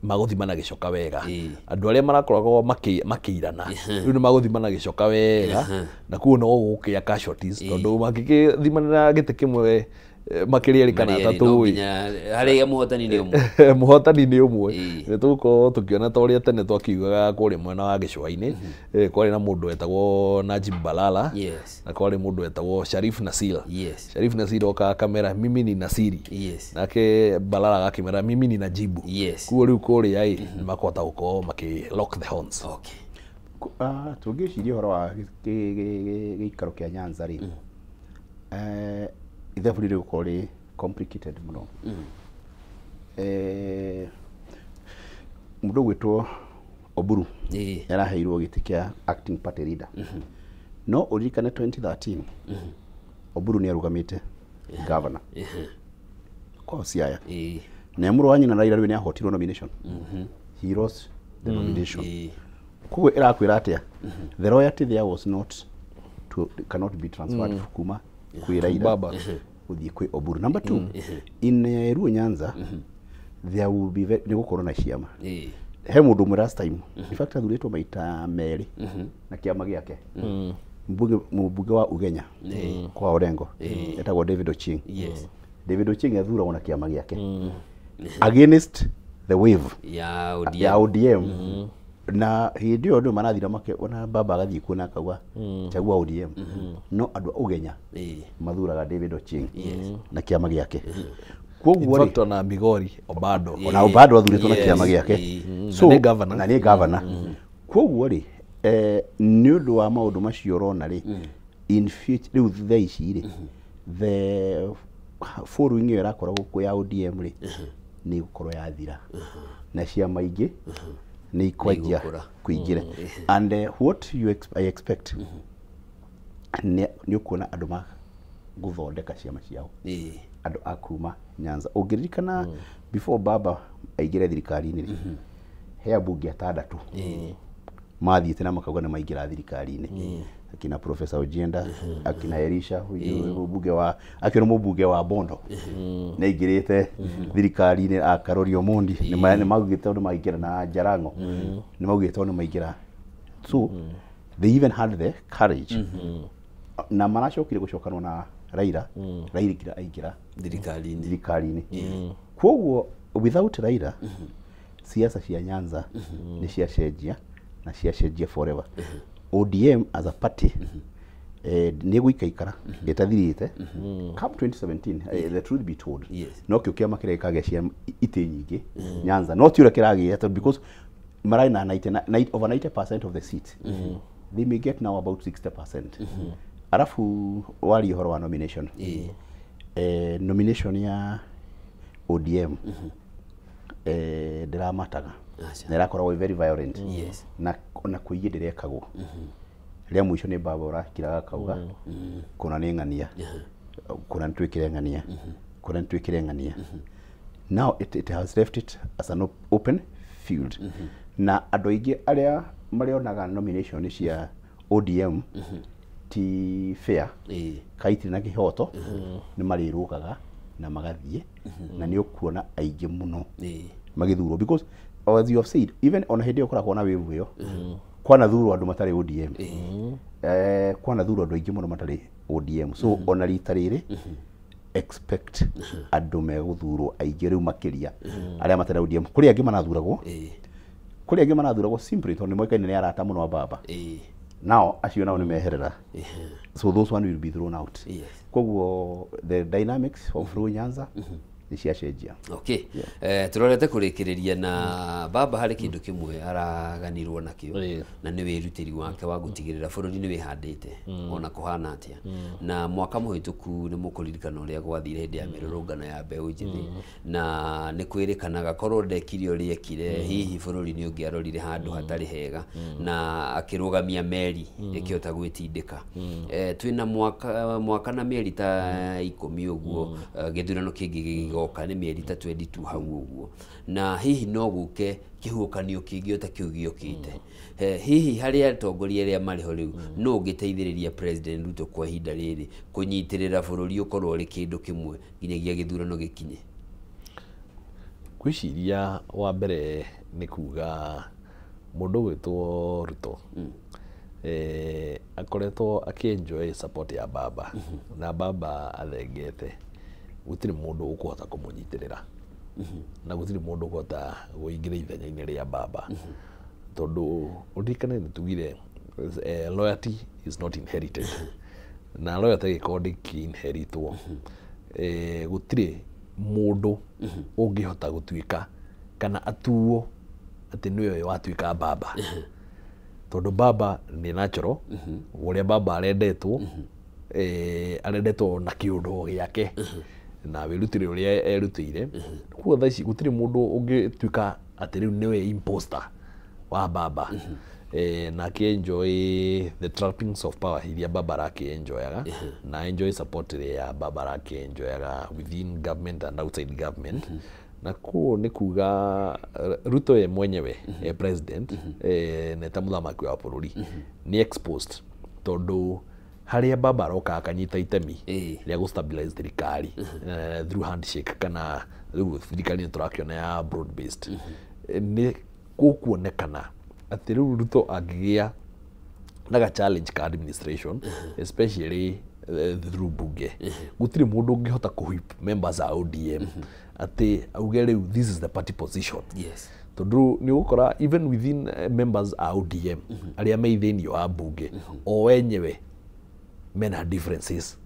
magũthima na gĩcoka wega, andũ arĩa marakoragwo makĩirana rĩu nĩ magũthima na gĩcoka wega na kuo no gũkĩa casualties tondũ mangĩgĩthimanĩra gĩtĩ kĩmwe makĩrĩa erĩ kana atatũ ĩ harĩa mũhotani nĩ ũmwe, mũhotani nĩ ũmwe. Nĩ tũgũkorwo tũkĩona ta ũrĩa tene twakiugaga kũrĩa mwena wa gĩcũa-inĩ kwarĩ na mũndũ wetagwo Najib Balala na kwarĩ mũndũ wetagwo Sharif Nasir. Sharif Nasir okaga kamera mimi ni Nasiri, nake Balala agakĩmera mimi ni Najibu. Koguo rĩu kũrĩa ĩ nĩ makũhota gũkorwo makĩ lock the horns. Tũngĩciria ũhoro wa gĩikaro kĩa Nyanza rĩ, ithabu rĩrĩ gũkorwo rĩ complicated mũno. Mũndũ ũgwĩtwo Oburu nĩaraheirwo gĩtĩ kĩa acting party leader, no ũririkane 2013 Oburu nĩarũgamĩte governor kwa Siaya na mũrũ wa nyina Raila rĩu nĩahotirwo nomination, he lost the nomination. Koguo ĩrakwĩra atĩa, the loyalty there was not to, cannot be transferred kuma kwĩ Raila gũthiĩ kwĩ Oburu. Number two, in Luo Nyanza there will be nĩ gũkorwo na ciama. He mũndũ ũmwe last time, in fact athurĩtwo maita merĩ na kĩama gĩake, mũmbunge wa Ugenya kwa Orengo etagwo David Ochieng. David Ochieng athuragwo na kĩama gĩake against the wave ya ODM na hĩndĩ ĩyo andũ marathira make ona baba agathiĩ kuo na akauga chagua ODM, no andũ a Ugenya mathuraga David Ochieng na kĩama gĩake. Koguo rĩ ona Migori Obado ona Obado athurĩtwo na kĩama gĩake, so na nĩ governor. Koguo rĩ nĩ ũndũ wa maũndũ macio ũrona rĩ in future rĩu thaa ici rĩ the following ĩyo ĩrakoragwo kuo ya ODM rĩ nĩ ĩgũkorwo yathira na ciama ingĩ nĩ ikwanjia kũingĩra. And what you I expect nĩ ũkuona andũ ma gũthondeka ciama ciao, andũ a kuma Nyanza. Ũngĩririkana before baba aingĩre thirikari-inĩ rĩ, he ambunge atandatũ mathiĩte na makauga nĩ maingĩra thirikari-inĩ, akina Professor Ojienda, akina Elisha mũmbunge wa akina mũmbunge wa Bondo nĩ aingĩrĩte thirikari-inĩ, a Karori Omondi nĩ maugĩte nĩ maingĩra na Jarango nĩ maugĩte nĩ maingĩra. So they even had the courage na maracokire gũcokanwo na Raila. Raila aingĩra thirikari-inĩ. Koguo without Raila siasa cia Nyanza nĩ ciacenjia na ciacenjia forever. ODM as a party nĩ gũikaikara ĩtathirĩte come 2017, the truth be told, no kĩo kĩama kĩrĩa gĩkagĩa cia itĩ nyingĩ Nyanza, no ti ũrĩa kĩragĩa tondũ because mararĩ na over 90% of the seats, they may get now about 60%. Arafu waria ũhoro wa nomination, nomination ya ODM ndĩramataga na ĩrakoragwo very violent na ona kũingĩ ndĩrekagwo. Rĩa mũico nĩ baba ũrakiraga akauga kũna nĩ ng'ania, kũna nĩ twĩkĩre ng'ania, kũna nĩ twĩkĩre ng'ania. Now it has left it as an open field na andũ aingĩ arĩa marĩonaga nomination cia ODM ti fair ka itirĩ na kĩhoto nĩ marĩrũgaga na magathiĩ na nĩ ũkuona aingĩ mũno magĩthurwo because as you have said, even ona hĩndĩ ĩyo kũrakorwo na wave ĩyo Kwanathurwo andũ matarĩ ODM, kwanathurwo andũ aingĩ mũno matarĩ ODM, so ona rita rĩrĩ expect andũ megũthurwo aingĩ rĩu makĩria arĩa matarĩ ODM. Kũrĩ angĩ marathuragwo, kũrĩ angĩ marathuragwo simply tondũ nĩ moĩkaine nĩ arata mũno a baba. Nao acio nao nĩ meherera, so those one will be thrown out. Koguo the dynamics of Luo Nyanza nĩ ciacenjia. Okay. Turorete kurikiria na baba harĩ kĩndũ kĩmwe araganirwo nakĩo, na nĩ wĩrutĩri wake wa gũtigĩrĩra bũrũri nĩ wĩhandĩte ona kũhana atĩa. Na mwaka mũhĩtũku nĩ mũkũririkana ũrĩa gwathire hĩndĩ ya mĩrũrũngano ya mbeũ njĩthĩ, na nĩ kwĩrĩkanaga korwo ndekire ũrĩa ekire, hihi bũrũri nĩ ũngĩarorire handũ hatarĩ hega, na akĩrũgamia meri ĩkĩhota gwĩtindĩka. Twĩna mwaka na mĩeri ta 10 ũguo, gĩthurano kĩngĩ gĩgĩgoka nĩ mĩeri ta 22 hau ũguo, na hihi no gũke kĩhuhũkanio kĩngĩ o ta kĩu gĩũkĩte. Hihi harĩ atongoria arĩa marĩ ho rĩu, no ũngĩteithĩrĩria President Ruto kwa ihinda rĩrĩ kũnyitĩrĩra bũrũri ũkorwo ũrĩ kĩndũ kĩmwe nginyagia gĩthurano gĩkinye? Ngwĩciria wa mbere nĩ kuga mũndũ ũgwĩtwo Ruto akoretwo akĩenjoy support ya baba, na baba athengete gũtirĩ mũndũ ũkũhota kũmũnyitĩrĩra, na gũtirĩ mũndũ ũkũhota kũingĩra ithenya-inĩ rĩa baba, tondũ ũririkane nĩ tugire loyalty is not inherited, na loyalty ĩgĩkorwo ndĩkĩ-inheritwo, gũtirĩ mũndũ ũngĩhota gũtuĩka kana atuo atĩ nĩwe watuĩka baba, tondũ baba nĩ natural, ũrĩa baba arendetwo, arendetwo na kĩũndũ gĩake na wĩrutĩri ũrĩa erutĩire. Koguo thaa ici gũtirĩ mũndũ ũngĩtuĩka atĩ rĩu nĩwe imposter wa baba, na akĩ-enjoy the trappings of power iria baba arakĩ-enjoyaga, na enjoy support ĩrĩa baba arakĩ-enjoyaga within government and outside government. Na koguo nĩ kuga Ruto ye mwenyewe e president, na ta mũthamaki wa bũrũri nĩ exposed, tondũ harĩa baba aroka akanyita itemi rĩa gũ stabilize thirikari through handshake, kana rĩu thirikari nĩ tũrakĩona ya broad based, nĩ gũkuonekana atĩ rĩu Ruto angĩgĩa na ga challenge ka administration, especially through bunge, gũtirĩ mũndũ ũngĩhota kũ whip members a ODM atĩ auge rĩu this is the party position. Tondũ nĩ ũgũkora even within members a ODM arĩa me thĩinĩ wa bunge o wenyewe mena differences,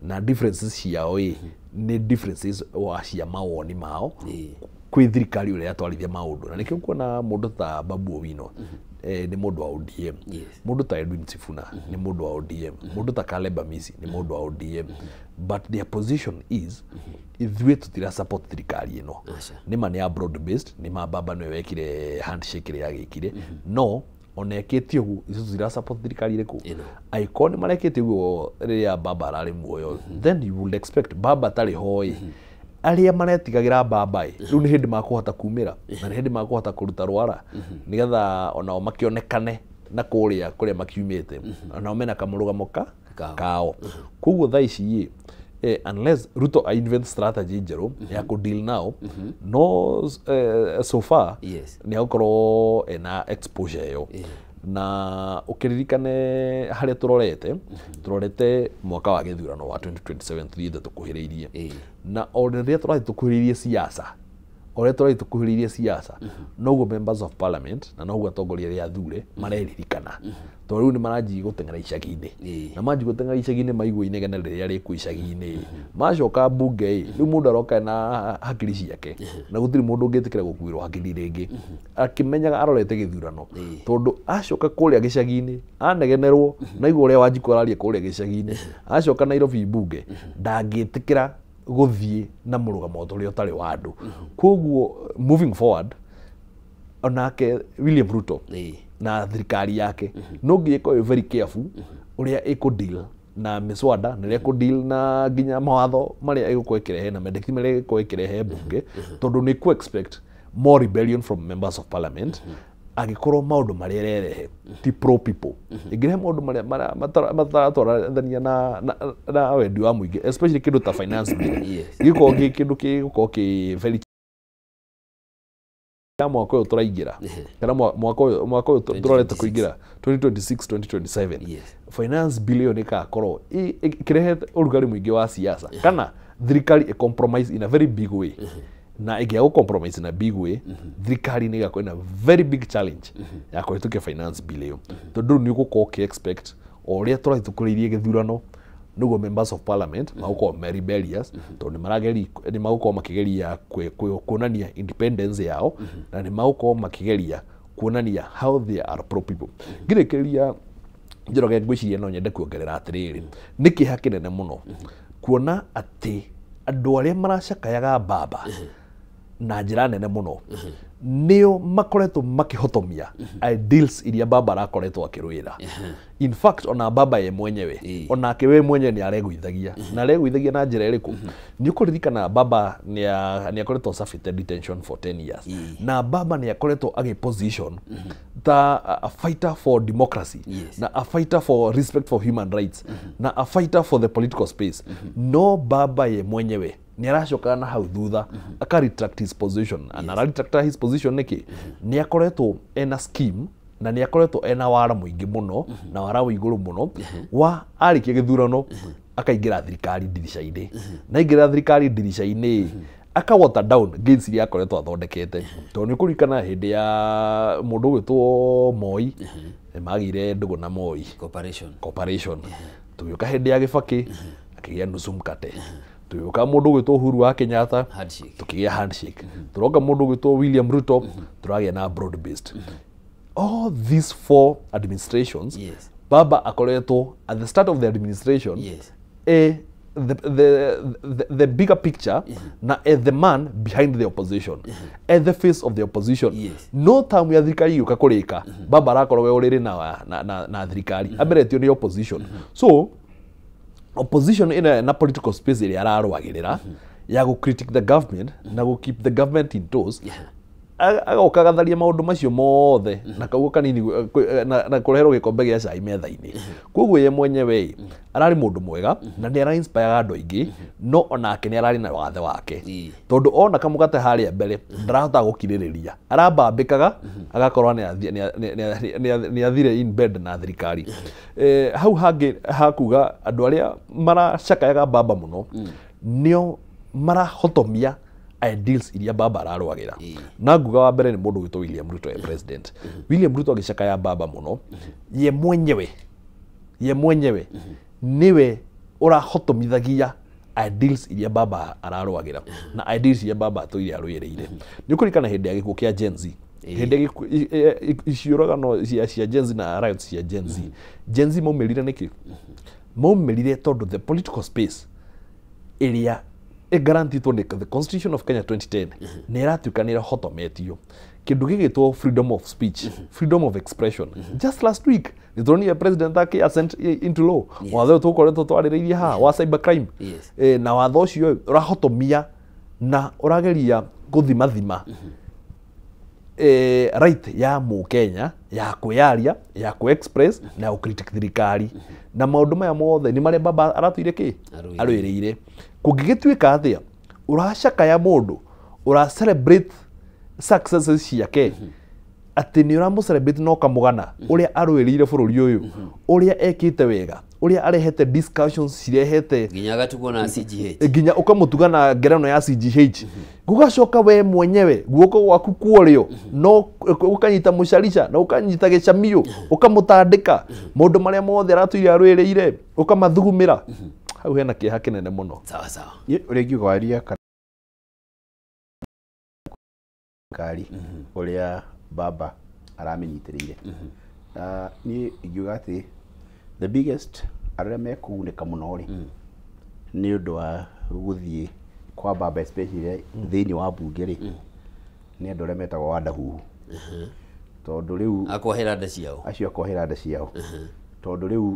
na differences ciao ĩ nĩ differences wa cia mawoni mao kwĩ thirikari ũrĩa yatwarithia maũndũ. Na nĩkĩo kuona mũndũ ta Babu Owino nĩ mũndũ wa ODM, mũndũ ta Edwin Sifuna nĩ mũndũ wa ODM, mũndũ ta Caleb Amisi nĩ mũndũ wa ODM, but their position is ithuĩ tũtira support thirikari ĩno. Nĩ ma nĩ ya broad based, nĩ ma baba nĩwe wekire handshake ĩrĩa agĩkire, no ona ekĩte ũguo ithuĩ tũtira support thirikari ĩrĩkũ. Angĩkorwo nĩ marekĩte ũguo rĩrĩa baba ararĩ muoyo, then you would expect baba atarĩ ho ĩ, arĩa maretigagĩra baba ĩ rĩu nĩ hĩndĩ makũhota kumĩra, na nĩ hĩndĩ makũhota kũruta rwara nĩgetha onao makĩonekane na kũrĩa kũrĩa makiumĩte, onao mena kamũrũgamo kao. Koguo thaa ici ĩ, unless Ruto invent strategy njerũ ya kũ deal now, no so far nĩ agũkorwo ena exposure ĩyo. Na ũkĩririkane harĩa tũrorete mwaka wa gĩthurano wa 2027 tũthiĩte tũkuhĩrĩirie, na o rĩrĩa tũrathiĩ tũkuhĩrĩirie siasa, o ũrĩa tũrathiĩ tũkuhĩrĩirie siasa, noguo members of parliament na noguo atongoria arĩa athure mareririkana, tondũ rĩu nĩ maranjia gũteng'era icagi-inĩ, na manjia gũteng'era icagi-inĩ maigua inegene rĩrĩa rĩkuo icagi-inĩ, macoka mbunge ĩ rĩu mũndũ aroka ena hakiri ciake, na gũtirĩ mũndũ ũngĩtĩkĩra gũkuĩrwo hakiri rĩngĩ akĩmenyaga arorete gĩthurano, tondũ acoka kũrĩa gĩcagi-inĩ anegenerwo na igua ũrĩa Wanjikũ araria kũrĩa gĩcagi-inĩ, acoka Nairobi mbunge ndangĩtĩkĩra gũthiĩ na mũrũgamo ũrĩa ũtarĩ wa andũ. Koguo moving forward onake William Ruto na thirikari yake no nginya ĩkorwo ĩ very careful ũrĩa ĩkũ deal na mĩswada, na ũrĩa ĩkũ deal na nginya mawatho marĩa ĩgũkorwo ĩkĩrehe na mendekithia marĩa ĩgũkorwo ĩkĩrehe mbunge, tondũ nĩ kũ expect more rebellion from members of parliament angĩkorwo maũndũ marĩa ĩrerehe ti pro people, ĩngĩrehe maũndũ marĩa mataratwarithania na wendi wa mũingĩ, especially kĩndũ ta finance bill gĩgũkorwo kĩ kĩndũ gĩgũkorwo kĩ very ya mwaka ũyũ tũraingĩra kana mwaka ũyũ tũrorete kũingĩra 2026 2027, Yes. finance bill ĩyo nĩ ĩgakorwo ĩkĩrehete ũrugarĩ mũingĩ wa siasa kana thirikari ĩ compromise in a very big way. Na ĩngĩaga gũ compromise in a big way, thirikari nĩ ĩgakorwo ina very big challenge ya kũhĩtũkia finance bill ĩyo, tondũ rĩu nĩ ũgũkorwo ũkĩ expect o ũrĩa tũrathiĩ tũkũrĩirie gĩthurano nĩguo members of parliament magũkorwo me rebellious, tondũ nĩ magũkorwo makĩgeria kuonania independence yao, na nĩ magũkorwo makĩgeria kuonania how they are pro people. Ngĩrĩkĩrĩria, Njoroge, ngwĩciria no nyende kuongerera atĩrĩrĩ, nĩ kĩeha kĩnene mũno kuona atĩ andũ arĩa maracakayaga baba na njĩra nene mũno nĩo makoretwo makĩhotomia ideals iria baba arakoretwo akĩrũĩra. In fact, ona baba ye mwenyewe, onake we mwenyewe nĩ aregũithagia, na aregũithagia na njĩra ĩrĩkũ? Nĩ ũkũririkana baba nĩ akoretwo suffered detention for 10 years, na baba nĩ akoretwo agĩ position ta a fighter for democracy na a fighter for respect for human rights na a fighter for the political space. No baba ye mwenyewe nĩ aracoka na hau thutha aka retract his position. Na ara retract his position nĩkĩ? Nĩ akoretwo ena scheme na nĩ akoretwo ena wara mũingĩ mũno na wara wĩ igũrũ mũno wa arĩkia gĩthurano akaingĩra thirikari ndirica-inĩ, na aingĩra thirikari ndirica-inĩ aka water down gains iria akoretwo athondekete, tondũ nĩ ũkũririkana hĩndĩ ya mũndũ ũgwĩtwo Moi nĩ magĩire ndũgũ na Moi. Cooperation. Cooperation. Tũgĩũka hĩndĩ ya Gĩbakĩ akĩgĩa nusu mkate, tũgĩũka mũndũ ũgwĩtwo Uhuru wa Kenyatta Handshake. Tũkĩgĩa handshake, tũroka mũndũ ũgwĩtwo William Ruto tũragĩa na broad based. All these four administrations, baba akoretwo at the start of the administration the bigger picture na the man behind the opposition, the face of the opposition. No tamu ya thirikari yũka kũrĩka, baba arakorwo we ũrĩrĩ na thirikari ameretio nĩ opposition. So opposition ina na political space ĩrĩa ararũagĩrĩra ya gũ critique the government na gũ keep the government in toes, agoka agatharia maũndũ macio mothe na kaugo kanini na kũreherwo gĩkombe gĩa cai metha-inĩ. Koguo ye mwenyewe ĩ, ararĩ mũndũ mwega na nĩ ara inspire andũ aingĩ, no onake nĩ ararĩ na wathe wake, tondũ ona kamũgate harĩa mbere ndarahota gũkirĩrĩria, arambambĩkaga agakorwo nĩ athire in bed na thirikari. Hau hangĩ hakuga andũ arĩa maracakayaga baba mũno nĩo marahotomia ideals iria baba ararũagĩra. Na nguga wa mbere nĩ mũndũ wĩtwo William Ruto, president William Ruto agĩcakaya baba mũno, ye mwenyewe nĩwe ũrahotomithagia ideals iria baba ararũagĩra na ideals iria baba atũire arũĩrĩire. Nĩ ũkũririkana hĩndĩ ya gĩkuũ kĩa Gen Z, hĩndĩ ya gĩkuũ ciũragano cia Gen Z na riots cia Gen Z. Gen Z maumĩrire nĩkĩ? Maumĩrire tondũ the political space ĩrĩa ĩgarantitwo nĩ the Constitution of Kenya 2010 nĩ ĩratuĩka nĩ ĩrahotometio. Kĩndũ gĩgĩtwo freedom of speech, freedom of expression. Just last week nĩ turonire president akĩ assent into law watho ũyũ tũkoretwo twarĩrĩirie haha wa cyber crime. Na watho ũcio ũrahotomia na ũrageria gũthimathima right ya mũkenya ya kwĩyaria, ya kwĩ-express na ya gũ-critique thirikari. Na maũndũ maya mothe nĩ marĩa baba aratũire kĩ Arũĩrĩire. Arũĩrĩire. Kũngĩgĩtuĩka atĩa ũracakaya mũndũ ũra celebrate successes ciake, atĩ nĩ ũramũ celebrate na ũkamũgana ũrĩa arũĩrĩire bũrũri ũyũ, ũrĩa ekĩte wega, ũrĩa arehete discussions cirehete nginya agatugwo na CGH, nginya ũkamũtuga na ngerano ya CGH, gũgacoka we mwenyewe guoko gwaku kuorĩo no ũkanyita mũcarica na ũkanyita gĩcamio ũkamũtandĩka maũndũ marĩa mothe aratũire arũĩrĩire ũkamathugumĩra hau, hena kĩeha kĩnene mũno. Sawa sawa. Niĩ ũrĩa ingiuga waria kana kari ũrĩa baba aramĩnyitĩrĩire. Niĩ ingiuga atĩ the biggest arĩa mekũgunĩka mũno rĩ nĩ ũndũ wa gũthiĩ kwa baba, especially thĩinĩ wa bunge rĩ, nĩ andũ arĩa metagwo wandahuhu, tondũ rĩu akohera nda ciao. Acio akohera nda ciao, tondũ rĩu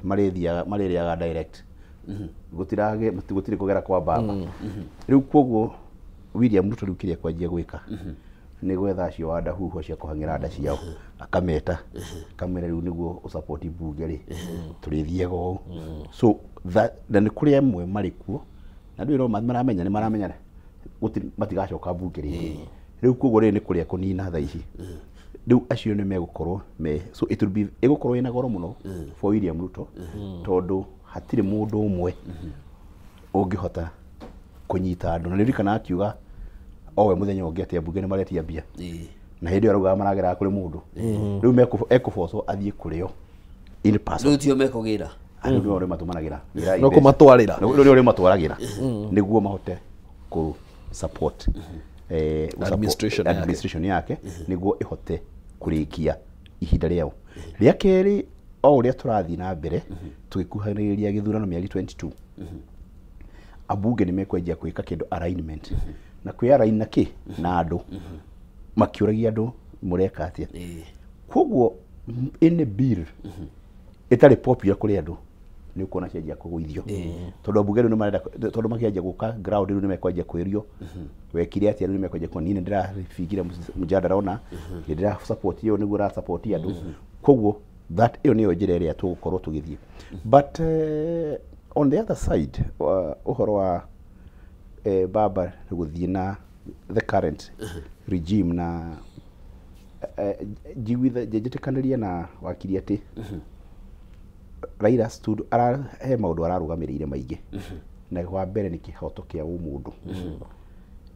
marĩthiaga marĩrĩaga direct, gũtirage gũtirĩ kũgera kwa baba rĩu. Koguo William Ruto rĩu kĩrĩa kwanjia gwĩka nĩ gwetha acio wandahuhu acio akũhang'ĩra nda ciao, akameta akamwĩra rĩu nĩguo ũsapoti bunge rĩ tũrĩthiaga ũũ. So that, na nĩ kũrĩ amwe marĩ kuo na ndũĩ no maramenya nĩ maramenya Matigacoka mbunge rĩngĩ. Rĩu koguo rĩrĩ nĩ kũrĩa kũnina thaa ici. Rĩu acio nĩ megũkorwo me so it will be ĩgũkorwo ĩna goro mũno for William Ruto, tondũ hatirĩ mũndũ ũmwe ũngĩhota kũnyita andũ. Na nĩririkana akiuga owe mũthenya ũngĩ atĩ ambunge nĩ maretia mbia, na hĩndĩ ĩyo araugaga marageraga kũrĩ mũndũ. Rĩu ekũbocwo athiĩ kũrĩo in person. Rĩu tio mekũgĩra, andũ nĩo ũrĩa matũmanagĩra, no kũmatwarĩra, nĩo ũrĩa matwaragĩra nĩguo mahote kũ support administration yake nĩguo ĩhote kũrĩkia ihinda rĩao. Rĩa kerĩ, o ũrĩa tũrathiĩ na mbere tũgĩkuhanĩrĩria gĩthurano mĩeri 22, ambunge nĩ mekwenjia gwĩka kĩndũ alignment, na kwĩ align na kĩ na andũ makĩũragia andũ mũreka atĩa. Koguo any bill ĩtarĩ popular kũrĩ andũ nĩ ũkuona cianjia kũgũithio, tondũ ambunge rĩu nĩ marenda, tondũ makĩanjia gũka ground rĩu nĩ mekwanjia kwĩrio wekire atĩa, rĩu nĩ mekwanjia kuona niĩ nĩ ndĩrabingire mũjadara ona nĩ ndĩra support ĩyo nĩguo ra support andũ. Koguo that ĩyo nĩyo njĩra ĩrĩa tũgũkorwo tũgĩthiĩ. But on the other side, ũhoro wa baba gũthiĩ na the current regime na njĩtĩkanĩria na wakiri atĩ Raila stood he maũndũ ararũgamĩrĩire maingĩ, na wa mbere nĩ kĩhoto kĩa ũmũndũ.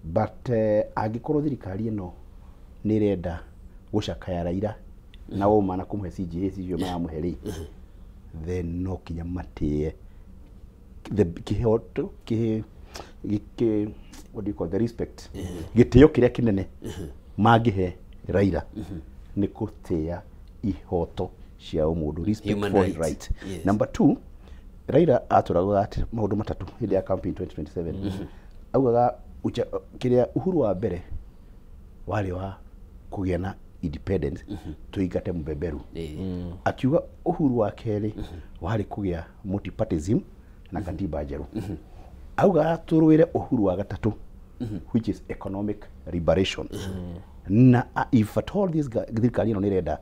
But angĩkorwo thirikari ĩno nĩ ĩrenda gũcakaya Raila na ũma na kũmũhe CGA icio maramũhe rĩ, then no kinya matĩe the kĩhoto kĩ what do you call the respect, gĩtĩo kĩrĩa kĩnene mangĩhe Raila nĩ gũtĩĩa ihoto cia ũmũndũ, respect for his right. Number 2, Raila atũraga atĩ maũndũ matatũ hĩndĩ ya campaign 2027. Augaga kĩrĩa uhuru wa mbere warĩ wa kũgĩa na independence, tũingate mũbeberu. Akiuga uhuru wa kerĩ warĩ kũgĩa multipartyism na katiba njerũ. Augaga tũrũĩre uhuru wa gatatũ, which is economic liberation. Na if at all this thirikari ĩno nĩ ĩrenda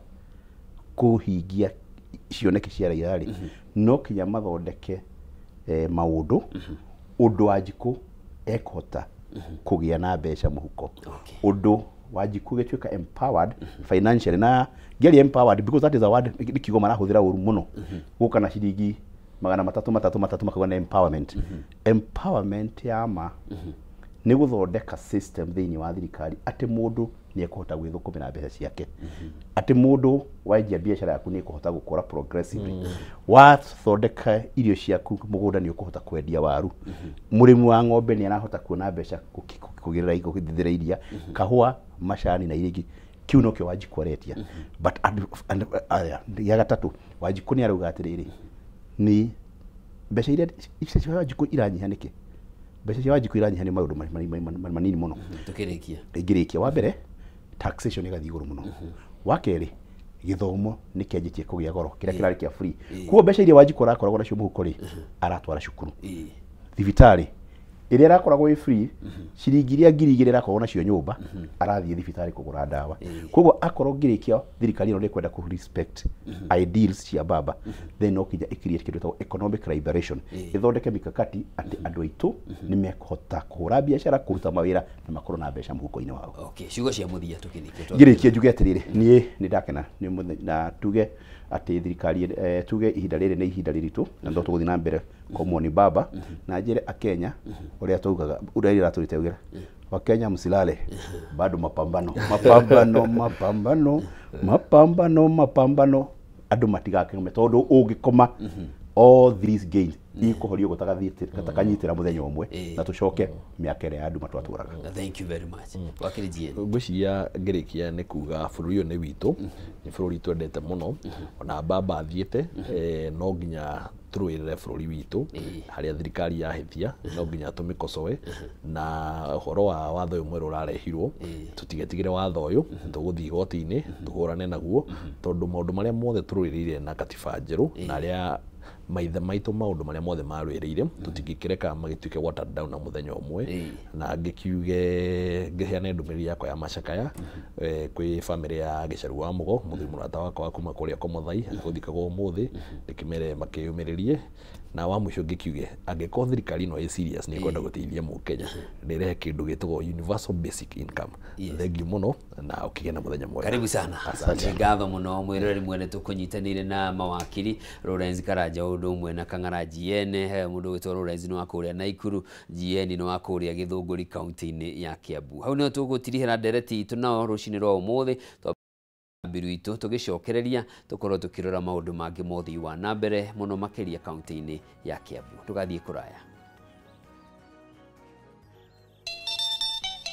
kũhingia cioneki cia Raila rĩ, no kinya mathondeke maũndũ ũndũ Wanjikũ ekũhota kũgĩa na mbeca mũhuko, ũndũ Wanjikũ gĩtuĩka empowered financially. Na ngĩaria empowered because that is a word, nĩ kiugo marahũthĩra ũru mũno, gũka na ciringi 300 300 300 makauga nĩ empowerment. Empowerment ya ma nĩ gũthondeka system thĩinĩ wa thirikari atĩ mũndũ nĩ ekũhota gwĩthũkũmĩra mbeca ciake, atĩ mũndũ wanjia biacara yaku nĩ ĩkũhota gũkũra progressively, wathondeka irio ciaku mũgũnda nĩ ũkũhota kwendia waru, mũrĩmi wa ng'ombe nĩ arahota kuona mbeca kũgerera gũthithĩra iria, kahũa, macani na iria ingĩ. Kĩu nokĩo Wanjikũ aretia. But ya gatatũ, Wanjikũ nĩ arauga atĩrĩrĩ, nĩ mbeca iria cia Wanjikũ iranyiha nĩkĩ? Mbeca cia Wanjikũ iranyiha nĩ maũndũ manini mũno. Tũkĩrĩkia ingĩrĩkia, wa mbere taxation ĩgathiĩ igũrũ mũno. Wa kerĩ, gĩthomo nĩ kĩanjĩtie kũgĩa goro kĩrĩa kĩrarĩ kĩa free. Koguo mbeca iria Wanjikũ arakoragwo nacio mũhuko rĩ, aratwara cukuru. Thibitarĩ ĩrĩa ĩrakoragwo ĩ free, ciringi iria 2,000 ĩrakoragwo nacio nyũmba, arathiĩ thibitarĩ kũgũra ndawa. Koguo akorwo ngĩrĩkia thirikari ĩno nĩ ĩkwenda kũ respect ideals cia baba, then no kinya ĩcreate kĩndũ gĩtagwo economic liberation, ĩthondeke mikakati atĩ andũ aitũ nĩ mekũhota kũhũra biacara, kũruta mawĩra na makorwo na mbeca mũhuko-inĩ wao. Okay, ciugo cia mũthia tũkĩrĩkia. Ngĩrĩkia njuge atĩrĩrĩ, niĩ nĩ ndakena na tuge atĩ thirikari tuge ihinda rĩrĩ nĩ ihinda rĩritũ na no tũgũthiĩ na mbere komwo ni baba, na njĩre akenya ũrĩa tugaga ũrĩa ĩratũrĩte ugĩra Wakenya msilale, bado mapambano mapambano mapambano mapambano mapambano, andũ matigakome tondũ ũngĩkoma all these gains ikuhorio gũtakanyitĩra mũthenya ũmwe na tũcoke mĩaka ĩrĩa ya andũ matwatũraga. Thank you very much. Wakiri GN. Ngwĩciria ngĩrĩkia nĩ kuga bũrũri ũyũ nĩ witũ, nĩ bũrũri twendete mũno, ona baba athiĩte no nginya tũrũĩrĩre bũrũri witũ, harĩa thirikari yahĩtia no nginya tũmĩkocoe, na ũhoro wa watho ũyũ mwerũ ũrarehirwo tũtigetigĩre watho ũyũ, tũgũthiĩ igoti-inĩ tũhũrane naguo, tondũ maũndũ marĩa mothe tũrũĩrĩire na katiba njerũ na arĩa maithe maitũ maũndũ marĩa mothe marũĩrĩire tũtingĩkĩreka magĩtuĩke watered down na mũthenya ũmwe. Na ngĩkiuge ngĩheane ndũmĩrĩri yakwa ya macakaya kwĩ bamĩrĩ ya Gĩcaru wa Mũgo, mũthuri mũrata wakwa wa kuma kũrĩa Komothai agũthikagwo ũmũthĩ, ndĩkĩmere makĩyũmĩrĩrie Na wa mũico ngĩkiuge, angĩkorwo thirikari ĩno ĩ serious nĩ ĩkwenda gũteithia mũkenya, nĩrehe kĩndũ gĩtagwo universal basic income. Thengiũ mũno na ũkĩgĩe na mũthenya mwega. Karibu sana. Asante. Nĩ ngatho mũno mwĩroreri mwene, tũkũnyitanĩire na mawakiri Lawrence Karanja ũndũ ũmwe na Kang'ara GN. Mũndũ ũgwĩtwo Lawrence nĩ wa kũrĩa Naikuru, GN nĩ wa kũrĩa Gĩthũngũri kaunti-inĩ ya Kiambu. Hau nĩho tũgũtirihĩra ndereti itũ nao rũcinĩ rwa ũmũthĩ mbiru itũ, tũgĩcokereria tũkorwo tũkĩrora maũndũ mangĩ ma ũthii wa na mbere mũno makĩria kaunti-inĩ ya Kiambu. Ndũgathiĩ kũraya.